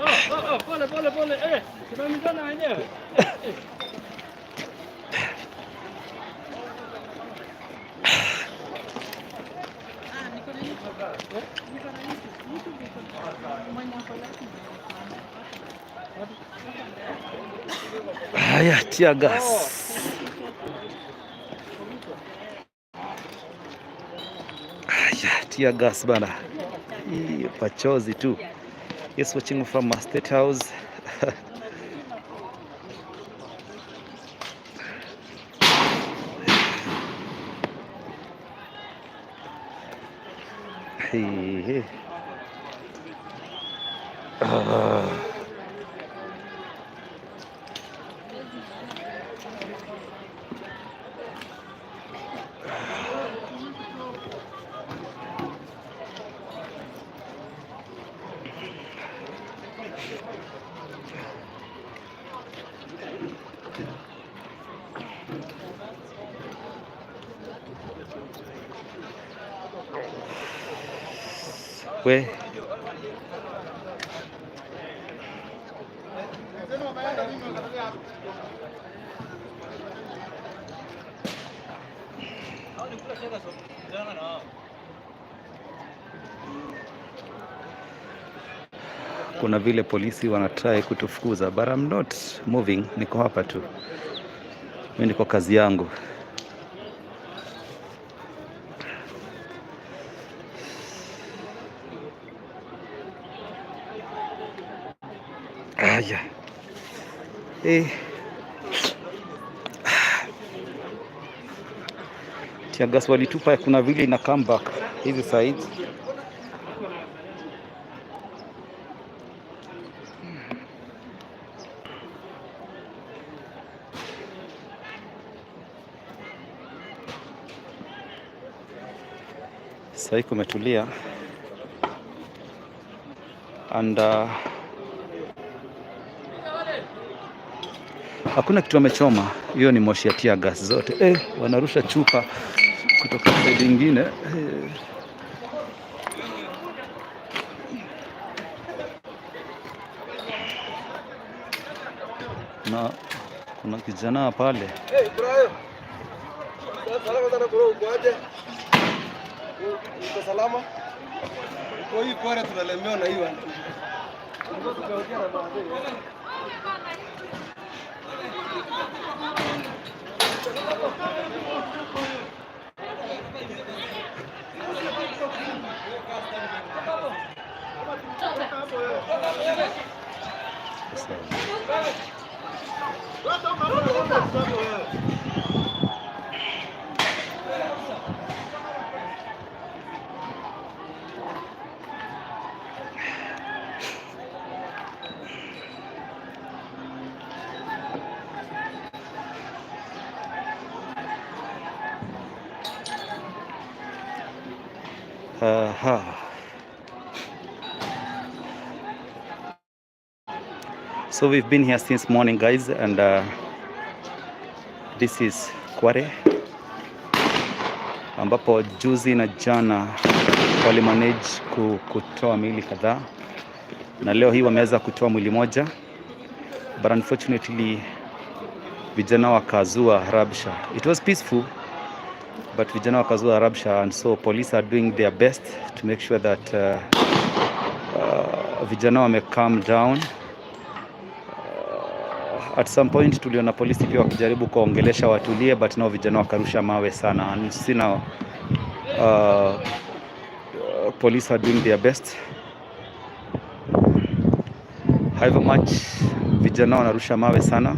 Oh, oh, pole pole pole. Eh, tunaumizana wenyewe. Ah, niko na YouTube. Niko na YouTube. YouTube iko mwenye ako live. Haya, tear gas. Haya, tear gas bana. Hii machozi tu. Yes, watching from a State House. Hey, hey. Ah. We kuna vile polisi wanatry kutufukuza, but I'm not moving, niko hapa tu, mimi niko kazi yangu. Aya. Eh. Tear gas walitupa, kuna vile ina come back hizi sides. Sasa kumetulia and hakuna kitu wamechoma. Hiyo ni moshi ya tear gas zote. Eh, wanarusha chupa kutoka side ingine eh. Na Kuna kijana pale. Hey, bro. Salama sana bro, uko aje? Uko salama? Uko hii Kware tunalemewa na hii wana. Tukaongea na baadhi. Aha. So we've been here since morning, guys, and this is Kware ambapo juzi na jana walimanage kutoa miili kadhaa na leo hii wameweza kutoa mwili moja, but unfortunately vijana wakazua rabsha. It was peaceful but vijana wakazua rabsha, and so police are doing their best to make sure that vijana wame calm down. At some point tuliona polisi pia wakijaribu kuwaongelesha watulie, but nao vijana wakarusha mawe sana, and see now police are doing their best. However much vijana wanarusha mawe sana.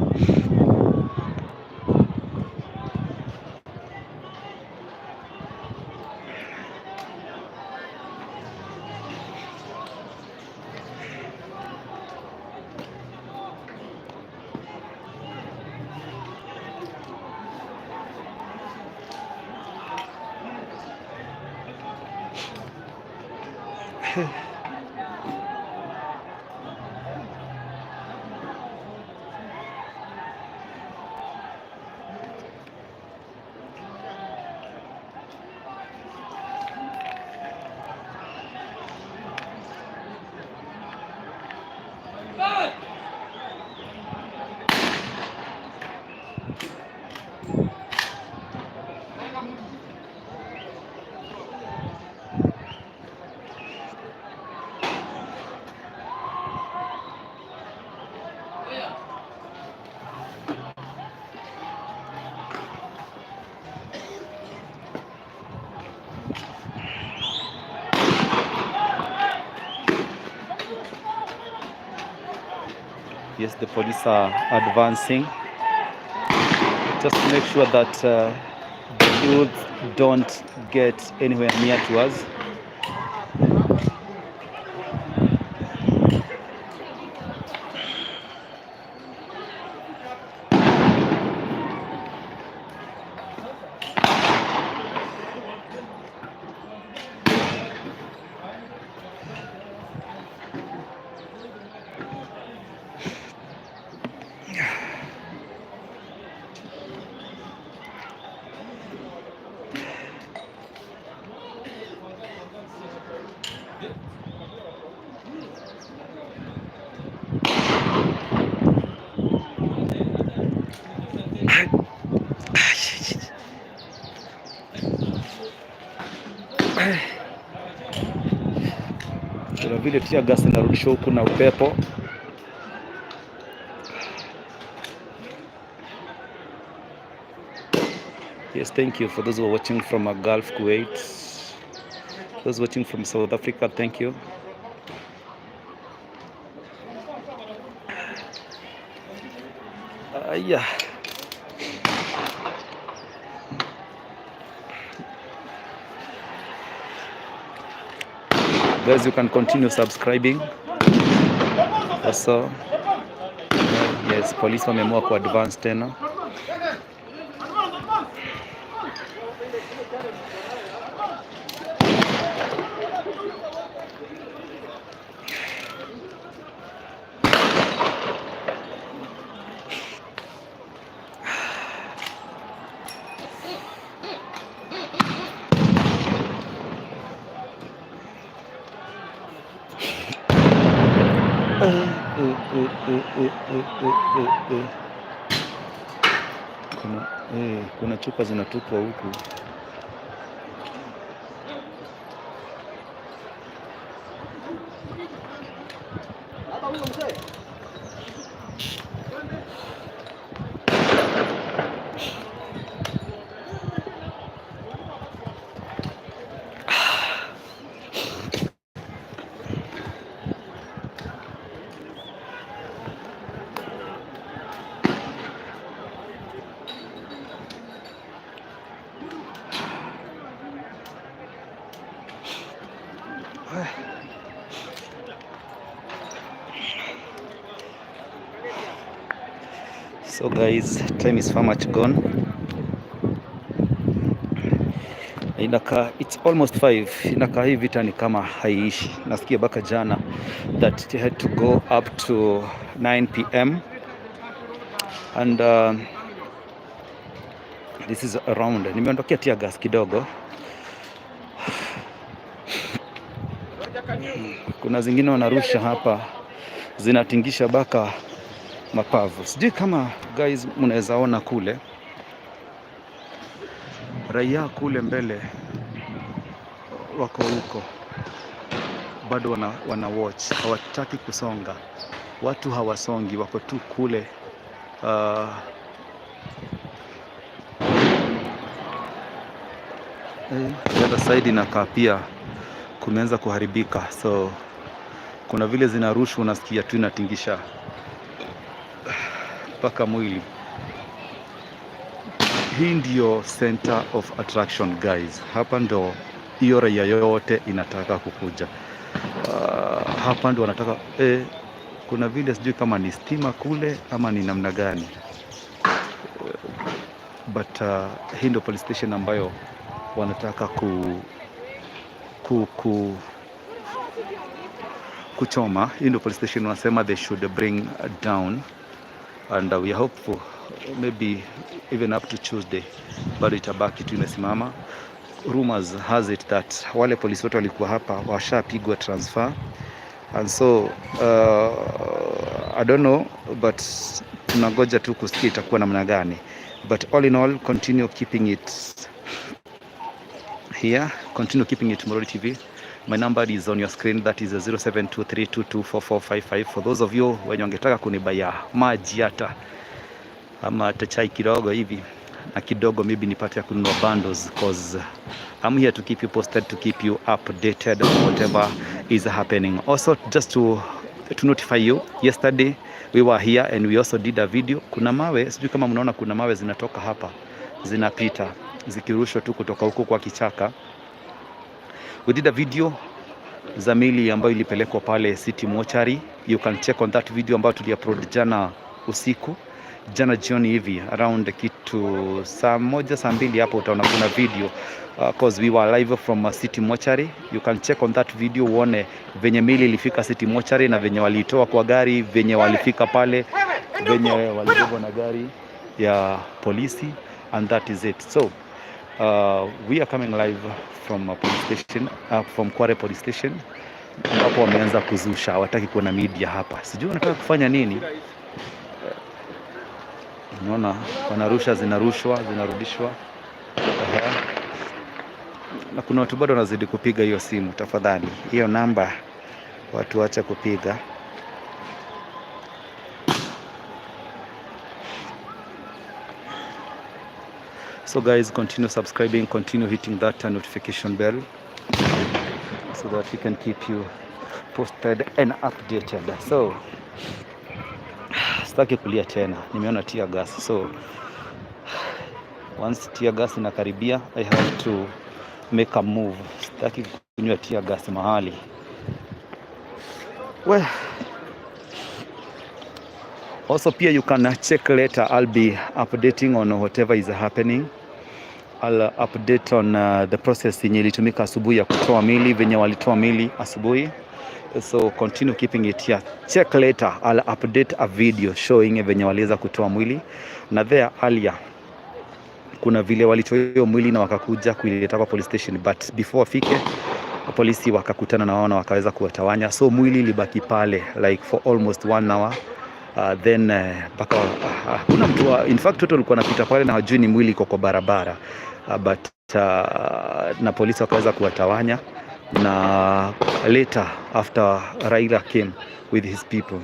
Yes, the police are advancing just to make sure that the youth don't get anywhere near to us. Kuna vile tear gas inarudishwa huku na upepo. Yes, thank you for those who are watching from Gulf, Kuwait. Those watching from South Africa, thank you. Yeah. Guys, you can continue subscribing. Also, yes, police wameamua ku advance tena. Kuna chupa zinatupwa huku. So guys, time is far much gone. Inakaa it's almost 5. Inakaa hii vita ni kama haiishi. Nasikia mpaka jana that it had to go up to 9 p.m. and this is around. Nimeondokea tear gas kidogo. Kuna zingine wanarusha hapa zinatingisha mpaka mapavu. Sijui kama guys mnaweza ona kule raia kule mbele wako huko bado wana watch, hawataki kusonga. Watu hawasongi, wako tu kule. The other side inakaa pia kumeanza kuharibika, so kuna vile zinarushwa, unasikia tu inatingisha mpaka mwili. Hii ndio center of attraction, guys. Hapa ndo hiyo raia yote inataka kukuja. Hapa ndo wanataka kuna vile sijui kama ni stima kule ama ni namna gani, but hii ndio police station ambayo wanataka ku kuchoma. Hii ndio police station wanasema they should bring down, and we are hopeful maybe even up to Tuesday bado itabaki tu imesimama. Rumors has it that wale polisi wote walikuwa hapa washapigwa transfer, and so I don't know, but tunangoja tu kusikia itakuwa namna gani, but all in all, continue keeping it here, continue keeping it Moroli TV. My number is on your screen, that is 0723224455, for those of you wenye wangetaka kunibuyia maji hata ama hata chai kidogo hivi na kidogo maybe nipate ya kununua bundles, 'cause I'm here to keep you posted, to keep you updated on whatever is happening. Also, just to notify you, yesterday we were here and we also did a video. Kuna mawe, sijui kama mnaona, kuna mawe zinatoka hapa zinapita zikirushwa tu kutoka huko kwa kichaka. We did a video za mili ambayo ilipelekwa pale City Mortuary. You can check on that video ambayo tuliupload jana usiku, jana jioni hivi around kitu saa 1, saa 2 hapo, utaona kuna video, 'cause we were live from City Mortuary. You can check on that video uone venye mili ilifika City Mortuary na venye waliitoa kwa gari, venye walifika pale, venye walibebwa na gari ya polisi, and that is it. So we are coming live from a police station, from Kware Police Station ambapo wameanza kuzusha, hawataki kuona media hapa, sijui wanataka kufanya nini. Unaona wanarusha, zinarushwa, zinarudishwa. Aha. Na kuna watu bado wanazidi kupiga hiyo simu. Tafadhali, hiyo namba watu wacha kupiga. So guys, continue subscribing, continue hitting that notification bell so that we can keep you posted and updated. So sitaki kulia tena, nimeona tear gas. So once tear gas inakaribia, I have to make a move. Sitaki kunywa tear gas mahali. Well, also pia you can check later. I'll be updating on whatever is happening. I'll update on the process yenye ilitumika asubuhi ya kutoa mili, venye walitoa mili asubuhi. So continue keeping it here. Check later, I'll update a video showing venye waliweza kutoa mwili, na there earlier kuna vile walitoa hiyo mwili na wakakuja kuileta kwa police station, but before wafike polisi wakakutana na wao na wakaweza kuwatawanya, so mwili ilibaki pale like for almost one hour. Then mpaka hakuna mtu in fact watu walikuwa wanapita pale na hawajui ni mwili iko kwa barabara, but na polisi wakaweza kuwatawanya, na later after Raila came with his people,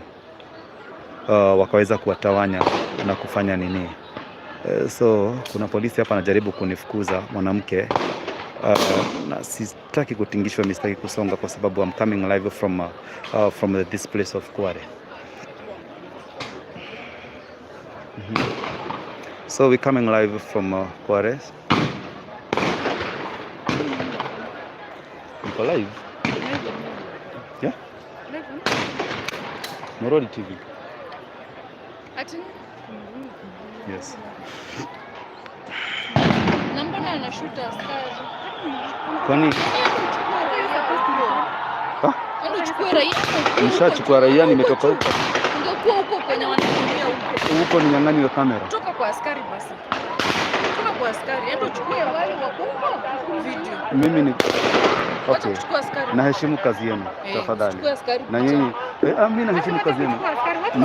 wakaweza kuwatawanya na kufanya nini. So kuna polisi hapa anajaribu kunifukuza mwanamke, na sitaki kutingishwa, mimi sitaki kusonga kwa sababu I'm coming live from this place of Kware. So we coming live from Kware. Niko live? Yeah? Morori TV. Ati Yes. Na mbona anashuta askari? Kwani ah, Enda uchukue raia. Nishachukua raia, nimetoka huko. Ungekuwa huko kwenye wanatumia huko. Huko ninyang'anywe kamera. Toka kwa askari basi. Toka kwa askari. Enda uchukue wale wako huko video. Mimi ni Wacha okay. kuchukua askari. Naheshimu kazi yenu, Eh, tafadhali. chukua askari. Na nyinyi mimi naheshimu kazi yenu.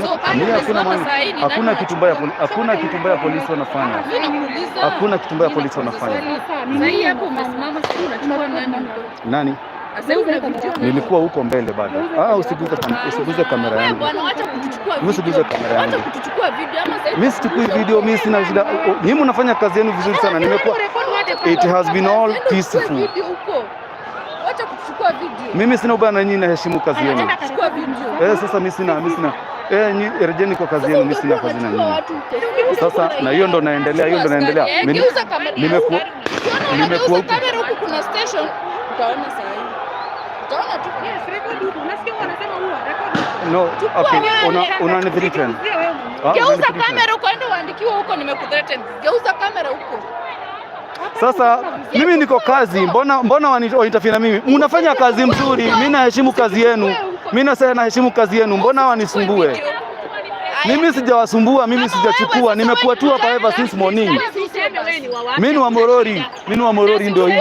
So, pale Mimi hakuna umesimama mahali- saa hii ni hakuna nani kitu mbaya hakuna kitu mbaya polisi wanafanya. Mimi nakuuliza. Hakuna kitu mbaya Mimi polisi nakuuliza wanafanya. swali. Saa hii hapo umesimama, sasa unachukua nani huko? Nani? Sasa hivi una video nani? Nilikuwa huko mbele bado. Ah, usiguze kamera Wewe yangu. bwana, wacha kutuchukua Mimi usiguze video. kamera yangu. Wacha kutuchukua video ama sasa hivi Mimi sichukui video, mimi sina shida. Nyinyi mnafanya kazi yenu vizuri sana. Nimekuwa it has been all peaceful. Video huko. Wacha kutuchukua video. Mimi sina ubaya na nyinyi, naheshimu kazi yenu. Chukua video. Eh, sasa mimi sina nyinyi rejeni kwa kazi yenu, mimi sina kazi na nyinyi. Sasa na hiyo ndo naendelea, hiyo ndo naendelea. Geuza kamera. Nimekuwa Ukiona nimekuwa unageuza huku. kamera huku kuna station, utaona saa hii. Utaona tu. No, okay. Una threaten. Ah, Geuza unanithreaten. kamera huko, enda uandikiwe huko nimekuthreaten. Geuza kamera huko. Sasa mimi niko kazi, mbona waniinterfere na mimi? Mnafanya kazi mzuri, mimi naheshimu kazi yenu. Mimi nasema naheshimu kazi yenu, mbona wanisumbue? Mimi sijawasumbua, mimi sijachukua, nimekuwa tu hapa ever since morning. Mimi ni wa Morori, mimi ni wa Morori ndio hii.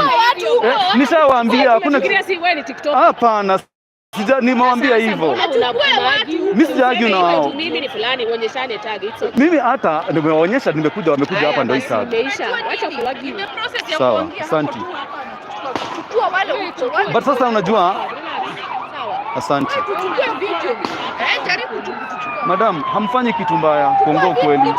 Eh, nishawaambia hakuna. Hapana, sija nimewaambia hivyo. Mimi sijaargue na wao. Mimi ni fulani, uonyeshane tag. It's okay. Mimi hata nimewaonyesha, nimekuja, wamekuja hapa ndio hii tag. Imeisha. Wacha kuargue. Sawa, asante. Chukua wale huko. Wale. But sasa unajua, asante. Tuchukue video. Eh, jaribu tu kutuchukua. Madam, hamfanyi kitu mbaya, kuongea ukweli.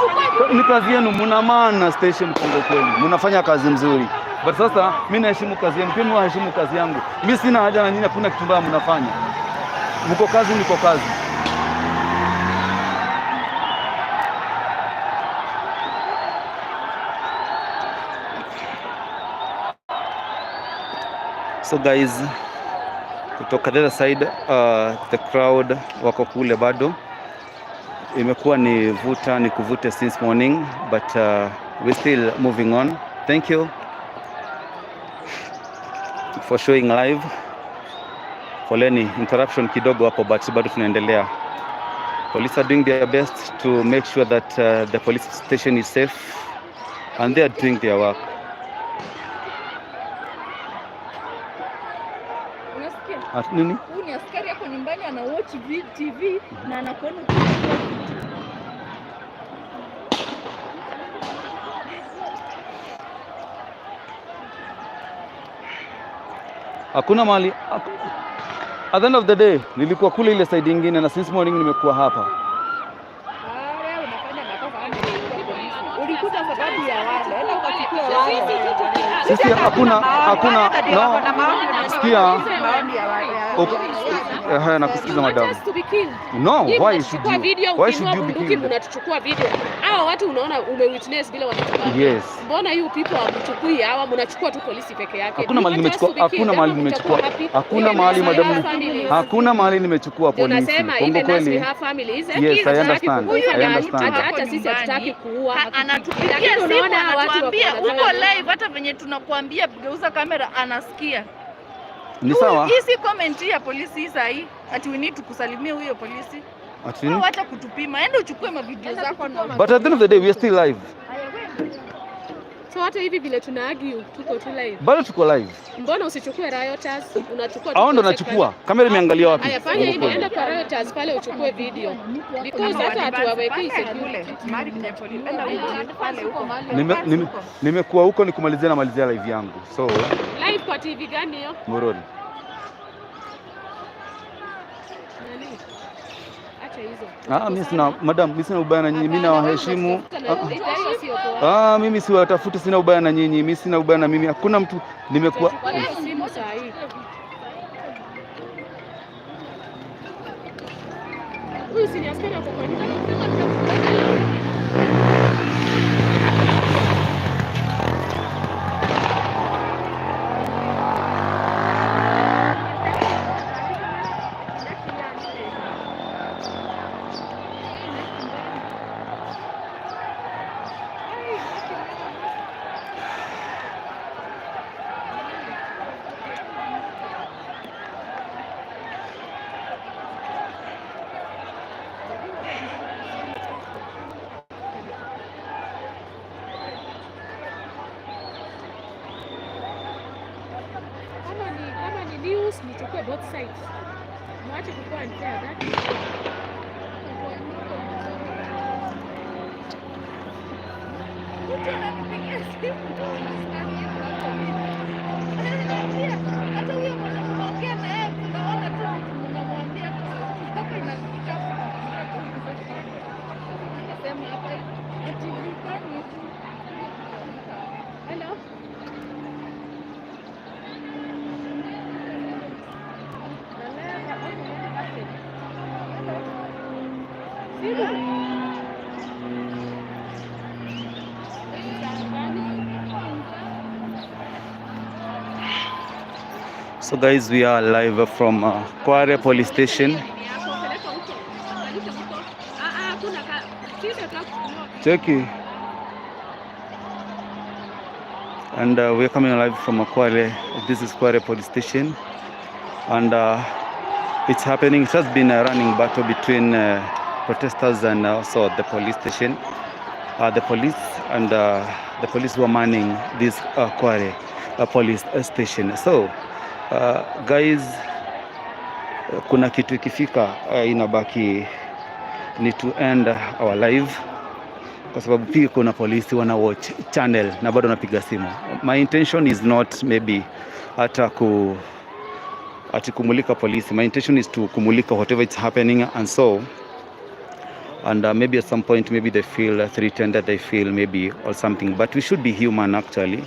Ni kazi yenu, mna maana station, kuongea ukweli. Mnafanya kazi mzuri. But sasa mimi naheshimu kazi yenu, pia mimi naheshimu kazi yangu. Mimi sina haja na nyinyi, hakuna kitu mbaya mnafanya. Mko kazi, niko kazi. So guys, kutoka the other side, the crowd wako kule bado. Imekuwa ni vuta ni kuvute since morning, but we still moving on. Thank you for showing live. Poleni interruption kidogo hapo, but bado tunaendelea. Police are doing their best to make sure that the police station is safe and they are doing their work. Unasikia? At nini? Huyu ni askari yako nyumbani ana watch TV na anakuona ukichukua video. Hakuna mahali at the end of the day nilikuwa kule ile side ingine na since morning nimekuwa hapa. Wewe unafanya makosa kama ulikuja sababu ya wale. Enda ukachukue wale. Sisi hakuna no. Sikia. Haya, nakusikiza madam. Want us to be killed. No, Nyinyi why should mnachukua you? video, Why should ukiinua you be bunduki killed? mnatuchukua video. Hawa watu unaona umewitness vile wanachukua. Yes. Mbona you people hamchukui hawa, mnachukua tu polisi peke yake? Hakuna mahali Do you want us nimechukua, to be killed? hakuna mahali Ama nimechukua, mtakuwa happy? hakuna Even mahali us, we madam, have families. hakuna mahali nimechukua Ndio polisi. nasema Kongo even us we kweli. have families. Yes, I Hatutaki understand. kukufa I na understand. hata sisi hatutaki kuua. Anatupigia Lakini simu unaona hawa watu wako anatuambia uko wanataka- live, hata venye tunakuambia geuza kamera anasikia. Ni sawa. Hii si comment ya polisi hii sahi ati we need to kusalimia huyo polisi. Ati nini? Wacha kutupima, enda uchukue mavideo zako na But at the end of the day we are still live. So hata hivi vile tuna argue tuko tu live. Bado tuko live. Mbona usichukue rioters? Unachukua tu Hao ndo kwa nachukua. Kamera imeangalia wapi? Haya, fanya hivi, enda kwa rioters pale uchukue video. Because hata hatuwawekei security. Nimekuwa huko nikumalizia na malizia live yangu. So, Live kwa TV gani hiyo? Moroni. Nani? Acha hizo. Ah, mimi sina, madam, mimi sina ubaya na nyinyi, mimi nawaheshimu. Ah, ah. Hiyo sio poa. Ah, mimi siwatafuti, sina ubaya na nyinyi, mimi sina ubaya na mimi. Hakuna mtu nimekuwa Chukua hiyo simu saa hii. Huyu si ni askari ako kwa nyumba. Kama ni news nichukue both sides. Mwache kukuwa unfair that is. Mtu ananipigia simu ananiambia, hata huyo mwenye unaongea na yeye tunaona tu vitu mnamwambia kwa sauti hapa inasikika hapa. Akasema hapa ati gani tu. Hello. Simu. So guys, we are live from Kware Police Station. Peleka huko. Peleka huko. Ah ah, kuna sisi hatutaki kuchukuliwa. Cheki. And we're coming live from Kware. This is Kware Police Station. And it's happening. It has been a running battle between protesters and also the police station. The police and the police were manning this Kware police station. So, guys, kuna kitu ikifika inabaki ni to end our live kwa sababu pia kuna polisi wana watch channel na bado wanapiga simu. My intention is not maybe hata ku ati kumulika polisi. My intention is to kumulika whatever is happening, and so and maybe at some point maybe they feel threatened, that they feel maybe or something, but we should be human actually.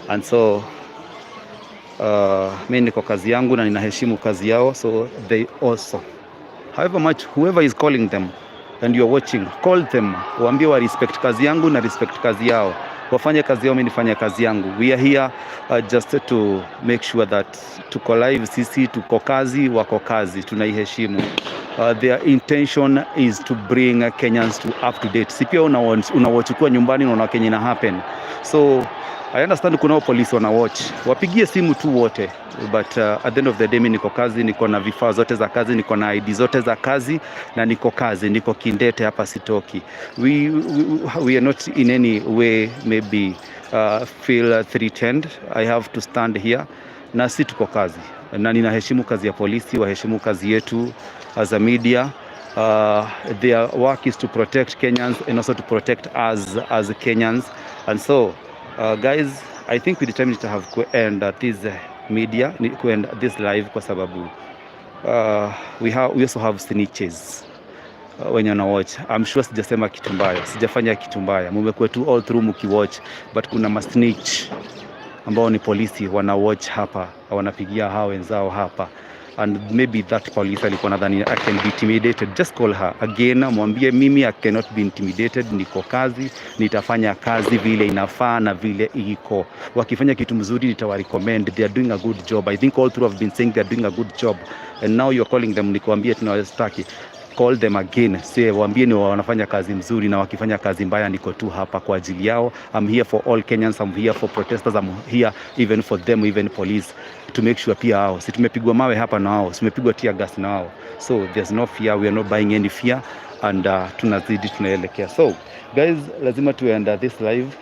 And so mi niko kazi yangu na ninaheshimu kazi yao, so they also, however much, whoever is calling them and you are watching, call them, waambie wa respect kazi yangu na respect kazi yao, wafanye kazi yao, mimi nifanye kazi yangu. We are here just to make sure that tuko live, sisi tuko kazi, wako kazi, tunaiheshimu. Their intention is to bring Kenyans to up to date. Si pia unawachukua nyumbani, unaona Kenya ina happen. So I understand kunao polisi wana watch, wapigie simu tu wote, but at the end of the day mi niko kazi, niko na vifaa zote za kazi, niko na ID zote za kazi na niko kazi, niko kindete hapa, sitoki. We are not in any way maybe feel threatened. I have to stand here na si tuko kazi na ninaheshimu kazi ya polisi, waheshimu kazi yetu as a media. Their work is to protect Kenyans and also to protect us as Kenyans. And so, guys, I think we determined to have to end this media, to end this live kwa sababu we also have snitches wenye wana watch. I'm sure sijasema kitu mbaya, sijafanya kitu mbaya, mumekuwa tu all through mkiwatch, but kuna masnitch ambao ni polisi wana watch hapa, wanapigia hao wenzao hapa, and maybe that police alikuwa nadhani I can be intimidated. Just call her again, mwambie mimi I cannot be intimidated, niko kazi, nitafanya kazi vile inafaa na vile iko. Wakifanya kitu mzuri nitawa recommend, they are doing a good job. I think all through I've been saying they are doing a good job, and now you're calling them, nikwambie tunawastaki. Call them again, say waambie ni wanafanya kazi mzuri, na wakifanya kazi mbaya niko tu hapa kwa ajili yao. I'm here for all Kenyans, I'm here for protesters, I'm here even for them, even police, to make sure pia hao, si tumepigwa mawe hapa na wao, tumepigwa tear gas na wao, so there's no fear, we are not buying any fear, and tunazidi tunaelekea. So guys, lazima tuend this live.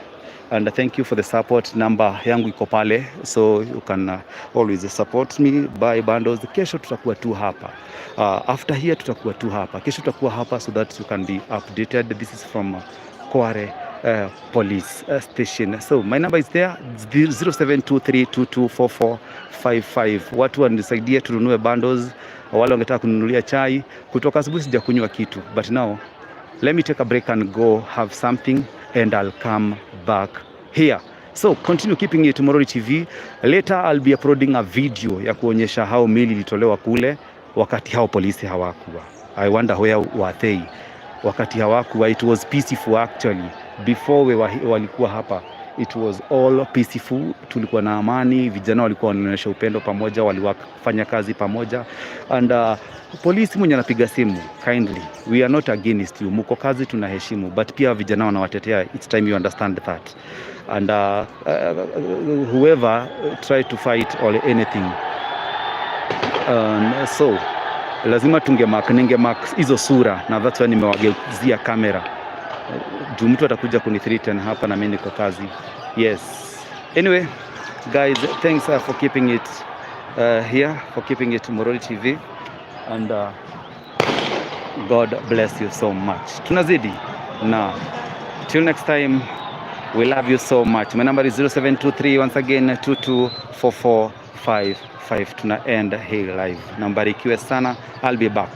And thank you for the support. Namba yangu iko pale, so you can always support me, buy bundles. Kesho tutakuwa tu hapa. After here tutakuwa tu hapa. Kesho tutakuwa hapa so that you can be updated. This is from Kware Police Station. So my number is there, 0723224455. Watu wanisaidie tununue bundles. Wale wangetaka kununulia chai kutoka asubuhi sijakunywa kitu, but now let me take a break and go have something and I'll come back here. So continue keeping it Morori TV. Later I'll be uploading a video ya kuonyesha how mili ilitolewa kule wakati hao polisi hawakuwa. I wonder where were they wakati hawakuwa. It was peaceful actually before we walikuwa hapa, it was all peaceful. Tulikuwa na amani, vijana walikuwa wanaonyesha upendo pamoja, waliwafanya kazi pamoja and polisi mwenye anapiga simu, kindly, we are not against you, muko kazi, tunaheshimu, but pia vijana wanawatetea. It's time you understand that and whoever try to fight or anything, so lazima tungemark, ningemark hizo sura na that's why nimewageuzia kamera juu mtu atakuja kunithreaten hapa na mimi niko kazi. Yes, anyway guys, thanks for keeping it here, for keeping it Morori TV and God bless you so much. Tunazidi na till next time, we love you so much. My number is 0723 once again 224455. Tuna end hii live na mbarikiwe sana. I'll be back.